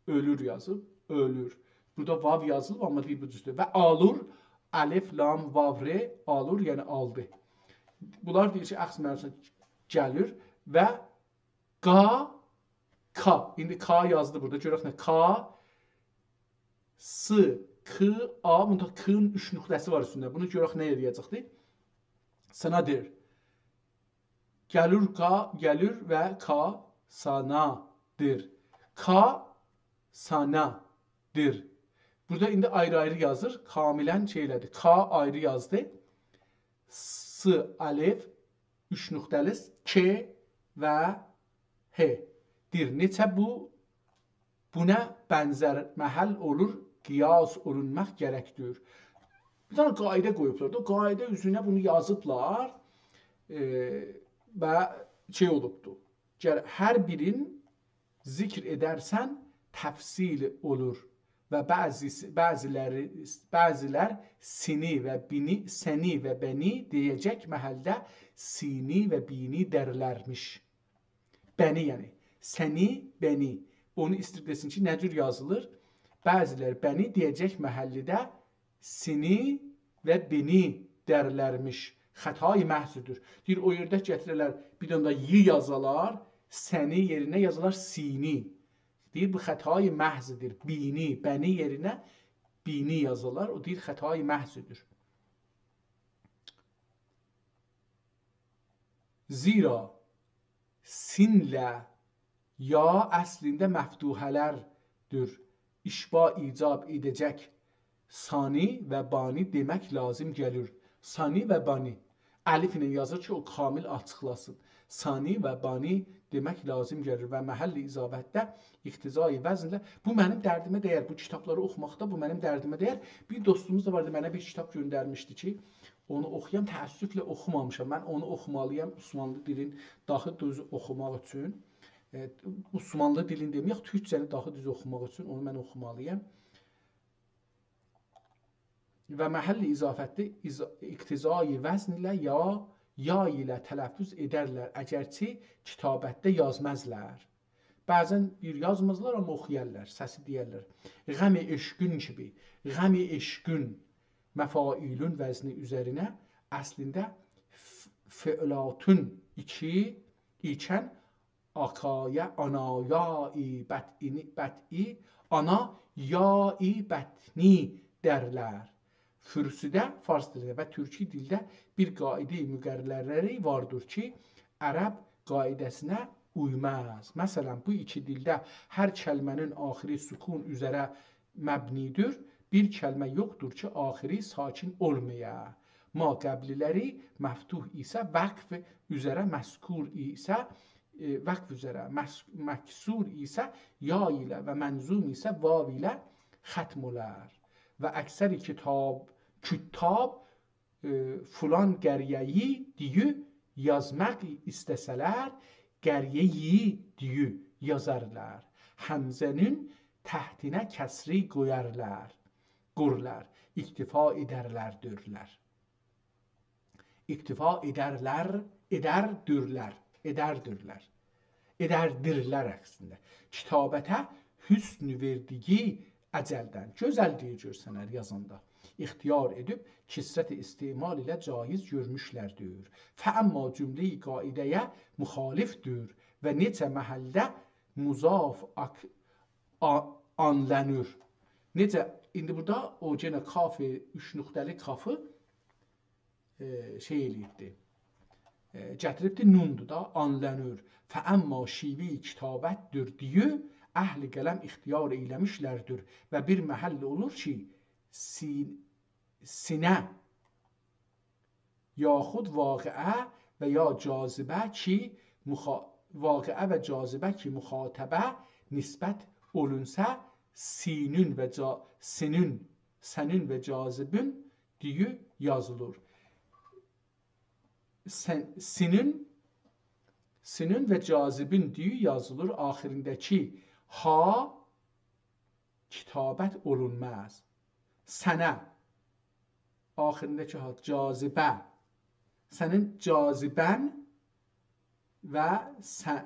اؤلور یازیب، اؤلور. بورادا واو یازیلیب، آمما دئییل بو دوزدور. و آلور، الف، لام، واو، ر، آلور، یعنی آلدی. بونلار دئییر کی، اخذ معناسینا گلیر. و قا، کا. ایندی کا یازدی بورادا. گؤرک نه؟ کا، س، ک، آ. بوندا کین اوچ نقطه‌سی وار اوستونده. بونو گؤرک نه ائله‌یه‌جکدی؟ سانا دئییر. گلور کا، گلور و کا سانا دیر. کا سانا دیر. بورادا ایندی آیری-آیری یازیر. کاملاً شئی ائله‌دی. کا آیری یازدی. س، الف، اوچ نقطه‌لی، ک و ه. دیر. نئچه بو بونا بنزر محل اولور، قیاس اولونماق گرکدیر. بیر دنه قاعده قویوبلار دا، او قاعده اوزونه بونو یازیبلار، ائ، و شئی اولوبدو. گر هر بیرین ذکر ائدرسن، تفصیل اولور و بعضی، بعضی‌لری، بعضی‌لر سینی و بینی، سنی و بنی دئیه‌جک محلده سینی و بینی درلرمیش. بنی، یعنی سنی، بنی. اونو ایستیر دئسین کی، نه جور یازیلیر؟ بعضی‌لر بنی دئیه‌جک محلده سینی و بینی درلرمیش. خطای محضدیر. دئییر، او یئرده گتیره‌لر، بیر دنه ده ی یازالار، سنی یئرینه یازالار سینی. دئییر، بو خطای محضدیر. بینی، بنی یئرینه بینی یازالار. او دئییر، خطای محضدیر. زیرا سینله یا اصلینده مفتوحه‌لردیر. اشباع ایجاب ائده‌جک سانی و بانی دئمک لازیم گلیر. سانی و بانی. الف ایله یازیر کی، او کامل آچیقلاسین. سانی و بانی دئمک لازیم گلیر و محل اضافتده اقتضای وزنله. بو منیم دردیمه دیر. بو کیتابلاری اوخوماقدا بو منیم دردیمه دیر. بیر دوستوموز دا واردی، منه بیر کیتاب گؤندرمیشدی کی، اونو اوخویام، تأسفله اوخومامیشام. من اونو اوخومالییام عثمانلی دیلین داها دوز اوخوماق اوچون. ائ، عثمانلی دیلین دئمه‌یک، تورکجه‌نی داها دوز اوخوماق اوچون اونو من اوخومالییام. و محل اضافتده اض-، اقتضای وزن ایله یا، یا ایله تلفظ ائدرلر، اگرچه کتابتده یازمازلار. بعضاً دئییر، یازمازلار، آمما اوخویارلار، سسی دئیرلر. غم عشقون کیمی، غم عشقون مفاعیلون وزنی اوزرینه اصلینده ف-، فعلاتون ایکی، ایکن آکایا، آنایایی بطنی، بطنی، آنا یایی بطنی درلر. فارسیده، فارس دیلینده و تورکی دیلده بیر قاعده مقرره‌لری واردیر کی، عرب قاعده‌سینه اویماز. مثلاً، بو ایکی دیلده هر کلمه‌نین آخیری سکون اوزره مبنی‌دیر. بیر کلمه یوخدور کی، آخیری ساکن اولمایا. ما قبلی‌لری مفتوح ایسه وقف اوزره، مذکور ایسه، ائ، وقف اوزره، مس-، مکسور ایسه یا ایله و منظوم ایسه واو ایله ختم اولار. و اکثر کتاب، کتاب، ائ، فلان قریه‌یی دئییر، یازماق ایسته‌سه‌لر، قریه‌یی دیو یازارلار. همزه‌نین تحتینه کسری قویارلار، قورلار، اکتفا ائدرلردیرلر. اکتفا ائدرلر، ائدردیرلر، ائدردیرلر. ائدردیرلر عکسینده. کتابته حسن وئردیگی اجلدن، گؤزللیگی گؤرسنر یازاندا. اختیار ائدیب کثرت استعمال ایله جایز گؤرموشلردیر. فاما جمله‌ی قاعده‌یه مخالفدیر و نئچه محلده مضاف آک-، آ-، آنلانیر. نئجه؟ ایندی بورادا او یئنه کاف، اوچ نقطه‌لی کافی، ائ، شئی ائله‌ییبدی. ائ، گتیریبدی، نوندور دا، آنلانیر. فاما شیوه‌ی کتابتدیر دیو، اهل قلم اختیار ائیله‌میشلردیر و بیر محل اولور کی، سی-، سینه یاخود واقعه و یا جاذبه کی مخا-، واقعه و جاذبه کی مخاطبه نسبت اولونسا، سینون و جا-، سینون، سنون و جاذبون دیو یازیلیر. سن-، سینون، سینون و جاذبون دیو یازیلیر. آخیرینده‌کی ها کتابت اولونماز. سنه. آخیرینده‌کی ها، جاذبه. سنین جاذبه‌ن و س-، ائ،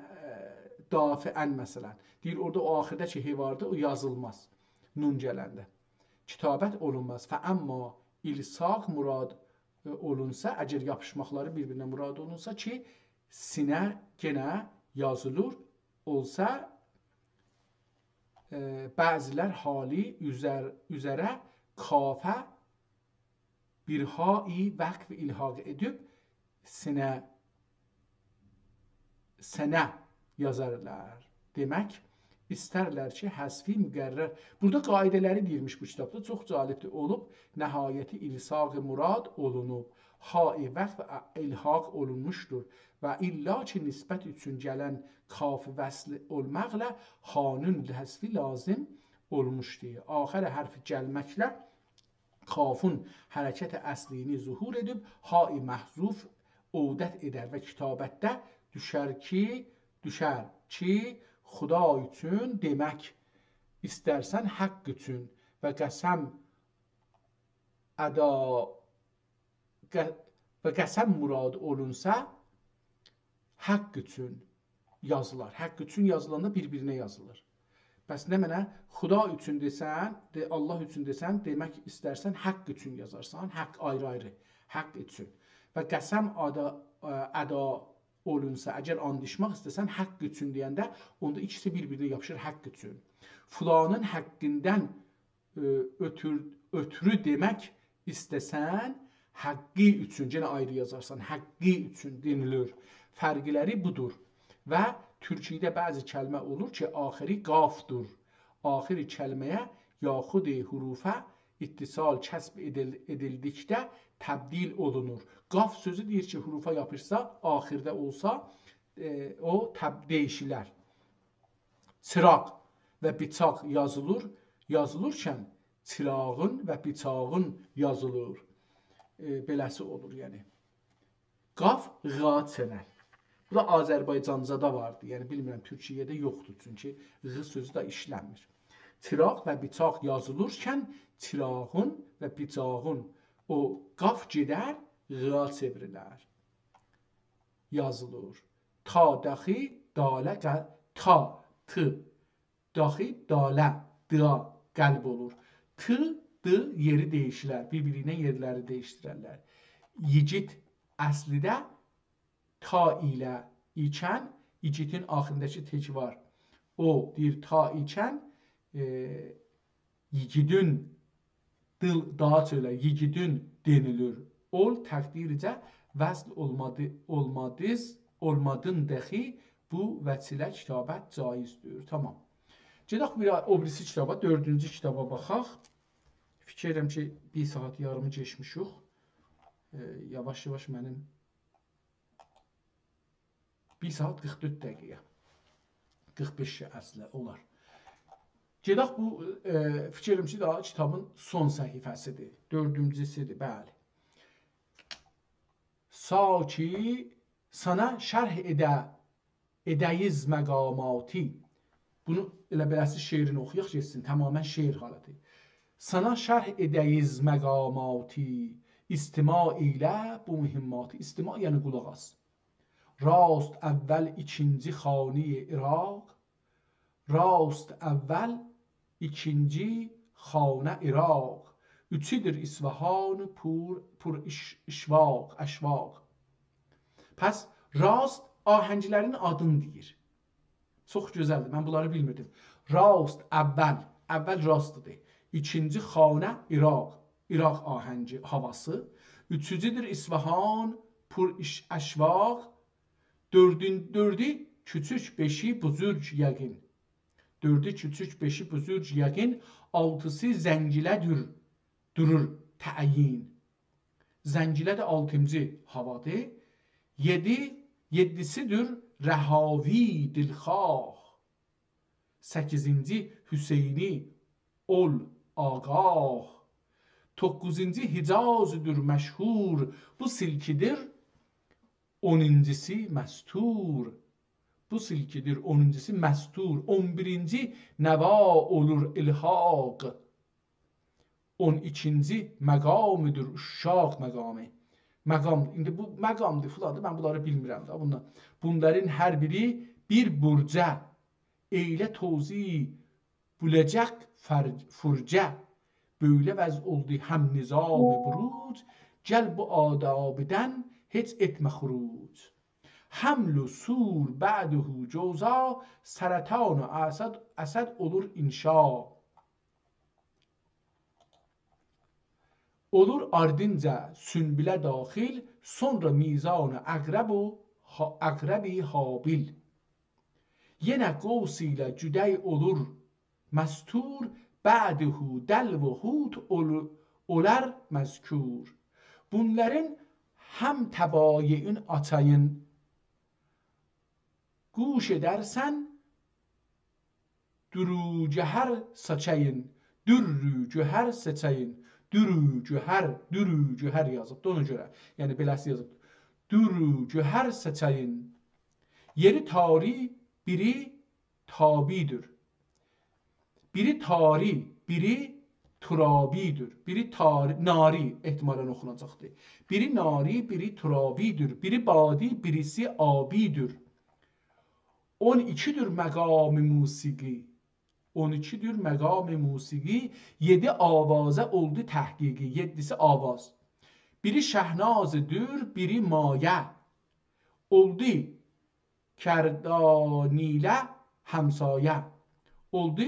دافعاً، مثلاً. دئییر، اورادا او آخیردا کی ه واردی، او یازیلماز. نون گلنده. کتابت اولونماز. فاما الصاق مراد، ائ، اولونسا، اگر یاپیشماقلاری بیر-بیرینه مراد اولونسا کی، سینه یئنه یازیلیر، اولسا، ائ، بعضی‌لر حالی اوزر-، اوزره کافه بیر هایی وقف الحاق ائدیب سنه، سنه یازارلار. دئمک ایسترلر کی، حذفی مقرر. بورادا قاعده‌لری دئییرمیش بو کیتابدا. چوخ جالبدیر. اولوب، نهایتی الصاق مراد اولونوب، های وقف الحاق اولونموشدور و الا کی، نسبت اوچون گلن کاف وصل اولماقلا هانون حذفی لازم اولموشدور. آخر حرف گلمکله کافون حرکت اصلی‌نی ظهور ائدیب، های محذوف عودت ائدر و کتابتده دوشر کی، دوشر کی، خدا اوچون دئمک ایسترسن حق اوچون و قسم ادا، ق-، و قسم مراد اولونسا، حق اوچون یازیلار. حق اوچون یازیلاندا بیر-بیرینه یازیلیر. پس نمنه؟ خدا اوچون دئسن، دئ-، الله اوچون دئسن، دئمک ایسترسن حق اوچون یازارسان، حق آیری-آیری، حق اوچون. و قسم ادا، ا، ادا اولونسا، اگر آند ایچمک ایسته‌سن، حق اوچون دئینده، اوندا ایکیسی بیر-بیرینه یاپیشیر، حق اوچون. فلانین حقیندن، ائ، اؤتور-، اؤترو دئمک ایسته‌سن، حقی اوچون، یئنه آیری یازارسان، حقی اوچون دئنیلیر. فرقلری بودور. و تورکی‌ده بعضی کلمه اولور کی، آخیری قافدور. آخیری کلمه‌یه یاخود حروفه اتصال کسب ائدیل-، ائدیلدیکده تبدیل اولونور. قاف سؤزو دئییر کی، حروفا یاپیشسا، آخیرده اولسا، ائ، او تب-، دییشیلر. چیراغ و بیچاق یازیلیر، یازیلیرکن چیراغین و بیچاغین یازیلیر. ائ، بئله‌سی اولور، یعنی. قاف غا چئنر. بو دا آذربایجانجادا واردی. یعنی، بیلمیرم، تورکیه‌ده یوخدور. چونکی غ سؤزو ده ایشلنمیر. چیراغ و بیچاق یازیلیرکن چیراغین و بیچاغین او قاف گئدر، غا چئوریلر. یازیلیر. تا داخی داله قل-، تا، ت، داخی داله، دا، قلب اولور. ت، د یئری دییشیلر، بیر-بیری ایله یئرلری دییشدیررلر. ییگیت اصلیده تا ایله ایکن، ایگیتین آخیرینداکی تک وار. او دئییر، تا ایکن، ائ، ییگیدین، دیل، داها چؤله، ییگیدین دئنیلیر. اول تقدیرجه وصل اولمادی-، اولمادیز، اولمادین داخی بو وجه‌له کتابت جایزدیر. تامام. گئدک بیر او بیریسی کیتابا، دؤردونجو کیتابا باخاق. فیکیر ائدیرم کی، بیر ساعات یاریمی کئچمیشیک. ائ، یاواش-یاواش منیم بیر ساعات قیرخ دؤرد دقیقه. قیرخ بئش اصله اولار. گئدک بو، ائ، فیکیر ائدیرم کی، داها کیتابین سون صفحه‌سیدیر. دؤردونجوسودور، بلی. ساکی، سانا شرح ائده، ائده‌ییز مقاماتی. بونو ائله بئله‌سی شعرینی اوخویاق گئتسین، تمامیله شعر حالتی. سانا شرح ائده‌ییز مقاماتی، استماع ائیله بو مهماتی. استماع یعنی قولاق آس. راست اول ایکینجی خانهٔ عراق، راست اول، ایکینجی خانه عراق، اوچودور اصفهان پر، پر اش-، اشواق، اشواق. پس راست آهنگلرین آدینی دئییر. چوخ گؤزلدیر، من بونلاری بیلمیردیم. راست اول، اول راستدیر. ایکینجی خانه عراق، عراق آهنگی، هاواسی. اوچونجودور اصفهان پر اش-، اشواق. دؤردون-، دؤردو کوچوک، بئشی بزرگ یقین. دؤردو کوچوک، بئشی بزرگ یقین، آلتیسی زنگیله‌دیر، دورور تعیین. زنگیله ده آلتینجی هاوادیر. یئدی، یئددیسی‌دیر رهاوی دلخواه. سککیزینجی حسینی اول آگاه. دوققوزونجو حجازدیر مشهور، بو سیلکی‌دیر اونونجوسو مستور. بو سیلکی‌دیر اونونجوسو مستور. اون بیرینجی نوا اولور الحاق. اون ایکینجی مقامدیر عشاق مقامی. مقام، ایندی بو مقامدیر، فلاندیر، من بونلاری بیلمیرم ده، بونلار. بونلارین هر بیری بیر برجه، ائیله توزیع بوله‌جک فر-، فرجه. بؤیله وضع اولدو هم نظام بروج، گل بو آدابدن هئچ ائتمه خروج. حمل و صور بعده جوزا، سرطان و اسد، اسد اولور انشا. اولور آردینجا سنبله داخل، سونرا میزان عقرب و ها-، عقرب حابیل. یئنه قوس ایله جدی اولور مستور، بعده دلو و حوت اول-، اولار مذکور. بونلارین هم طبایعین آچایین، گوش ائدرسن، درو گهر سئچه‌یین، درو گهر سئچه‌یین، درو گهر، درو گهر یازیبدی، اونا گؤره. یعنی، بئله‌سی یازیبدی. درو گهر سئچه‌یین. یئری تاری، بیری تابی‌دیر. بیری تاری، بیری ترابی‌دیر. بیری تاری، ناری احتمالاً اوخوناجاقدیر. بیری ناری، بیری ترابی‌دیر. بیری بادی، بیریسی آبی‌دیر. اون ایکی‌دیر مقام موسیقی. اون ایکی‌دیر مقام موسیقی. یئدی آوازه اولدو تحقیقی. یئددیسی آواز. بیری شهنازدیر، بیری مایه. اولدو کردانیله همسایه. اولدو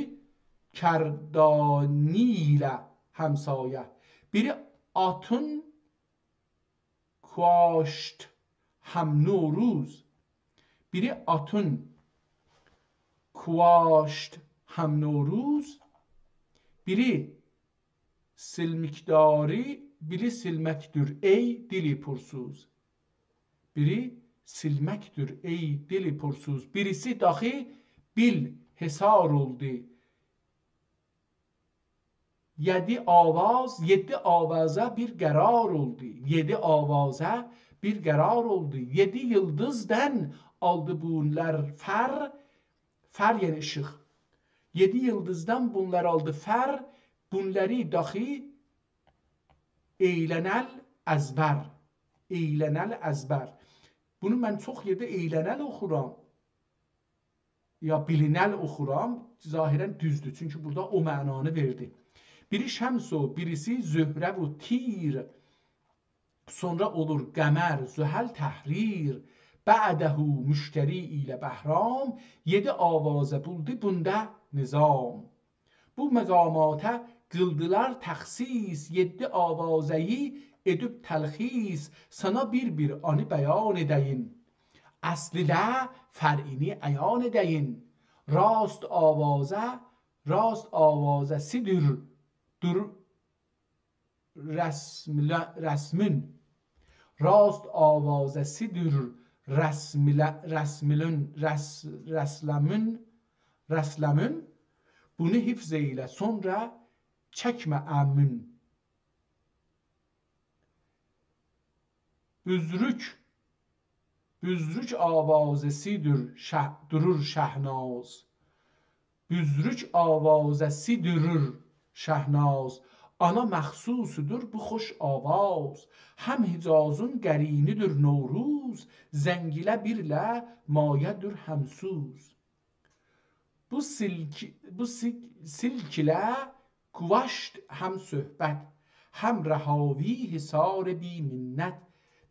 کردانیله همسایه. بیری آتین کواشت هم نوروز. بیری آتین کواشت هم نوروز. بیری سیلمکداری، بیری سیلمکدیر، ای دیلی پرسوز. بیری سیلمکدیر، ای دیلی پرسوز. بیریسی داخی بیل حصار اولدو. یئدی آواز، یئددی آوازه بیر قرار اولدو. یئدی آوازه بیر قرار اولدو. یئدی ییلدیزدان آلدی بونلار فر، فر یعنی ایشیق. یئدی ییلدیزدان بونلار آلدی فر، بونلاری داخی ائیلنل ازبر. ائیلنل ازبر. بونو من چوخ یئرده ائیلنل اوخورام. یا بیلینل اوخورام. ظاهراً دوزدور، چونکی بورادا او معنانی وئردی. بیری شمس و بیریسی زهره و تیر، سونرا اولور قمر، زحل، تحریر. بعده مشتری ایله بهرام، یئدی آوازه بولدو بوندا نظام. بو مقاماتا قیلدیلار تخصیص، یئددی آوازه‌یی ائدیب تلخیص. سانا بیر-بیر آنی بیان ائده‌ییم، اصلیله فرعینی عیان ائده‌ییم. راست آوازه، راست آوازه‌سی‌دیر، دور رسمله-، رسمین. راست آوازه‌سی‌دیر رسمله-، رسملین، رس-، رسلمین، رسلمین. بونو حفظ ائیله، سونرا چکمه امین. بزرگ، بوزروک آوازه‌سی دور شه-، دورور شهناز. بوزروک آوازه‌سی دورور شهناز. آنا مخصوصودور بو خوش آواز. هم حجازین قرینی‌دیر نوروز، زنگیله بیرله مایه‌دیر هم‌سوز. بو سیلک-، بو سیک-، سیلک ایله گواشت هم‌صحبت، هم رهاوی حصار بی‌منت.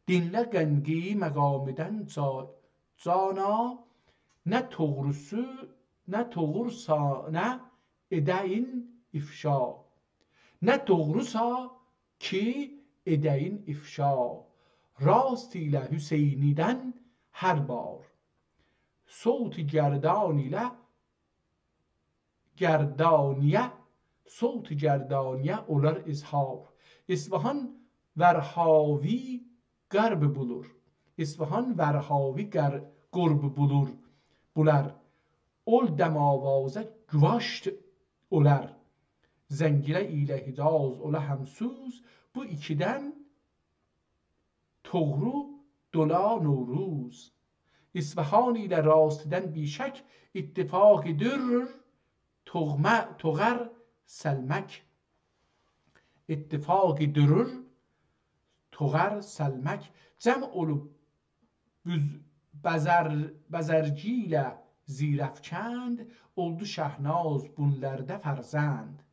دینله قنقی مقامیدن جا-، جانا، نه توغروسو، نه توغورسا، نه ائده‌یین افشا. نه دوغروسا کی ائده‌یین افشا، راست ایله حسینی‌دن هر بار، صوت گردان ایله گردانیه، صوت گردانیه اولار اظهار. اصفهان ورهاوی غرب بولور. اصفهان ورهاوی غر-، قرب بولور. بولار اول دم‌آوازه گواشت اولار. زنگیله ایله حجاز اولا هم‌سوز، بو ایکیدن توغرو دولا نوروز. اصفهان ایله راستیدن بی‌شک، اتفاقی دورور توغمه-، توغر سلمک. اتفاقی دورور توغر سلمک. جمع اولوب بوز-، بزر-، بزرگی ایله زیرافکند، اولدو شهناز بونلاردا فرزند.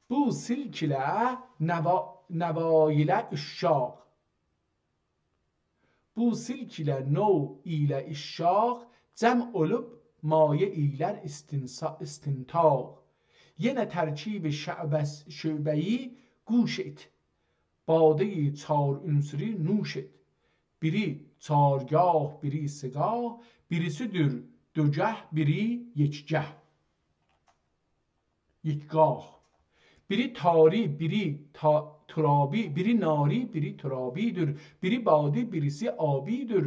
بو سیلک ایله نوا-، نوا ایله عشاق. بو سیلک ایله نو ایله عشاق، جمع اولوب مایه ایلر استنسا-، استنطاق. یئنه ترکیب شعبس-، شعبه‌یی گوش ائت، باده‌ی چار عنصری نوش ائت. بیری چارگاه، بیری سه‌گاه، بیریسی‌دیر دوگه، بیری یکگه. یکگاه. بیری تاری، بیری تا-، ترابی، بیری ناری، بیری ترابی‌دیر. بیری بادی، بیریسی آبی‌دیر.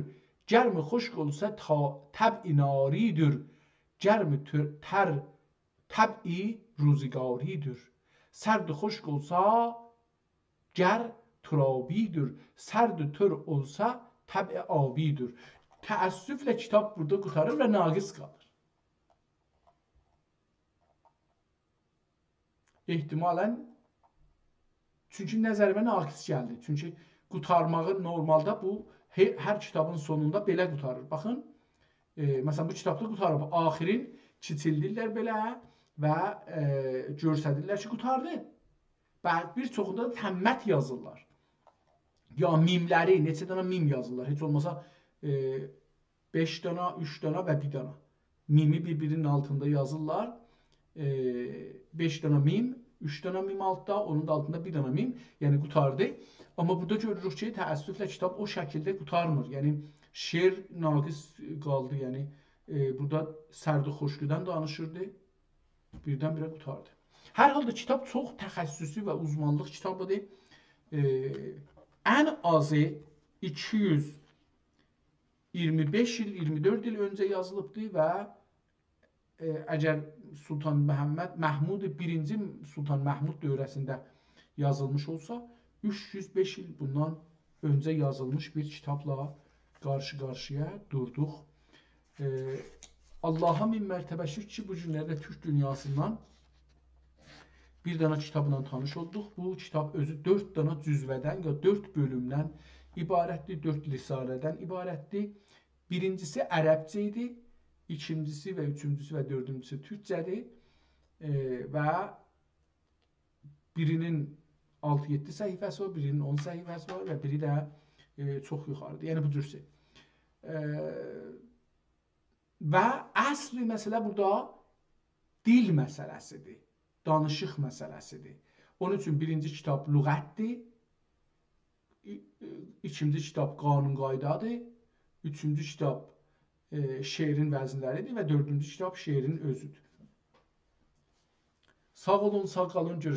گرم خشک اولسا تا-، طبع ناری‌دیر. گرم تر، تر طبع روزگاری‌دیر. سرد خشک اولسا گر ترابی‌دیر، سرد تر اولسا طبع آبی‌دیر. تأسفله کیتاب بورادا قوتاریر و ناقص قالیر. احتمالاً، چونکی نظریمه ناقص گلدی. چونکی قوتارماغی نورمالدا بو هه-، هر کیتابین سونوندا بئله قوتاریر. باخین، ائ، مثلاً، بو کیتابدا قوتاریب، آخرین کیچیلدیرلر بئله و، ائ، گؤرسدیرلر کی، قوتاردی. و بیر چوخوندا دا تمت یازیرلار. یا میملری، نئچه دنه میم یازیرلار. هئچ اولماسا، ائ، بئش دنه، اوچ دنه و بیر دنه. میمی بیر-بیرینین آلتیندا یازیرلار. ائ، بئش دنه میم، اوچ دنه میم آلتدا، اونون دا آلتیندا بیر دنه میم. یعنی قوتاردی. آمما بورادا گؤروروک کی، تأسفله کیتاب او شکیلده قوتارمیر. یعنی شعر ناقص قالدی. یعنی، ائ، بورادا سرد و خشکدن دانیشیردی. بیردن-بیره قوتاردی. هر حالدا کیتاب چوخ تخصصی و اوزمانلیق کیتابی‌دیر. ائ، ان آزی ایکی یوز ایگیرمی بئش ایل، ایگیرمی دؤرد ایل اؤنجه یازیلیبدی و، ائ، اگر سلطان محمد، محمود بیرینجی، سلطان محمود دوره‌سینده یازیلمیش اولسا، اوچ یوز بئش ایل بوندان اؤنجه یازیلمیش بیر کیتابلا قارشی-قارشییا دوردوق. ائ، آللاها مین مرتبه شکر کی، بو گونلرده تورک دونیاسیندان بیر دنه کیتابلا تانیش اولدوق. بو کیتاب اؤزو دؤرد دنه جزوه‌دن یا دؤرد بؤلومدن عبارتدیر، دؤرد رساله‌دن عبارتدیر. بیرینجیسی عربجه ایدی، ایکینجیسی و اوچونجوسو و دؤردونجوسو تورکجه‌دیر. ائ، و بیرینین آلتی-یئددی صفحه‌سی وار، بیرینین اون صفحه‌سی وار و بیری ده، ائ، چوخ یوخاریدیر. یعنی بو جورسه. ائ، و اصلی مسئله بورادا دیل مسئله‌سیدیر، دانیشیق مسئله‌سیدیر. اونون اوچون بیرینجی کیتاب لغتدیر، ای-، ایکینجی کیتاب قانون قایدادیر، اوچونجو کیتاب، ائ، شعرین وزنلریدیر و دؤردونجو کیتاب شعرین اؤزودور. ساغ اولون، ساغ قالین، گؤروشه‌جک.